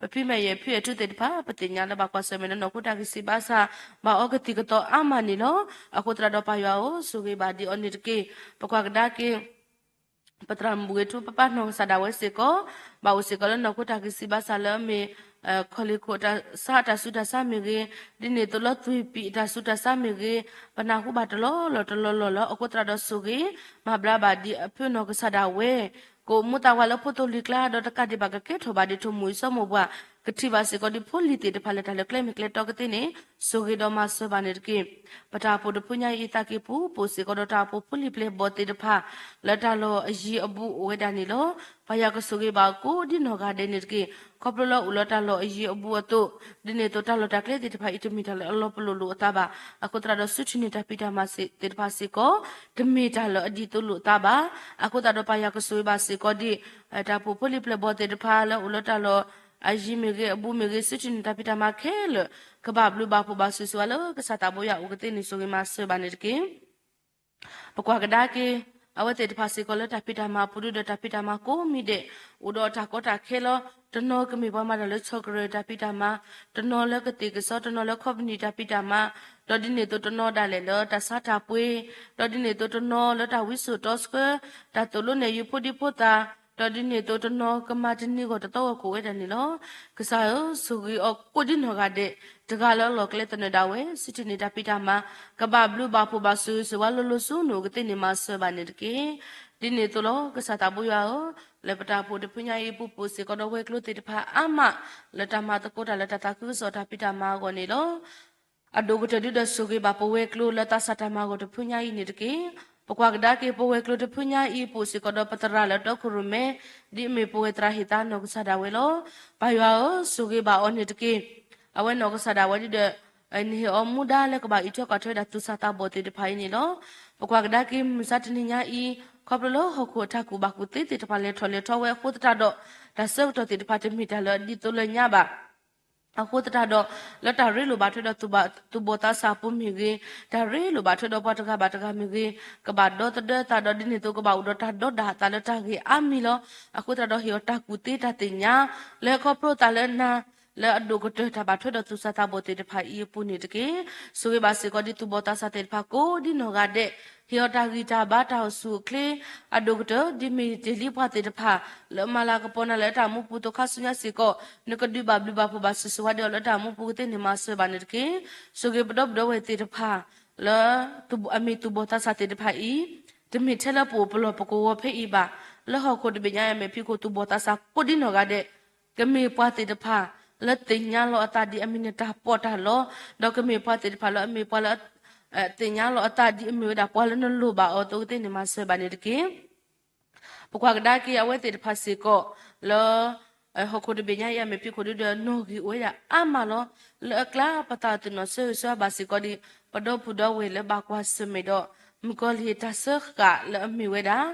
ပဖံမဲာ်ယဲၢ်ဖုအဲၣ်ထူသ့ၣ်တဖၣ် ပသ့ၣ်ညါလၢဘၣ်ကွၢ်ဆၢၣ်မဲာ်လၢနီၢ်ခိတၢ်ဂံၢ်စၢ်ဘါစၢ် ဘၣ်အီကသံၣ်ကသီအါမးန့ၣ်လီၤ. အဃိသတးဒီးပၢ်ယွၤဧၢ, ဆိၣ်ဂ့ၤဘၣ်ဒံးအီၤန့ၣ်တက့ၢ်. ပကွၢ်ကဒါက့ၤ ပသရၣ်မုၣ်ဘှ့းထူ ပပၢ်နီၢ်ကစၢ်ဒၣ်ဝဲစ့ၢ်ကီး, ဘၣ်အိၣ်စ့ၢ်ကီးလၢနီၢ်ခိတၢ်ဂံၢ်စၢ်ဘါစၢ်လၢအမ့ၢ် ခီၣ်လ့ၢ်ခိၣ်တၢ်ဆါတၢ်ဆူးတၢ်ဆါမ့ၢ်ဂ့ၤ, ဒ်န့ၣ်အသိးလၢသွံၣ်ပံၣ်တၢ်ဆူးတၢ်ဆါမ့ၢ်ဂ့ၤ, ပနၢ်ဟူဘၣ်တလီၢ်လီၢ်တလီၢ်လီၢ်လီၤ. အဃိသတးဒီးဆိၣ်ဂ့ၤ မၤဘျါဘၣ်ဒံးအဖုနီၢ်ကစၢ်ဒၣ်ဝဲ, ကအိၣ်မူသးဝးလၢဖိသိလံၤကျါ ဒီးတကးဒံးဘၣ်ကကဲထီၣ်ဘၣ်ဒံးထိၣ်မူၤအံၤစီၤမိၢ်ပှၢ်, ကထံၣ်ဘၣ်စ့ၢ်ကီးဒံးဖိလံၤသ့ၣ်တဖၣ်လၢတၢ်လၢကျဲမ့ၢ်ကျဲတီကသ့န့ၣ်, ဆိၣ်ဂ့ၤဒီးမၤစၢၤဘၣ်န့ၣ်တက့ၢ်. ပတၢ်အိၣ်ဖှိၣ်တဖုညါအံၤသးကံၢ်ပူၤ ပအိၣ်စ့ၢ်ကီးဒီးတၢ်အိၣ်ဖှိၣ်ဖိလံၤပျဲၢ်ဘီၣ်သ့ၣ်တဖၣ် လၢတၢ်လီၢ်အယံၤအဘူးအိၣ်ဝဲဒၣ်န့ၣ်လီၤ. ပၢ်ယွၤကဆိၣ်ဂ့ၤဘၣ်ကိးဒ်နီၢ်ဂၤဒဲးန့ၣ်တက့ၢ်. ခီဖျိလၢအိၣ်လၢတၢ်လီၢ်အယံၤအဘူးအသိး, ဒ်န့ၣ်အသိးတၢ်လီၢ်တၢ်ကျဲသ့ၣ်တဖၣ်အံၤ တမ့ၢ်တၢ်လၢအလီၤပလိာ်လိာ်အသးဘၣ်. အဃိသတးဒီးစုထံၣ်န့ၢ်တၢ်ဖံးတၢ်မၤသ့ၣ်တဖၣ်စ့ၢ်ကီး တမ့ၢ်တၢ်လၢအဒ်သိးလိာ်အသးဘၣ်. အဃိသတးဒီးပၢ်ယွၤကဆိၣ်ဂ့ၤဘၣ်စ့ၢ်ကီးဒံး တၢ်အိၣ်ဖှိၣ်ဖိလံၤပျဲၢ်ဘီၣ်သ့ၣ်တဖၣ်လၢအိၣ်လၢတၢ်လီၢ်အယံၤမ့ၢ်ဂ့ၤ, အဘူးမ့ၢ်ဂ့ၤ, စုထံၣ်န့ၢ်တၢ်ဖံးတၢ်မၤခဲလၢာ် ကဘၣ်ဘျုးဘၣ်ဖှိၣ်ဘၣ်ဆိၣ်ဂ့ၤဆိၣ်ဝါလၢကစၢ်သးဘိယွၤအအိၣ်ကသ့န့ၣ် ဆိၣ်ဂ့ၤမၤစၢၤဘၣ်န့ၣ်တက့ၢ်. ပကွၢ်ကဒါက့ၤ အဝဲသ့ၣ်တဖၣ်စ့ၢ်ကီးလၢတၢ်ဖံးတၢ်မၤအပူၤဒုဒီးတၢ်ဖံးတၢ်မၤကိးမံၤဒဲး အိၣ်ဒီးတၢ်ကီတၢ်ခဲလီၤ. တနီၤကမ့ၢ်ပှၤမၤတၢ်လၢဆီၣ်ကရၢၢ်တၢ်ဖံးတၢ်မၤ, တနီၤလၢကသ့ၣ်ကစီၣ်, တနီၤလၢခီပနံၣ်တၢ်ဖံးတၢ်မၤ, ဒီးဒ်န့ၣ်အသိးတနီၤဒၣ်လဲာ်လၢတၢ်ဆါတၢ်ပှ့ၤ, ဒီးဒ်န့ၣ်အသိးတနီၤလၢတၢ်ဝံစိာ်တီဆှၢ, တၢ်သိၣ်လိနဲၣ်ယုာ်ဖိဒံဖိသၣ်, ဒီးဒ်န့ၣ်အသိးတနီၤကမၤတနံၤဂီၢ်တသီဂီၢ်ကိးဝဲဒၣ်န့ၣ်လီၤ. ကစၢ်ဧၢ, ဆိၣ်ဂ့ၤအီၤကိးဒ်နီၢ်ဂၤဒဲး, တဂၤလၢအလီၢ်ကျဲသနၢၣ်ဒၣ်ဝဲ, စုထံၣ်န့ၢ်တၢ်ဖံးတၢ်မၤ, ကဘၣ်ဘျုးဘၣ်ဖှိၣ်ဘၣ်ဆိၣ်ဂ့ၤဆိၣ်ဝါလိၤလိၤဆူနအိၣ်ကသ့န့ၣ် မၤစၢၤဘၣ်န့ၣ်တက့ၢ်. ဒ်န့ၣ်အသိးလီၤ. ကစၢ်သးဘိယွၤဧၢ, လၢပတၢ်အိၣ်ဖှိၣ်တဖုညါအံၤအပူၤ ပအိၣ်စ့ၢ်ကီးဒီးဝဲၤကျိၤသ့ၣ်တဖၣ်အါမး လၢတၢ်မၤသကိးတၢ်လၢတၢ်သးခုကစီၣ်တၢ်ဖံးတၢ်မၤအဂီၢ်န့ၣ်လီၤ. အဒိၣ်ကတၢၢ်ဒုဒီးဆိၣ်ဂ့ၤဘၣ်ပဝဲၤကျိၤလၢသးစၢ်တၢ်မၤအဂီၢ်တဖုညါအံၤန့ၣ်တက့ၢ်. ပကွၢ်ကဒါက့ၤပဝဲၤကျိၤတဖုညါအံၤ ပအိၣ်စ့ၢ်ကီးဒီးပသရၣ်လၢတီခိၣ်ရိၣ်မဲ, ဒ်အမ့ၢ်ပဝဲသရၣ်ဟ့ၣ်သါနီၢ်ကစၢ်ဒၣ်ဝဲလီၤ. ပၢ်ယွၤဧၢ, ဆိၣ်ဂ့ၤဘၣ်အီၤန့ၣ်တက့ၢ်. အဝဲနီၢ်ကစၢ်ဒၣ်ဝဲဒုဒီး နဟ့ၣ်အီၤမူဒါလၢကဘၣ်အံးထွဲကွၢ်ထွဲဝဲဒၣ်သူၣ်စၢ်သးဘီၣ်သ့ၣ်တဖၣ်အံၤန့ၣ်လီၤ. ပကွၢ်ကဒါက့ၤမုၢ်မဆါတနံၤညါအံၤ ခီဖျိလၢဟီၣ်ခိၣ်အတၢ်ကူၣ်ဘၣ်ကူၣ်သ့သ့ၣ်တဖၣ်လဲၤထီၣ်လဲၤထီဝဲအဃိသတးဒီး တၢ်ဆၢကတီၢ်သ့ၣ်တဖၣ်တမ့ၢ်တၢ်လၢအဒ်သိးလၢညါဘၣ်. အဃိသတးဒီး လၢတၢ်ရ့လိာ်ဘၣ်ထွဲဒီးသူၣ်ဘီၣ်သးစၢ်အပူၤမ့ၢ်ဂ့ၤ, တၢ်ရ့လိာ်ဘၣ်ထွဲဒီးပှၤတဂၤဘၣ်တဂၤမ့ၢ်ဂ့ၤ, ကဘၣ်ဒီသဒၢသးဒီးဒ်န့ၣ်အသိးကဘၣ်အိၣ်ဒီးတၢ်ဒီဒၣ်အသးလၢတၢ်ဂ့ၢ်အါမံၤလီၤ. အဃိသတးဒီး ဟ့ၣ်အီၤတၢ်ကူၣ်သ့တၢ်သ့ၣ်ညါ လၢခီဖျိသးလၢနၤ လၢအဒိၣ်ကတၢၢ်တၢ်ဘၣ်ထွဲဒီးသူၣ်စၢ်သးဘီၣ်သ့ၣ်တဖၣ်အံၤအပူၤန့ၣ်တက့ၢ်. ဆိၣ်ဂ့ၤဘၣ်စ့ၢ်ကီးဒ်သူၣ်ဘီၣ်သးစၢ်သ့ၣ်တဖၣ်ကိးဒ်နီၢ်ဂၤဒဲး, ဟ့ၣ်အီၤတၢ်ဂံၢ်တၢ်ဘါတၢ်အိၣ်ဆူၣ်အိၣ်ချ့, အဒိၣ်ကတၢၢ်ဒ်မ့ၢ်တ့ၢ်လံပှၤသ့ၣ်တဖၣ် လၢမၤလၤကပီၤနၤလၢတၢ်မူပူၤသိးခါဆူညါစ့ၢ်ကီး, နကဒုးဘၣ်ဘျုးဘၣ်ဖှိၣ်ဘၣ်ဆိၣ်ဂ့ၤဆိၣ်ဝါဒံးအီၤလၢတၢ်မူပူၤကသ့န့ၣ် မၤစၢၤဘၣ်န့ၣ်တက့ၢ်. ဆိၣ်ဂ့ၤပဒီပုၢ်ဒီဝဲၢ်သ့ၣ်တဖၣ် လၢ အမ့ၢ်သူၣ်ဘီၣ်သးစၢ်သ့ၣ်တဖၣ်အံၤ, တမ့ၢ်ထဲလၢပအိၣ်ပလီၢ်ပကဝီၤဖဲအံၤဘၣ်, လၢဟီၣ်ခိၣ်တဘ့ၣ်ညါအံၤမ့ၢ်ဖံးခိၣ်သူၣ်ဘီၣ်သးစၢ်ကိးဒ်နီၢ်ဂၤဒဲး, ကမ့ၢ်ပှၤသ့ၣ်တဖၣ် လၢသ့ၣ်ညါလီၤအသးဒ်အမ့ၢ်နတၢ်ပီးတၢ်လီ, ဒီးကမ့ၢ်ပှၤသ့ၣ်တဖၣ်လၢအမ့ၢ်ပှၤလၢ သ့ၣ်ညါလီၤအသးဒ်အမ့ၢ်ဝဲဒၣ်ပှၤလၢနလိၣ်ဘၣ်အီၤအသိးကသ့ၣ်န့ၣ် မၤစၢၤဘၣ်န့ၣ်တက့ၢ်. ပကွၢ်ကဒါက့ၤအဝဲသ့ၣ်တဖၣ်စ့ၢ်ကီး လၢ ဟီၣ်ခိၣ်တဘ့ၣ်ညါအံၤ အမ့ၢ်ဖံးခိၣ်ဒုဒီး နီၣ်ဂံၢ်အိၣ်ဝဲဒၣ်အါမးလီၤ. လၢအကျါ ပသးသ့ၣ်နီၣ်ဆၢဂ့ၤဆၢဝါဘၣ်စ့ၢ်ကီးဒ် ပဒီပုၢ်ဒီဝဲၢ်လၢဘၣ်ကွၢ်ဆၢၣ်မဲာ်ဒီး မုၣ်ကီၤလံၢ်တၢ်စၢဃာ်လၢအမ့ၢ်ဝဲဒၣ်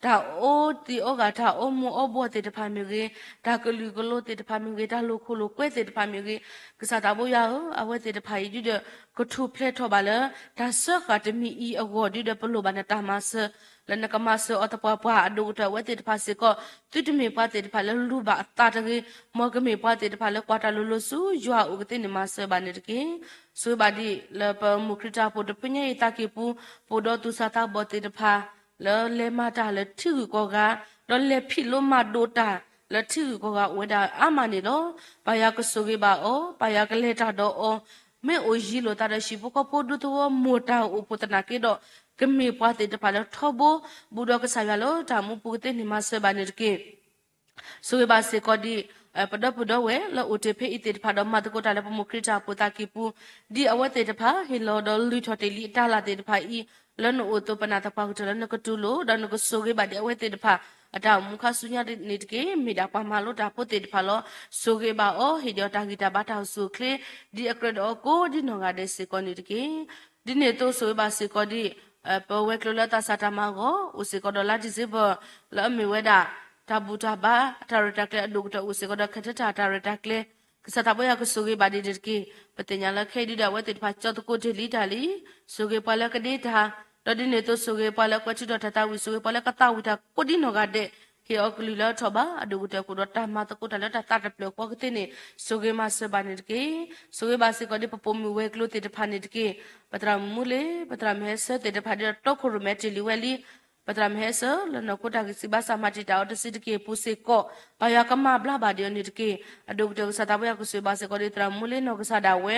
တၢ်အိၣ်သံးအီဂၤ တၢ်အိၣ်မူအီဘှီၣ်သ့ၣ်တဖၣ်မ့ၢ်ဂ့ၤ, တၢ်ကလုာ်ကလိသ့ၣ်တဖၣ်မ့ၢ်ဂ့ၤ, တၢ်လိာ်ခိၣ်လိာ်ကွဲသ့ၣ်တဖၣ်မ့ၢ်ဂ့ၤ, ကစၢ်သးဘိယွၤဧၢ, အဝဲသ့ၣ်တဖၣ်အံၤဒုဒီး ကထူၣ်ဖျဲးထီၣ်ဘၣ်လၢ တၢ်စၢဃာ်တမံၤအံၤအဂီၢ်ဒုဒီး ပလိၣ်ဘၣ်နတၢ်မၤစၢၤ လၢနကမၤစၢၤအီၤသပှၢ်ပှၢ် အဒိၣ်ကတၢၢ်အဝဲသ့ၣ်တဖၣ်စ့ၢ်ကီး သုတမ့ၢ်ပှၤသ့ၣ်တဖၣ်လၢလူၤဘၣ်အသးတဂ့ၤ, မ်ကမ့ၢ်ပှၤသ့ၣ်တဖၣ်လၢကွၢ်တၢ်လိၤလိၤဆူယွၤအအိၣ်ကသ့ၣ်န့ၣ် မၤစၢၤဘၣ်န့ၣ်တက့ၢ်. ဆိၣ်ဂ့ၤဘၣ်ဒ်လၢပမူခရံာ်တၢ်အိၣ်ဖှိၣ်တဖုညါအံၤသးကံၢ်ပူၤ ပအိၣ်ဒီးသူၣ်စၢ်သးဘီၣ်သ့ၣ်တဖၣ် လၢလဲၤမၤတၢ်လၢထံဂုၤကီၢ်ဂၤ, ဒီးလဲၤဖံးလိမၤဒိးတၢ်လၢထံဂုၤကီၢ်ဂၤအိၣ်ဝဲဒၣ်အါမးန့ၣ်လီၤ. ပၢ်ယွၤကဆိၣ်ဂ့ၤဘၣ်အီၤ, ပၢ်ယွၤကလဲၤတၢ်ဒီးအီၤ, မ့ၢ်အိၣ်ယံၤလိာ်သးဒီးဟံၣ်ဖိဃီဖိဒူသဝီမိၢ်တၢ်အိၣ်ဖှိၣ်သနာ်က့ဒီး ကမ့ၢ်ပှၤသ့ၣ်တဖၣ်လၢထီဘိ ဘူးဒီးကစၢ်ယွၤလၢတၢ်မူပူၤကသ့ၣ်န့ၣ် မၤစၢၤဘၣ်န့ၣ်တက့ၢ်. ဆိၣ်ဂ့ၤဘၣ်စ့ၢ်ကီးဒ် ပဒီပုၢ်ဒီဝဲၢ်လၢအိၣ်တ့ၢ်ဖဲအံၤသ့ၣ်တဖၣ်ဒီး မၤသကိးတၢ်လၢပမူခရံာ်တၢ်အိၣ်ဖှိၣ်သးကံၢ်ပူၤ, ဒ်အဝဲသ့ၣ်တဖၣ် ဟ့ၣ်လီၤဒီးလုၢ်ထီၣ်တ့ၢ်လံအတၢ်လၤသ့ၣ်တဖၣ်အံၤ, လၢနအိၣ်အသိးပနာ်သပှၢ်ကတၢၢ်လၢနကတူၢ်လိာ်, ဒီးနကဆိၣ်ဂ့ၤဘၣ်ဒ်အဝဲသ့ၣ်တဖၣ် အတၢ်အိၣ်မူခါဆူညါန့ၣ်တက့ၢ်. မ့ၢ်ဒၣ်ပှၤမၤလိတၢ်ဖိသ့ၣ်တဖၣ်လီၤ. ဆိၣ်ဂ့ၤဘၣ်အီၤ, ဟ့ၣ်ဒံးအီၤတၢ်ဂံၢ်တၢ်ဘါတၢ်အိၣ်ဆူၣ်အိၣ်ချ့ ဒ်အကြၢးဒီးအီၤကိးဒ်နီၢ်ဂၤဒဲးစ့ၢ်ကီးန့ၣ်တက့ၢ်. ဒ်န့ၣ်အသိးဆိၣ်ဂ့ၤဘၣ်စ့ၢ်ကီးဒ် ပဝဲၤကျိၤလၢသးစၢ်တၢ်မၤအဂီၢ် အိၣ်စ့ၢ်ကီးဒီးလါ December လၢအမ့ၢ်ဝဲဒၣ် တၢ်ဘူၣ်တၢ်ဘါ တၢ်ရဲၣ်တၢ်ကျဲၤအဒိၣ်ကတၢၢ် အိၣ်စ့ၢ်ကီးဒီး ခဲထဲတၢ်တၢ်ရဲၣ်တၢ်ကျဲၤ ကစၢ်သးဘိယွၤကဆိၣ်ဂ့ၤဘၣ်ဒံးန့ၣ်တက့ၢ်. ပသ့ၣ်ညါလၢခဲအံၤဒုဒီး အဝဲသ့ၣ်တဖၣ်ကၠီသကိးတ့ၢ်လံတၢ်လံ, ဆိၣ်ဂ့ၤပှၤလၢကဒ့တၢ်, ဒီးဒ်န့ၣ်အသိးဆိၣ်ဂ့ၤပှၤလၢကွဲးထုးထီၣ်တၢ်သးဝံၣ်, ဆိၣ်ဂ့ၤပှၤလၢကသးဝံၣ်တၢ်ကိးဒ်နီၢ်ဂၤဒဲး, ဟ့ၣ်အီၤကလုၢ်လၢအထီၣ်ဘး အဒိၣ်ကတၢၢ်ကအိၣ်ဒီးတၢ်မၤသကိးတၢ်လၢတၢ်သးတဖျၢၣ်ဃီကသ့ၣ်န့ၣ် ဆိၣ်ဂ့ၤမၤစၢၤဘၣ်န့ၣ်တက့ၢ်. ဆိၣ်ဂ့ၤဘၣ်စ့ၢ်ကီးဒ်ပပိာ်မုၣ်ဝဲၤကျိၤသ့ၣ်တဖၣ်န့ၣ်တက့ၢ်. ပသရၣ်မုၣ်မူလ့ၤ ပသရၣ်မုၣ်ဟဲဆၢသ့ၣ်တဖၣ်ဒ်ဒီးတီခိၣ်ရိၣ်မဲတ့ၢ်လံဝဲလံ ပသရၣ်မုၣ်ဟဲဆၢ လၢနီၢ်ခိတၢ်ဂံၢ်စၢ်ဘါစၢ်မၤတံာ်တာ်အီၤတစုတက့ၢ်အပူၤစ့ၢ်ကီး ပၢ်ယွၤကမၤဘျါဘၣ်ဒံးအီၤန့ၣ်တက့ၢ်. အဒိၣ်ကတၢၢ်ကစၢ်သးဘိယွၤကဆိၣ်ဂ့ၤဘၣ်စ့ၢ်ကီးဒ်သရၣ်မုၣ်မူလ့ၤနီၢ်ကစၢ်ဒၣ်ဝဲ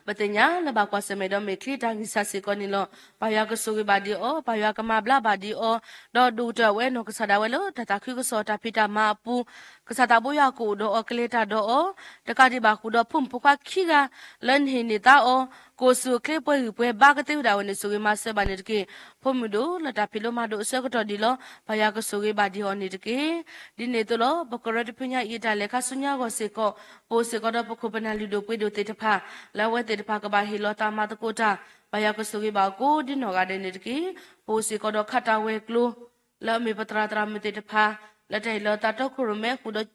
ပသ့ၣ်ညါလၢဘၣ်ကွၢ်ဆၢၣ်မဲာ်ဒီးမဲာ်ချံတၢ်ဂံၢ်စၢ်စ့ၢ်ကီးန့ၣ်လီၤ. ပၢ်ယွၤကဆိၣ်ဂ့ၤဘၣ်ဒံးအီၤ, ပၢ်ယွၤကမၤဘျါဘၣ်ဒံးအီၤ, ဒီးဒိၣ်ကတၢၢ်အဝဲနီၢ်ကစၢ်ဒၣ်ဝဲလၢတၢ်သးခုကစီၣ်တၢ်ဖံးတၢ်မၤအပူၤ ကစၢ်သးဘိယွၤကအိၣ်ဒီးအီၤကလဲၤတၢ်ဒီးအီၤ တကးဒံးဘၣ်ဃုာ်ဒီးဖိမုၣ်ဖိခွါခံဂၤ လၢနဟ့ၣ်န့ၢ်သါအီၤ ကအိၣ်ဆူၣ်အိၣ်ချ့ပှဲၤဂံၢ်ပှဲၤဘါကသ့ဝဲဒၣ်ဝဲန့ၣ် ဆိၣ်ဂ့ၤမၤစၢၤဘၣ်န့ၣ်တက့ၢ်. ဖိမုၣ်ဒိၣ်လၢတၢ်ဖံးလိမၤဒိးအဆၢကတီၢ်ဒံးလီၤ. ပၢ်ယွၤကဆိၣ်ဂ့ၤဘၣ်ဒံးအီၤန့ၣ်တက့ၢ်. ဒ်န့ၣ်အသိးလီၤ ပကရၢတဖုညါအံၤတၢ်လဲၤခါဆူညါအဂီၢ်စ့ၢ်ကီး ပအိၣ်စ့ၢ်ကီးဒီးပခိၣ်ပနၢ်လုၢ်ဒိၣ်ပှ့ၤဒိၣ်သ့ၣ်တဖၣ် လၢအဝဲသ့ၣ်တဖၣ်ကဘၣ်ဟ့ၣ်လီၤသးမၤသကိးတၢ် ပၢ်ယွၤကဆိၣ်ဂ့ၤဘၣ်အီၤကိးဒ်နီၢ်ဂၤဒဲးန့ၣ်တက့ၢ်. ပအိၣ်စ့ၢ်ကီးဒီးခးတၢ်ဝဲၤကျိၤ လၢအမ့ၢ်ပသရၣ်သရၣ်မုၣ်သ့ၣ်တဖၣ် လၢတၢ်ဟ့ၣ်လီၤသးတီခိၣ်ရိၣ်မဲဃုာ်ဒီး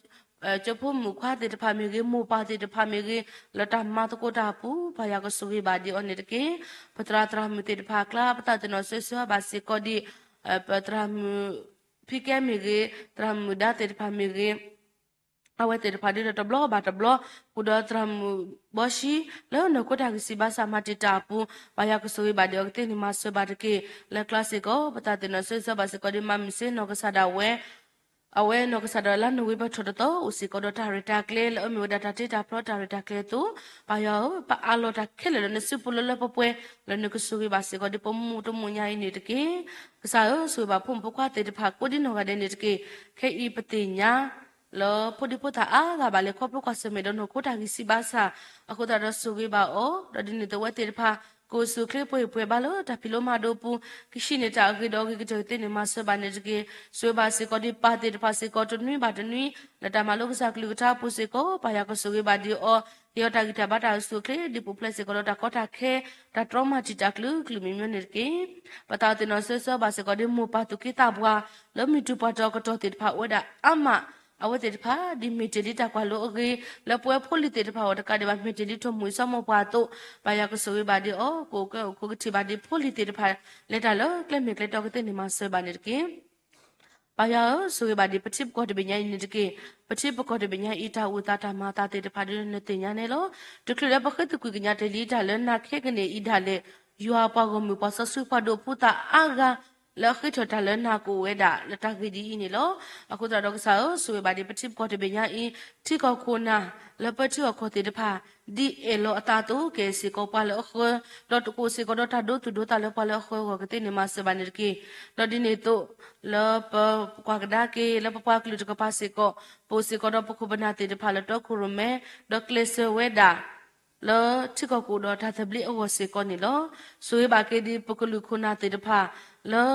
ကၠိဖိမုၣ်ခွါသ့ၣ်တဖၣ်မ့ၢ်ဂ့ၤ မိၢ်ပၢ်သ့ၣ်တဖၣ်မ့ၢ်ဂ့ၤ လၢတၢ်မၤသကိးတၢ်အပူၤ ပၢ်ယွၤကဆိၣ်ဂ့ၤဘၣ်ဒံးအီၤန့ၣ်တက့ၢ်. ပသရၣ်သရၣ်မုၣ်သ့ၣ်တဖၣ်အကျါ ပသးသ့ၣ်နီၣ်ဆၢဂ့ၤဆၢဝါဘၣ်စ့ၢ်ကီးဒ် ပသရၣ်မုၣ်ဖံကဲမ့ၢ်ဂ့ၤ သရၣ်မုၣ်ဒါသ့ၣ်တဖၣ်မ့ၢ်ဂ့ၤ အဝဲသ့ၣ်တဖၣ်ဒုဒီးတဘျီဘၣ်တဘျီ ဃုာ်ဒီးသရၣ်မုၣ်ဘီရှံ လၢနီၢ်ခိတၢ်ဂံၢ်စၢ်ဘါစၢ်မၤတံာ်တာ်အပူၤ ပၢ်ယွၤကဆိၣ်ဂ့ၤဘၣ်ဒံးအီၤကသ့ၣ်န့ၣ် မၤစၢၤဘၣ်တက့ၢ်. လၢကျါစ့ၢ်ကီး ပသးသ့ၣ်နီၣ်ဆၢဂ့ၤဆၢဝါဘၣ်စ့ၢ်ကီးဒ်မၤမုၢ်စ့နီၢ်ကစၢ်ဒၣ်ဝဲ အဝဲနီၢ်ကစၢ်ဒၣ်ဝဲလၢနီၣ်ဝ့ဘၢၣ်ထီၣ်တသီ အိၣ်စ့ၢ်ကီးဒီးတၢ်ရဲၣ်တၢ်ကျဲၤ လၢအမ့ၢ်ဝဲဒၣ်တၢ်တ့တၢ်ဖျီတၢ်ရဲၣ်တၢ်ကျဲၤအသိး ပၢ်ယွၤဧၢ ပအးလီၤတၢ်ခဲလၢာ်လၢနစုပူၤလၢလၢပှဲၤပှဲၤ လၢနကဆိၣ်ဂ့ၤဘၣ်စ့ၢ်ကီးဒ်ပမူတမူညါအံၤန့ၣ်တက့ၢ်. ကစၢ်ဧၢ ဆိၣ်ဂ့ၤဘၣ်ဖိမုၣ်ဖိခွါသ့ၣ်တဖၣ်ကိးဒ်နီၢ်ဂၤဒဲးန့ၣ်တက့ၢ်. ခဲအံၤပသ့ၣ်ညါ လၢဖိဒံဖိသၣ်အါဂၤဘၣ်လဲၤခီဖျိကွၢ်ဆၢၣ်မဲာ်ဒီးနီၢ်ခိတၢ်ဂံၢ်စၢ်ဘါစၢ် အဃိသတးဒီးဆိၣ်ဂ့ၤဘၣ်အီၤ ဒီးဒ်န့ၣ်အသိးအဝဲသ့ၣ်တဖၣ် ကအိၣ်ဆူၣ်အိၣ်ချ့ပှဲၤပှဲၤဘါလၢတၢ်ဖံးလိမၤဒိးအပူၤ ကဟံးန့ၢ်တၢ်အဂ့ၤဒီးအဂ့ၤကတၢၢ်ကသ့ၣ်န့ၣ် မၤစၢၤဘၣ်န့ၣ်တက့ၢ်. ဆိၣ်ဂ့ၤဘၣ်စ့ၢ်ကီးဒ်ပၢ်သ့ၣ်တဖၣ်စ့ၢ်ကီးတနွံဘၣ်တနွံ လၢတၢ်မၤလိကစၢ်ကလုၢ်ကထါအပူၤစ့ၢ်ကီး ပၢ်ယွၤကဆိၣ်ဂ့ၤဘၣ်ဒံးအီၤ ဟ့ၣ်အီၤတၢ်ဂံၢ်တၢ်ဘါတၢ်အိၣ်ဆူၣ်အိၣ်ချ့ ဒ်ပူၤဖျဲးစ့ၢ်ကီးဒီးတၢ်ကီတၢ်ခဲ တၢ်တြီမၤတံာ်တာ်ကလုာ်ကလုာ်မံၤမံၤန့ၣ်တက့ၢ်. ပသးသ့ၣ်နီၣ်ဆၢဂ့ၤဆၢဝါဘၣ်စ့ၢ်ကီးဒ်မိၢ်ပၢ်သူၣ်က့သးပှၢ် လၢမုၢ်တူၢ်ပှၢ်တီၤကတီၢ်သ့ၣ်တဖၣ်အိၣ်ဝဲဒၣ်အါမး အဝဲသ့ၣ်တဖၣ် ဒ်မ့ၢ်တ့ၢ်လံတၢ်ကွၢ်လိအဂ့ၤ လၢပဝဲဖိလံၤသ့ၣ်တဖၣ်အဂီၢ်တကးဒံးဘၣ် မ့ၢ်တ့ၢ်လံထိၣ်မူၤအံၤစီၤမိၢ်ပှၢ်အသိး ပၢ်ယွၤကဆိၣ်ဂ့ၤဘၣ်ဒံးအီၤ ကအိၣ်ကဲအိၣ်ခီကထံၣ်ဘၣ်ဒံးဖိလံၤသ့ၣ်တဖၣ် လဲၤတၢ်လၢကျဲမ့ၢ်ကျဲတီကသ့ၣ်န့ၣ် မၤစၢၤဘၣ်န့ၣ်တက့ၢ်. ပၢ်ယွၤဧၢ, ဆိၣ်ဂ့ၤဘၣ်ဒံးပထံပကီၢ်တဘ့ၣ်ညါအံၤန့ၣ်တက့ၢ်. ပထံပကီၢ်တဘ့ၣ်ညါအံၤ တၢ်အိၣ်သးတၢ်မၤအသးသ့ၣ်တဖၣ်ဒ်နသ့ၣ်ညါန့ၣ်လီၤ. တချုးလၢပဃ့သကွံာ်ကညးတ့ၢ်လံတၢ်လၢနၤခဲကနံၣ်အံၤဒၣ်လဲာ် ယွၤပှၤဂီၢ်မုၢ်ပှၤစီဆှံပှၤဒိးဖုသးအါဂၤ လၢအဃ့ထီၣ်တၢ်လၢနၤကအိၣ်ဝဲဒၣ်လၢတၢ်ဂ့ၢ်ဒ်အံၤန့ၣ်လီၤ. အဃိသတးဒီးကစၢ်ဧၢ, ဆိၣ်ဂ့ၤဘၣ်ဒံးပထံပကီၢ်တဘ့ၣ်ညါအံၤ ထံကီၢ်ခိၣ်နၢ် လၢပထံဂီၢ်ခီၣ်သ့ၣ်တဖၣ် ဒ်အဲၣ်လီၤအသးအသိး ကဲစ့ၢ်ကီးပှၤလၢအဃၢၤ, ဒီးကအိၣ်စ့ၢ်ကီးဒီးတၢ်ဒိသူၣ်ဒိသးလၢပှၤလၢအဃၢၤအဂီၢ်ကသ့ၣ်န့ၣ် မၤစၢၤဘၣ်န့ၣ်တက့ၢ်. ဒီးဒ်န့ၣ်အသိး လၢပကွၢ်ကဒါက့ၤ လၢပပှၤကလုာ်တကပၤစ့ၢ်ကီး ပအိၣ်စ့ၢ်ကီးဒီးပခိၣ်ပနၢ်သ့ၣ်တဖၣ်လၢတီခိၣ်ရိၣ်မဲ ဒီးကျဲးစၢးဝဲဒၣ် လၢထံကီၢ်ကအိၣ်ဒီးတၢ်သဘျ့အဂီၢ်စ့ၢ်ကီးန့ၣ်လီၤ. ဆိၣ်ဂ့ၤဘၣ်က့ၤဒံးပကလုာ်ခိၣ်နၢ်သ့ၣ်တဖၣ် လၢ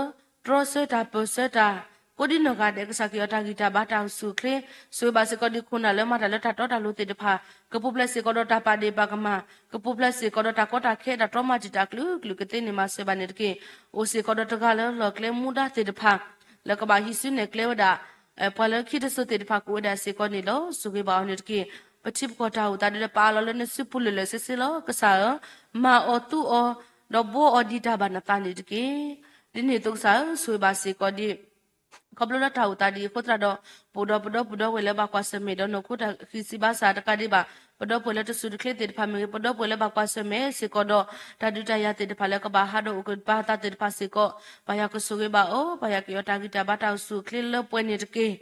တြီဆၢတၢ်ပၢၢ်ဆၢတၢ် ကိးဒံနီၢ်ဂၤဒဲး ကစၢ်ခရံာ်အတၢ်ဂံၢ်တၢ်ဘါတၢ်အိၣ်ဆူၣ်အိၣ်ချ့, ဆိၣ်ဂ့ၤဘၣ်စ့ၢ်ကီးဒံးခိၣ်နၢ်လၢမၤတၢ်လၢတၢ်တီတၢ်လိၤသ့ၣ်တဖၣ်, ကပူၤဖျဲးစ့ၢ်ကီးဒီးတၢ်ပာ်ဒ့ၣ်ပာ်ကမၣ်, ကပူၤဖျဲးစ့ၢ်ကီးဒီးတၢ်ကီတၢ်ခဲဒီးတြီမၤတံာ်တာ်ကလုာ်ကလုာ်ကသ့န့ၣ် မၤစၢၤဘၣ်န့ၣ်တက့ၢ်. အိၣ်စ့ၢ်ကီးဒီးတဂၤလၢလီၢ်ကျဲမူဒါသ့ၣ်တဖၣ် လၢကဘၣ်ဟံးစုနဲၣ်ကျဲဝဲဒၣ် ပှၤလၢခံတစိၤသ့ၣ်တဖၣ်ကအိၣ်ဝဲဒၣ်စ့ၢ်ကီးန့ၣ်လီၤ. ဆိၣ်ဂ့ၤဘၣ်အီၤန့ၣ်တက့ၢ်. ပထံပကီၢ်တၢ်အိၣ်သးဒ်ဒီး ပအးလီၤလၢနစုပူၤလၢာ်လၢာ်ဆ့ဆ့လီၤ. ကစၢ်ဧၢ, မၤအီၤသူအီၤ, ဒီးဘှီအီၤဒ်တၢ်ဘၣ်နသးန့ၣ်တက့ၢ်. ဒ်န့ၣ်အသိးကစၢ်ဧၢ, ဆိၣ်ဂ့ၤဘၣ်စ့ၢ်ကီးဒံး ခီဖျိလၢတၢ်အိၣ်သးဒ်အံၤအဃိသတးဒီး ပအိၣ်ဒီးပဒီပုၢ်ဒီဝဲၢ်လၢဘၣ်ကွၢ်ဆၢၣ်မဲာ်ဒီးနီၢ်ခိတၢ်ဃံးစံးဘါစၢ်တကးဒံးဘၣ်, ပဒီပုၢ်ဝဲၢ်လၢတစူၢ်တချ့သ့ၣ်တဖၣ်မ့ၢ်ဂ့ၤ, ပဒီပုၢ်ဝဲၢ်လၢဘၣ်ကွၢ်ဆၢၣ်မဲာ်စ့ၢ်ကီးဒီး တၢ်ဒုးတၢ်ယၤသ့ၣ်တဖၣ်လၢကဘၣ်ဟးဒီးအိၣ်ကပၤသးသ့ၣ်တဖၣ်စ့ၢ်ကီး, ပၢ်ယွၤကဆိၣ်ဂ့ၤဘၣ်အီၤ, ပၢ်ယွၤက့ၤအီၤတၢ်ဂံၢ်တၢ်ဘါတၢ်အိၣ်ဆူၣ်အိၣ်ချ့လၢပှဲၤန့ၣ်တက့ၢ်.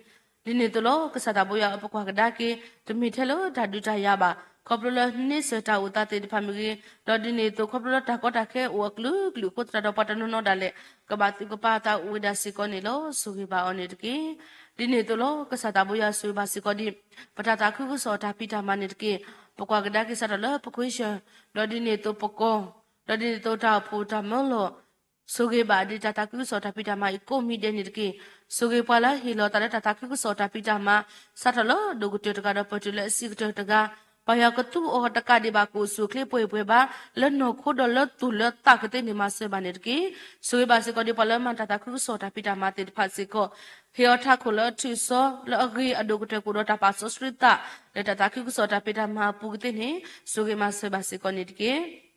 ဒ်န့ၣ်အသိးလီၤ. ကစၢ်သးဘိယွၤဧၢ, ပကွၢ်ကဒါက့ၤ တမ့ၢ်ထဲလၢတၢ်ဒုးတၢ်ယၤဘၣ်, ခီဖျိလၢန့ဆၢၣ်တၢ်အိၣ်သးသ့ၣ်တဖၣ်မ့ၢ်ဂ့ၤ, ဒီးဒ်န့ၣ်အသိးခီဖျိလၢတၢ်ကီတၢ်ခဲအိၣ်အကလုာ်ကလုာ်အဃိသတးဒီး ပှၤတနီၤနီၤဒၣ်လဲာ် ကဘၣ်သူၣ်ကပၤသးအိၣ်ဝဲဒၣ်စ့ၢ်ကီးန့ၣ်လီၤ. ဆိၣ်ဂ့ၤဘၣ်အီၤန့ၣ်တက့ၢ်. ဒ်န့ၣ်အသိးလီၤ. ကစၢ်သးဘိယွၤဆိၣ်ဂ့ၤဘၣ်စ့ၢ်ကီးဒံး ပတၢ်သးခုကစီၣ်တၢ်ဖံးတၢ်မၤန့ၣ်တက့ၢ်. ပကွၢ်ကဒါက့ၤစးထီၣ်လၢပခွ့ၡၢၣ်, ဒီးဒ်န့ၣ်အသိးပကီၢ်, ဒီးဒ်န့ၣ်အသိးတၢ်အိၣ်ဖှိၣ်တၢ်မၢလီၢ် ဆိၣ်ဂ့ၤဘၣ်ဒံးတၢ်သးခုကစီၣ်တၢ်ဖံးတၢ်မၤအံၤကိးမံၤဒဲးန့ၣ်တက့ၢ်. ဆိၣ်ဂ့ၤပှၤလၢဟ့ၣ်လီၤသးလၢတၢ်သးခုကစီၣ်တၢ်ဖံးတၢ်မၤ စးထီၣ်လၢအဒိၣ်ကတၢၢ်တဂၤဒီးပတုၤလၢအဆံးကတၢၢ်တဂၤ, ပၢ်ယွၤကသူအီၤတကးဒံးဘၣ် ကအိၣ်ဆူၣ်အိၣ်ချ့ပှဲၤပှဲၤဘၣ် လၢနီၢ်ခိဒီးလၢသူၣ်လၢသးကသ့န့ၣ် မၤစၢၤဘၣ်န့ၣ်တက့ၢ်. ဆိၣ်ဂ့ၤဘၣ်စ့ၢ်ကီးဒံးပှၤလၢမၤတၢ်သးခုကစီၣ်တၢ်ဖံးတၢ်မၤသ့ၣ်တဖၣ်စ့ၢ်ကီး, ဟ့ၣ်အီၤထးခိၣ်လၢအထုးစီ လၢအဂ့ၤအဒိၣ်ကတၢၢ်ကအိၣ်ဒီးတၢ်ပာ်စီဆှံသး လၢတၢ်သးခုကစီၣ်တၢ်ဖံးတၢ်မၤအပူၤကသ့န့ၣ် ဆိၣ်ဂ့ၤမၤစၢၤဘၣ်စ့ၢ်ကီးန့ၣ်တက့ၢ်.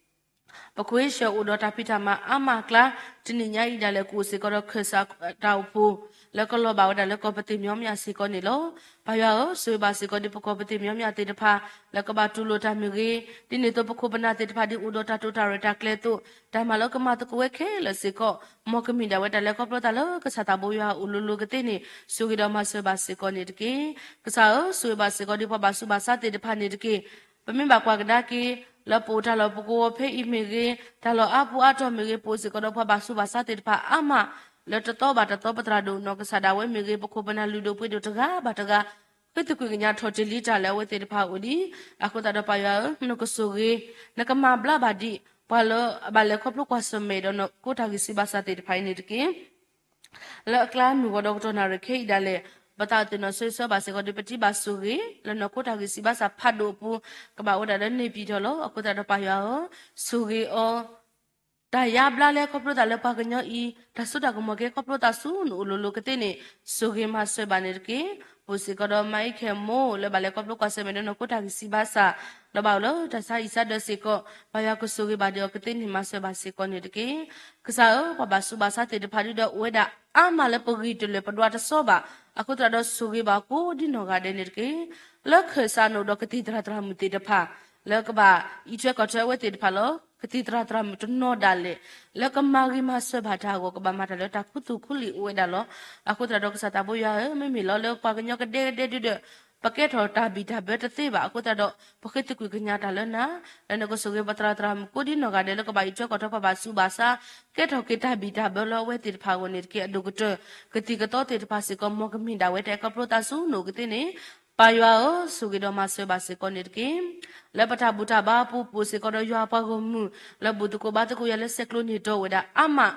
ပခွ့ၡၢၣ်အိၣ်ဒီးတၢ်ဖံးတၢ်မၤအါမးအကျါ, တနံၤညါအံၤဒၣ်လဲာ်ကအိၣ်စ့ၢ်ကီးဒီးခၢၣ်စးတၢ်အိၣ်ဖှိၣ် လၢကလီၤဘၣ်ဝဲဒၣ်လၢကီၢ်ပသ့ၣ်မညီမညီစ့ၢ်ကီးန့ၣ်လီၤ. ပၢ်ယွၤဧၢ, ဆိၣ်ဂ့ၤဘၣ်စ့ၢ်ကီးဒံးပကီၢ်ပသ့ၣ်မညီမညီသ့ၣ်တဖၣ် လၢကဘၣ်တူၢ်လိာ်တၢ်မ့ၢ်ဂ့ၤ, ဒ်န့ၣ်အသိးပခိၣ်ပနၢ်သ့ၣ်တဖၣ်ဒ်အိၣ်ဒီးတၢ်တိာ်တၢ်ရဲၣ်တၢ်ကျဲၤအသိး, တၢ်မၤလၢကမၤသကိးဝဲခဲလၢာ်စ့ၢ်ကီး, မ်ကမ့ၢ်ဒၣ်ဝဲတၢ်လဲၤခီဖျိသးလၢကစၢ်သးဘိယွၤအအိၣ်လိၤလိၤကသ့န့ၣ် ဆိၣ်ဂ့ၤဒီးမၤစၢၤဘၣ်စ့ၢ်ကီးန့ၣ်တက့ၢ်. ကစၢ်ဧၢ, ဆိၣ်ဂ့ၤဘၣ်စ့ၢ်ကီးဒံးပှၤဘၣ်ဆူးဘၣ်ဆါသ့ၣ်တဖၣ်န့ၣ်တက့ၢ်. ပမ့ၢ်ဘၣ်ကွၢ်ကဒါက့ၤ လၢပအိၣ်တၢ်လီၢ်ပကဝီၤဖဲအံၤမ့ၢ်ဂ့ၤ, တၢ်လီၢ်အါပူၤအါတီၤမ့ၢ်ဂ့ၤ, ပအိၣ်စ့ၢ်ကီးဒီးပှၤဘၣ်ဆူးဘၣ်ဆါသ့ၣ်တဖၣ်အါမး, လၢတသီဘၣ်တသီပသရၣ်ဒိၣ်နီၢ်ကစၢ်ဒၣ်ဝဲမ့ၢ်ဂ့ၤ, ပခိၣ်ပနၢ်လုၢ်ဒိၣ်ပှ့ၤဒိၣ်တဂၤဘၣ်တဂၤ ဃ့သကွံာ်ကညးထီၣ်တ့ၢ်လံတၢ်လၢအဝဲသ့ၣ်တဖၣ်အအိၣ်လံ. အဃိသတးဒီးပၢ်ယွၤဧၢ, နကဆိၣ်ဂ့ၤ, နကမၤဘျါဘၣ်ဒံး ပှၤလၢအဘၣ်လဲၤခီဖျိကွၢ်ဆၢၣ်မဲာ်ဒီးနီၢ်ခိတၢ်ဂံၢ်စံးဘါစၢ်သ့ၣ်တဖၣ်အံၤန့ၣ်တက့ၢ်. လၢအကျါမုၢ်ဂီၤဒီးကတီၢ်နၣ်ရံၣ်ခဲအံၤဒၣ်လဲာ်, ပသးအိၣ်သ့ၣ်နီၣ်ဆၢဂ့ၤဆၢဝါဘၣ်စ့ၢ်ကီးဒီး ပထံၣ်ဘၣ်ဆိၣ်ဂ့ၤ လၢနီၢ်ခိတၢ်ဂံၢ်စံးဘါစၢ်ဖးဒိၣ်အပူၤ ကဘၣ်ဝဲဒၣ်လၢန့ၣ်ပံၤထီၣ်လီၤ. အဃိသတးဒီးပၢ်ယွၤဧၢ, ဆိၣ်ဂ့ၤအီၤ တၢ်ယါဘျါလၢခီဖျိသးလၢပှၤကညီအံၤ, တၢ်စိတၢ်ကမီၤကဟဲခီဖျိသးဆူနအိၣ်လိၤလိၤကသ့န့ၣ် ဆိၣ်ဂ့ၤမၤစၢၤဘၣ်န့ၣ်တက့ၢ်. ပအိၣ်စ့ၢ်ကီးဒီးမၤအံခဲမိၢ် လၢဘၣ်လဲၤခီဖျိကွၢ်ဆၢၣ်မဲာ်ဒီးနီၢ်ခိတၢ်ဂံၢ်စံးဘါစၢ်, ဒီးဘၣ်အိၣ်လၢတၢ်ဆါဟံၣ်ဆါဒၢးစ့ၢ်ကီး, ပၢ်ယွၤကဆိၣ်ဂ့ၤဘၣ်ဒံးအီၤကသ့န့ၣ် မၤစၢၤဘၣ်စ့ၢ်ကီးန့ၣ်တက့ၢ်. ကစၢ်ဧၢ, ပှၤဘၣ်ဆူးဘၣ်ဆါသ့ၣ်တဖၣ်ဒုဒီးအိၣ်ဝဲဒၣ်အါမးလၢပဂံၢ်တလၢာ်ပဒွးတစီဘၣ်. အဃိသတးဒီးဆိၣ်ဂ့ၤဘၣ်ကိးဒံနီၢ်ဂၤဒဲးန့ၣ်တက့ၢ်. လၢခၢၣ်စးနအိၣ်ဒီးကသံၣ်သရၣ်သရၣ်မုၣ်သ့ၣ်တဖၣ် လၢကဘၣ်အံးထွဲကွၢ်ထွဲအဝဲသ့ၣ်တဖၣ်လၢ ကသံၣ်သရၣ်သရၣ်မုၣ်တနီၤဒၣ်လဲာ် လၢကမၤဂ့ၤမၤစၢၤဘၣ်တၢ်အဂီၢ် ကဘၣ်မၤတၢ်လၢတၢ်ခူသူၣ်ခူလံာ်အိၣ်ဝဲဒၣ်လီၤ. အဃိသတးဒီးကစၢ်သးဘိယွၤဧၢ, မ့မ့ၢ်လီၤလၢပှၤကညီကဒဲကဒဲဒုဒီး ပကဲထီၣ်တၢ်ဘံၣ်တၢ်ဘၢတသ့ဘၣ်. အဃိသတးဒီး ပဃ့သကွံာ်ကညးတၢ်လၢနၤ လၢနကဆိၣ်ဂ့ၤပသရၣ်သရၣ်မုၣ်ကိးဒံနီၢ်ဂၤဒဲး လၢကဘၣ်အံးထွဲကွၢ်ထွဲပှၤဘၣ်ဆူးဘၣ်ဆါ ကဲထီၣ်က့ၤတၢ်ဘံၣ်တၢ်ဘၢလၢအဝဲသ့ၣ်တဖၣ်အဂီၢ်န့ၣ်တက့ၢ်. အဒိၣ်ကတၢၢ် ကသံၣ်ကသီသ့ၣ်တဖၣ်စ့ၢ်ကီး မ်ကမ့ၢ်ဒၣ်ဝဲတၢ်အဲၣ်ခီဖျိသးဆူနအိၣ်ကသ့န့ၣ် ပၢ်ယွၤဧၢ, ဆိၣ်ဂ့ၤဒီးမၤစၢၤဘၣ်စ့ၢ်ကီးန့ၣ်တက့ၢ်. လၢပတၢ်ဘူၣ်တၢ်ဘါအပူၤ ပအိၣ်စ့ၢ်ကီးဒီးယွၤအပှၤဂီၢ်မုၢ် လၢဘူၣ်သကိးဘါသကိးယွၤလၢဆဲးကျိးန့ၢ်တီဝဲဒၣ်အါမး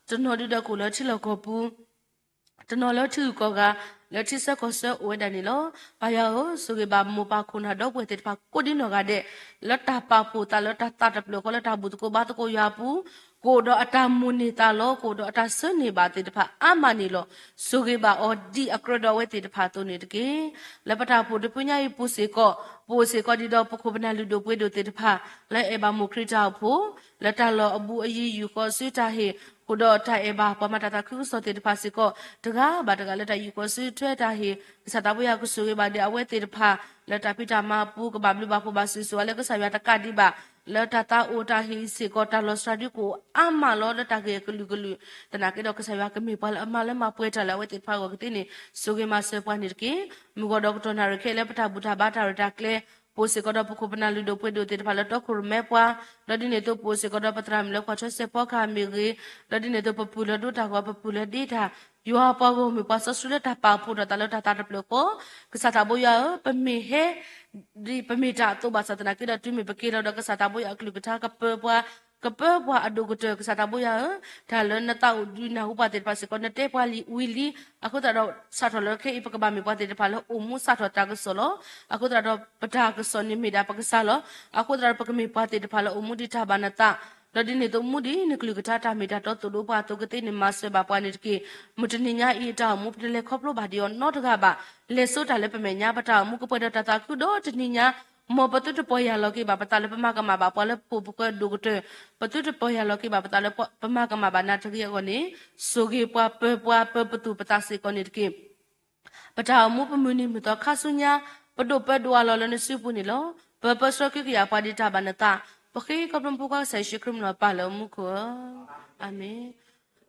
တနီၤဒုဒီးကအိၣ်လၢထံလီၢ်ကီၢ်ပူၤ တနီၤလၢထံဂုၤကီၢ်ဂၤ လၢထံဆၢကီၢ်ဆၢအိၣ်ဝဲဒၣ်န့ၣ်လီၤ. ပၢ်ယွၤဧၢ, ဆိၣ်ဂ့ၤဘၣ်မိၢ်ပၢ်ခိၣ်နၢ်ဒီပုၢ်ဝဲၢ်သ့ၣ်တဖၣ်ကိးဒံနီၢ်ဂၤဒဲး လၢတၢ်ပာ်ဖှိၣ်သးလၢတၢ်သးတဖျၢၣ်ဃီလၢတၢ်ဘူၣ်သကိးဘါသကိးယွၤအပူၤ ကအိၣ်ဒီးအတၢ်မိၣ်န့ၢ်သးလီ ကအိၣ်ဒီးအတၢ်ဆၢန့ၢ်ဘၣ်သ့ၣ်တဖၣ်အါမးန့ၣ်လီၤ. ဆိၣ်ဂ့ၤဘၣ်အီၤဒ်အကြၢးဒီးအဝဲသ့ၣ်တဖၣ်အသိးန့ၣ်တက့ၢ်. လၢပတၢ်အိၣ်ဖှိၣ်တဖုညါအံၤပူၤစ့ၢ်ကီး ပအိၣ်စ့ၢ်ကီးဒံးဒီးပခိၣ်ပနၢ်လုၢ်ဒိၣ်ပှ့ၤဒိၣ်သ့ၣ်တဖၣ် လၢအဲၣ်ဘၣ်မိၢ်ခရံာ်တၢ်အိၣ်ဖှိၣ် လၢတၢ်လီၢ်အဘူးအယံၤ ယူၢ်ဃီၤဆူတၢ်ဟ့ၣ် ဃုာ်ဒီးတၢ်အဲၣ်ဘၣ်ပှၤမၤတၢ်သးခုကစီၣ်သ့ၣ်တဖၣ်စ့ၢ်ကီး တဂၤဘၣ်တဂၤလၢတၢ်ယူၢ်ဃီၤဆူထွဲတၢ်ဟ့ၣ် ကစၢ်သးပှၢ်ယွၤကဆိၣ်ဂ့ၤဘၣ်ဒံးအဝဲသ့ၣ်တဖၣ် လၢတၢ်ဖံးတၢ်မၤအပူၤ ကဘၣ်ဘျုးဘၣ်ဖှိၣ်ဘၣ်စုာ်စုာ်အါလၢကစၢ်ယွၤတကးဒံးဘၣ် လၢတၢ်သးအိၣ်တၢ်ဟ့ၣ်အံၤစ့ၢ်ကီး တၢ်လီၤစှၤဒုကအိၣ်အါမးလီၤ လၢတၢ်ဂ့ၢ်အကလုာ်ကလုာ် သနာ်က့ဒီးကစၢ်ယွၤကမ့ၢ်ပှၤလၢအမၤလၢမၤပှဲၤတၢ်လၢအဝဲသ့ၣ်တဖၣ်အဂီၢ်ကသ့န့ၣ် ဆိၣ်ဂ့ၤမၤစၢၤပှၤန့ၣ်တက့ၢ်. မုၢ်ဂီၤဒီးကတီၢ်နၣ်ရံၣ်ခဲလၢာ် ပတၢ်ဘူၣ်တၢ်ဘါတၢ်ရဲၣ်တၢ်ကျဲၤ ပအိၣ်စ့ၢ်ကီးဒီးပခိၣ်ပနၢ်လုၢ်ဒိၣ်ပှ့ၤဒိၣ်သ့ၣ်တဖၣ်လၢတီခိၣ်ရိၣ်မဲပှၤ, ဒီးဒ်န့ၣ်အသိးပအိၣ်စ့ၢ်ကီးဒီးပသရၣ်မုၣ်လၢကွၢ်ထွဲစဲးဖီကဟၣ်မ့ၢ်ဂ့ၤ, ဒီးဒ်န့ၣ်အသိးပပုၢ်လၢဒိတၢ်ဂီၤ ပပုၢ်လၢဒ့တၢ်, ယွၤပှၤဂီၢ်မုၢ်ပှၤစီဆှံလၢတၢ်ပာ်ဖှိၣ်ထီၣ်သးလၢတၢ်သးတဖျၢၣ်အဃိ, ကစၢ်သးဘိယွၤဧၢ, ပမ့ၢ်ဟဲ ဒ်ပမ့ၢ်တၢ်အသိးဘၣ်ဆၣ်သနာ်က့ဒီး တုၤမ့ၢ်ပက့ၤလီၤဒီးကစၢ်သးဘိယွၤအကလုၢ်ကထါကပၢပှၤ, ကပၢပှၤအဒိၣ်ကတၢၢ် ကစၢ်သးဘိယွၤဧၢ, တၢ်လၢနသးအိၣ်ဒုးနၢ်ဟူပှၤသ့ၣ်တဖၣ်စ့ၢ်ကီး နတဲပှၤလံာ်ဝံၤလံ, အဃိသတးဒီး စးထီၣ်လၢခဲအံၤ ပကဘၣ်မ့ၢ်ပှၤသ့ၣ်တဖၣ်လၢအိၣ်မူစးထီၣ်တၢ်ကစီၣ်လီၤ. အဃိသတးဒီးပတၢ်ကစီၣ်န့ၣ်မ့ၢ်ဒၣ်ပကစၢ်လီၤ. အဃိသတးဒီးပကမ့ၢ်ပှၤသ့ၣ်တဖၣ်လၢအိၣ်မူဒ်တၢ်ဘၣ်နသး, ဒီးဒ်န့ၣ်အသိးမူဒံးနကလုၢ်ကထါတၢ်မ့ၢ်တၢ်တီသိၣ်လိပှၤအသိးကသ့န့ၣ် မၤစၢၤဘၣ်ပှၤန့ၣ်တက့ၢ်. မုၢ်တနံၤညါအံၤအတၢ်အိၣ်မူ ပတလဲၤခီဖျိဘၣ်ဒံးအီၤနီတဂၤဘၣ်. လဲၤစိတၢ်လၢပမဲာ်ညါ ပတၢ်အိၣ်မူကပှဲၤဒီးတၢ်သးခုဒီးတနံၤညါ မ်ပသုတပီၢ်ယၢ်လီၤက့ၤဘၣ်ပသးလၢပမၤကမၣ်ဘၣ်ပှၤလၢပခိၣ်ပဃၢၤဒိၣ်ကတၢၢ်, ပသုတပီၢ်ယၢ်လီၤက့ၤဘၣ်ပသးလၢပမၤကမၣ်ဘၣ်နၤတဂ့ၤအဂီၢ်န့ၣ်, စိာ်ဂ့ၤပှၤ ပၢၤပှၤ ပၢၤပသူၣ်ပသးစ့ၢ်ကီးန့ၣ်တက့ၢ်. ပတၢ်အိၣ်မူပမုၢ်နံၤမုၢ်သီခါဆူညါ, ပဒိၣ်ပၢၤဒိၣ်အလီၢ်လၢနစုပူၤန့ၣ်လီၤ. ပၢၤပၢဆှၢက့ၤကယၤပှၤဒ်တၢ်ဘၣ်နသး, ပဃ့ခီဖျိမူဖိခွါကစၢ်ယ့ၣ်ၡူးခရံာ်မံၤလီၤပၢ်လၢမူခိၣ်ဧၢ, အၤမ့ၣ်.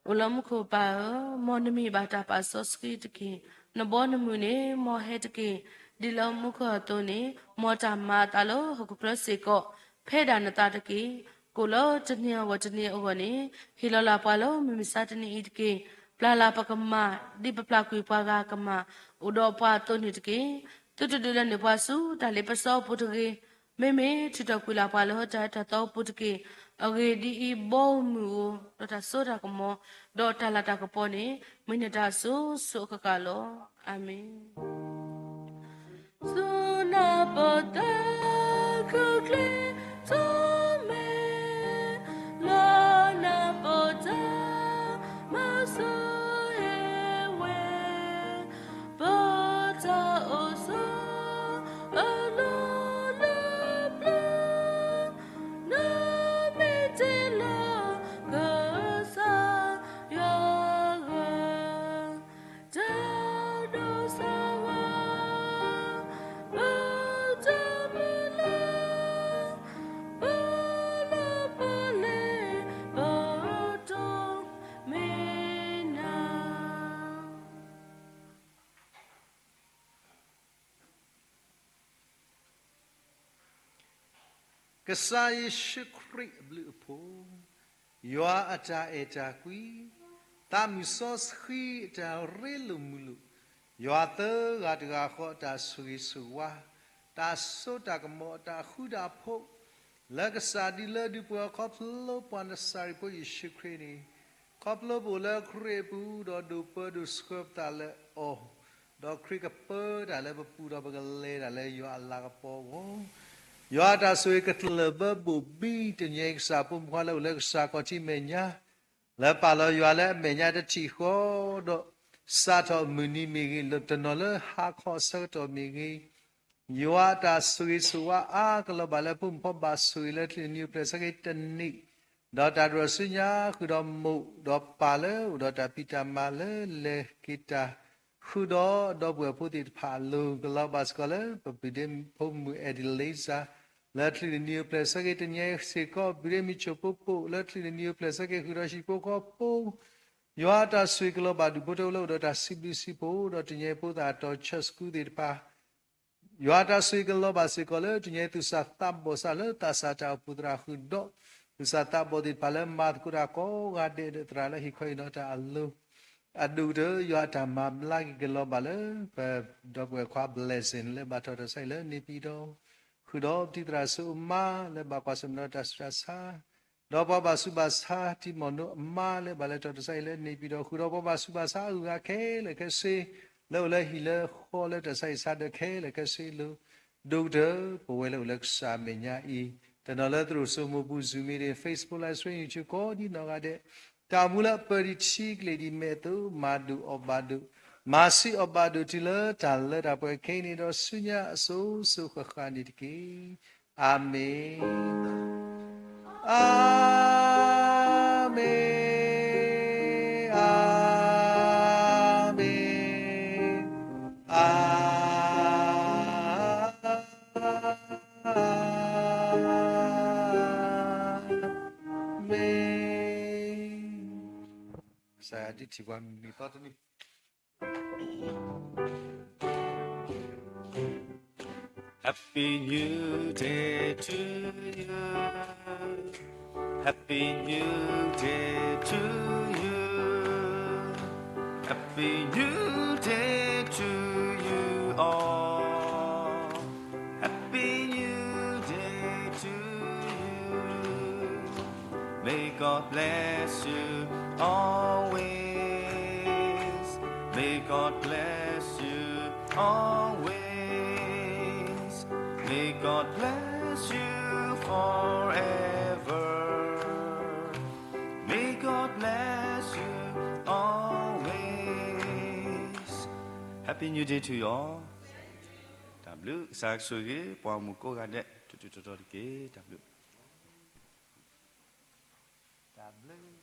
အိၣ်လၢမူခိၣ်ပၢ်ဧၢ, မ်နမံၤဘၣ်တၢ်ပာ်စီဆှံတက့ၢ်. နဘီနမုၢ်န့ၣ် မ်ဟဲတက့ၢ်. ဒ်လၢမူခိၣ်အသိးန့ၣ်, မ်တၢ်မၤအသးလၢဟီၣ်ခိၣ်ချၢစ့ၢ်ကီး, ဖဲဒၣ်နသးတက့ၢ်. ကိၣ်လၢတနံၤအဂီၢ်တနံၤအဂီၢ်န့ၣ်, ဟ့ၣ်လီၤလၢ်ပှၤလၢမုၢ်မဆါတနံၤအံၤတက့ၢ်. ပျၢ်လၢ်ပကမၢ်, ဒ်ပပျၢ်ကွံာ်ပှၤဂၤကမၢ်, အိၣ်ဒီးပှၤအသိးန့ၣ်တက့ၢ်. သုတဒုးလၢန့ၢ်ပှၤဆူတၢ်လ့ပစီအပူၤတဂ့ၤ. မ့မ့ၢ်ထုးထီၣ်ကွံာ်လၢ်ပှၤလၢတၢ်အၢတၢ်သီအပူၤတက့ၢ်. အဂ့ၢ်ဒ်အံၤ, ဘီမုၢ်ဧိၤ, ဒီးတၢ်စိတၢ်ကမီၤ, ဒီးတၢ်လၤတၢ်ကပီၤန့ၣ်, မ့ၢ်နတၢ်အစိၤစိၤအဃၣ်ဃၣ်လီၤ. အၤမ့ၣ်. ဆူနၢ်ပၢၢ်သၢခုချ့ထီၣ်မဲာ်, လၢနၢ်ပၢၢ်တၢ်မၤစၢၤဟ့ၣ်ဝဲ, ပတၢ်အိၣ်ဆိး အလီၢ်လၢပျၢၤ, နမ့ၢ်တ့လီၤကစၢ်ယွၤဂၤ, တၢ်ဒိးစၢ်ဝါ, ပတၢ်မုၢ်လၢ်, ပလၢပလဲ, ပတိၢ်မ့ၢ်နၤ. ကစၢ်ယ့ၣ်ၡူးခရံာ်အဘျုးအဖှိၣ်, ယွၤအတၢ်အဲၣ်တၢ်ကွံ, သးမုၢ်စီဆှံအတၢ်ရ့လိာ်မုာ်လိာ်, ယွၤသၢဂၤတဂၤဃီအတၢ်ဆိၣ်ဂ့ၤဆိၣ်ဝါ, တၢ်စိတၢ်ကမီၤအတၢ်ဃူတၢ်ဖိး, လၢကစၢ်ဒုးလၢဒုးပှ့ၤအီၤခီဖျိပှၤနစၤရ့းဖိယ့ၣ်ၡူးခရံာ်န့ၣ်, ခီဖျိပအိၣ်လၢခရံာ်အပူၤ ဒီးဒိးပၢဒိးဆှၢပသးလၢအီၤ, ဒီးခရံာ်ကပၢတၢ်လၢပပူၤဒီးပကလဲၤတၢ်လၢယွၤအလၤကပီၤအဂီၢ်, ယွၤအတၢ်ဆိၣ်ဂ့ၤကတၢၢ်လၢာ်ဘၢဘိၣ်ဘံၣ်တနံၤအံၤ ကစၢ်ဖိမုၣ်ခွါလၢအိၣ်လၢကစၢ်ခီၣ်ထံးမဲာ်ညါ, လၢပာ်လီၤယွၤလၢအမဲာ်ညါတထံၣ်ဃီ, ဒီးစးထီၣ်မုၢ်နံၤမ့ၢ်ဂ့ၤ, တနီၤလၢဟါခီအဆၢကတီၢ်မ့ၢ်ဂ့ၤ, ယွၤအတၢ်ဆိၣ်ဂ့ၤဆိၣ်ဝါအါကလီၤဘၣ်လၢဖိမုၣ်ဖိဘၣ်ဆိၣ်ဂ့ၤလၢတချုးတနံၤအပူၤဖျဲးဆၢက့ၤတနံၣ်, ဒီးတၢ်ဒိၣ်ထီၣ်ဆူညါဃုာ်ဒီးမိၢ်ဒီးပၢ်လၢအိၣ်ဒီးတၢ်ဖံးတၢ်မၤလၢလဲၤက့ၤတၢ် ဃုာ်ဒီးဒီပုၢ်ဝဲၢ်ဖိသ့ၣ်တဖၣ်အလိၤ ကလီၤဘၣ်စ့ၢ်ကီးလၢပပုၢ်ဒ့ဖိမုၣ်အဲၣ်ဒ်လ့စၢ်, လၢတချုးတနံၤအပူၤဖျဲးဆၢက့ၤတနံၤအံၤစ့ၢ်ကီး, ပုၢ်ဒ့မုၣ်ဆိၣ်ဖိပိာ် လၢတချုးတနံၤအပူၤဖျဲးဆၢက့ၤဃုာ်ဒီးဟံၣ်ဖိဃီဖိ, ယွၤအတၢ်ဆိၣ်ဂ့ၤကလီၤဘၣ်ဒူၣ်ဖိတအိၣ်လၢအိၣ်ဒီးတၢ်စံးဘျုးစံးဖှိၣ် ဒီးတနံၤအံၤဖိသၣ်တီၤဆၢစကူသ့ၣ်တဖၣ် ယွၤအတၢ်ဆိၣ်ဂ့ၤကလီၤဘၣ်စ့ၢ်ကီးလၢတနံၤအံၤ သူၣ်စၢ်သးဘီၣ်စၢ်လၢသးစၢ်တၢ်အိၣ်ဖှိၣ်သရၣ်ဃုာ်ဒီး သူၣ်စၢ်သးဘီၣ်သ့ၣ်တဖၣ်လၢမၤသကိးတၢ်ကိးဂၤဒဲးဒီးသရၣ်လၢဟ့ၣ်ခီဟ့ၣ်နီၤတၢ်အလိၤ, အဒိၣ်ကတၢၢ် ယွၤအတၢ်မၤဘျါက့ၤကလီၤဘၣ်လၢ ပဒီပုၢ်ဝဲၢ်ခွါ blessing လၢဘၣ်တၢ်တီၢ်စါအံၤလၢန့ၣ်ပံၤဒီး ဃုာ်ဒီးပတံၤသရၣ်စိအမါလၢဘၣ်ကွၢ်ဆၢၣ်မဲာ်ဒီးတၢ်ဆူးတၢ်ဆါ ဒီးပှၤဘၣ်ဆူးဘၣ်ဆါ တံၤမီၢ်နိအမါလၢဘၣ်လဲၤတၢ်တီၢ်စါအံၤလၢန့ၣ်ပံၤဒီး ဃုာ်ဒီးပှၤဘၣ်ဆူးဘၣ်ဆါအဂုၤအဂၤခဲလၢာ်ခဲဆ့ လၢအိၣ်လၢဟံၣ်လၢဃီလၢတၢ်ဆါဟံၣ်ဆါဒၢးခဲလၢာ်ခဲဆ့အလိၤ, ဒိၣ်ကတၢၢ် ပဝဲလၢအိၣ်လၢကစၢ်အမဲာ်ညါအံၤ တနီၤလၢသရိာ်စိမိၤပူၤ Zoom meeting, Facebook Live Stream, YouTube ကိးဒံနီၢ်ဂၤဒဲး, တၢ်အိၣ်မူလၢအပၢၤဒံးထံကလ့ၢ်ဒံးမဲာ်အသိး မၤဒိၣ်အီၣ်ဘၣ်ဒိၣ်, မၤဆံးအီၣ်ဘၣ်ဒိၣ်တုၤလၢတၢ်လၢတၢ်ပှဲၤခဲအံၤန့ၣ်ဒီး ဆူညါအစိၤစိၤဃၣ်ဃၣ်န့ၣ်တက့ၢ်. အၤမ့ၣ်, အၤမ့ၣ်, အၤမ့ၣ်, အၤမ့ၣ်. ကစၢ်ယွၤဒုးထံၣ်ပှၤမုၢ်နံၤသီတနံၤ. Happy New Day to you. Happy New Day to you. Happy New Day to you all. Happy New Day to you. May God bless you always. May God bless you always. May God bless you forever. May God bless you always. Happy New Day to you all. တၢ်ဘျုး ကစၢ်ကဆိၣ်ဂ့ၤ ပှၤမုၣ်ကိးဂၤဒဲး ထူးထူးတီၤတီၤတက့ၢ်. တၢ်ဘျုး. တၢ်ဘျုး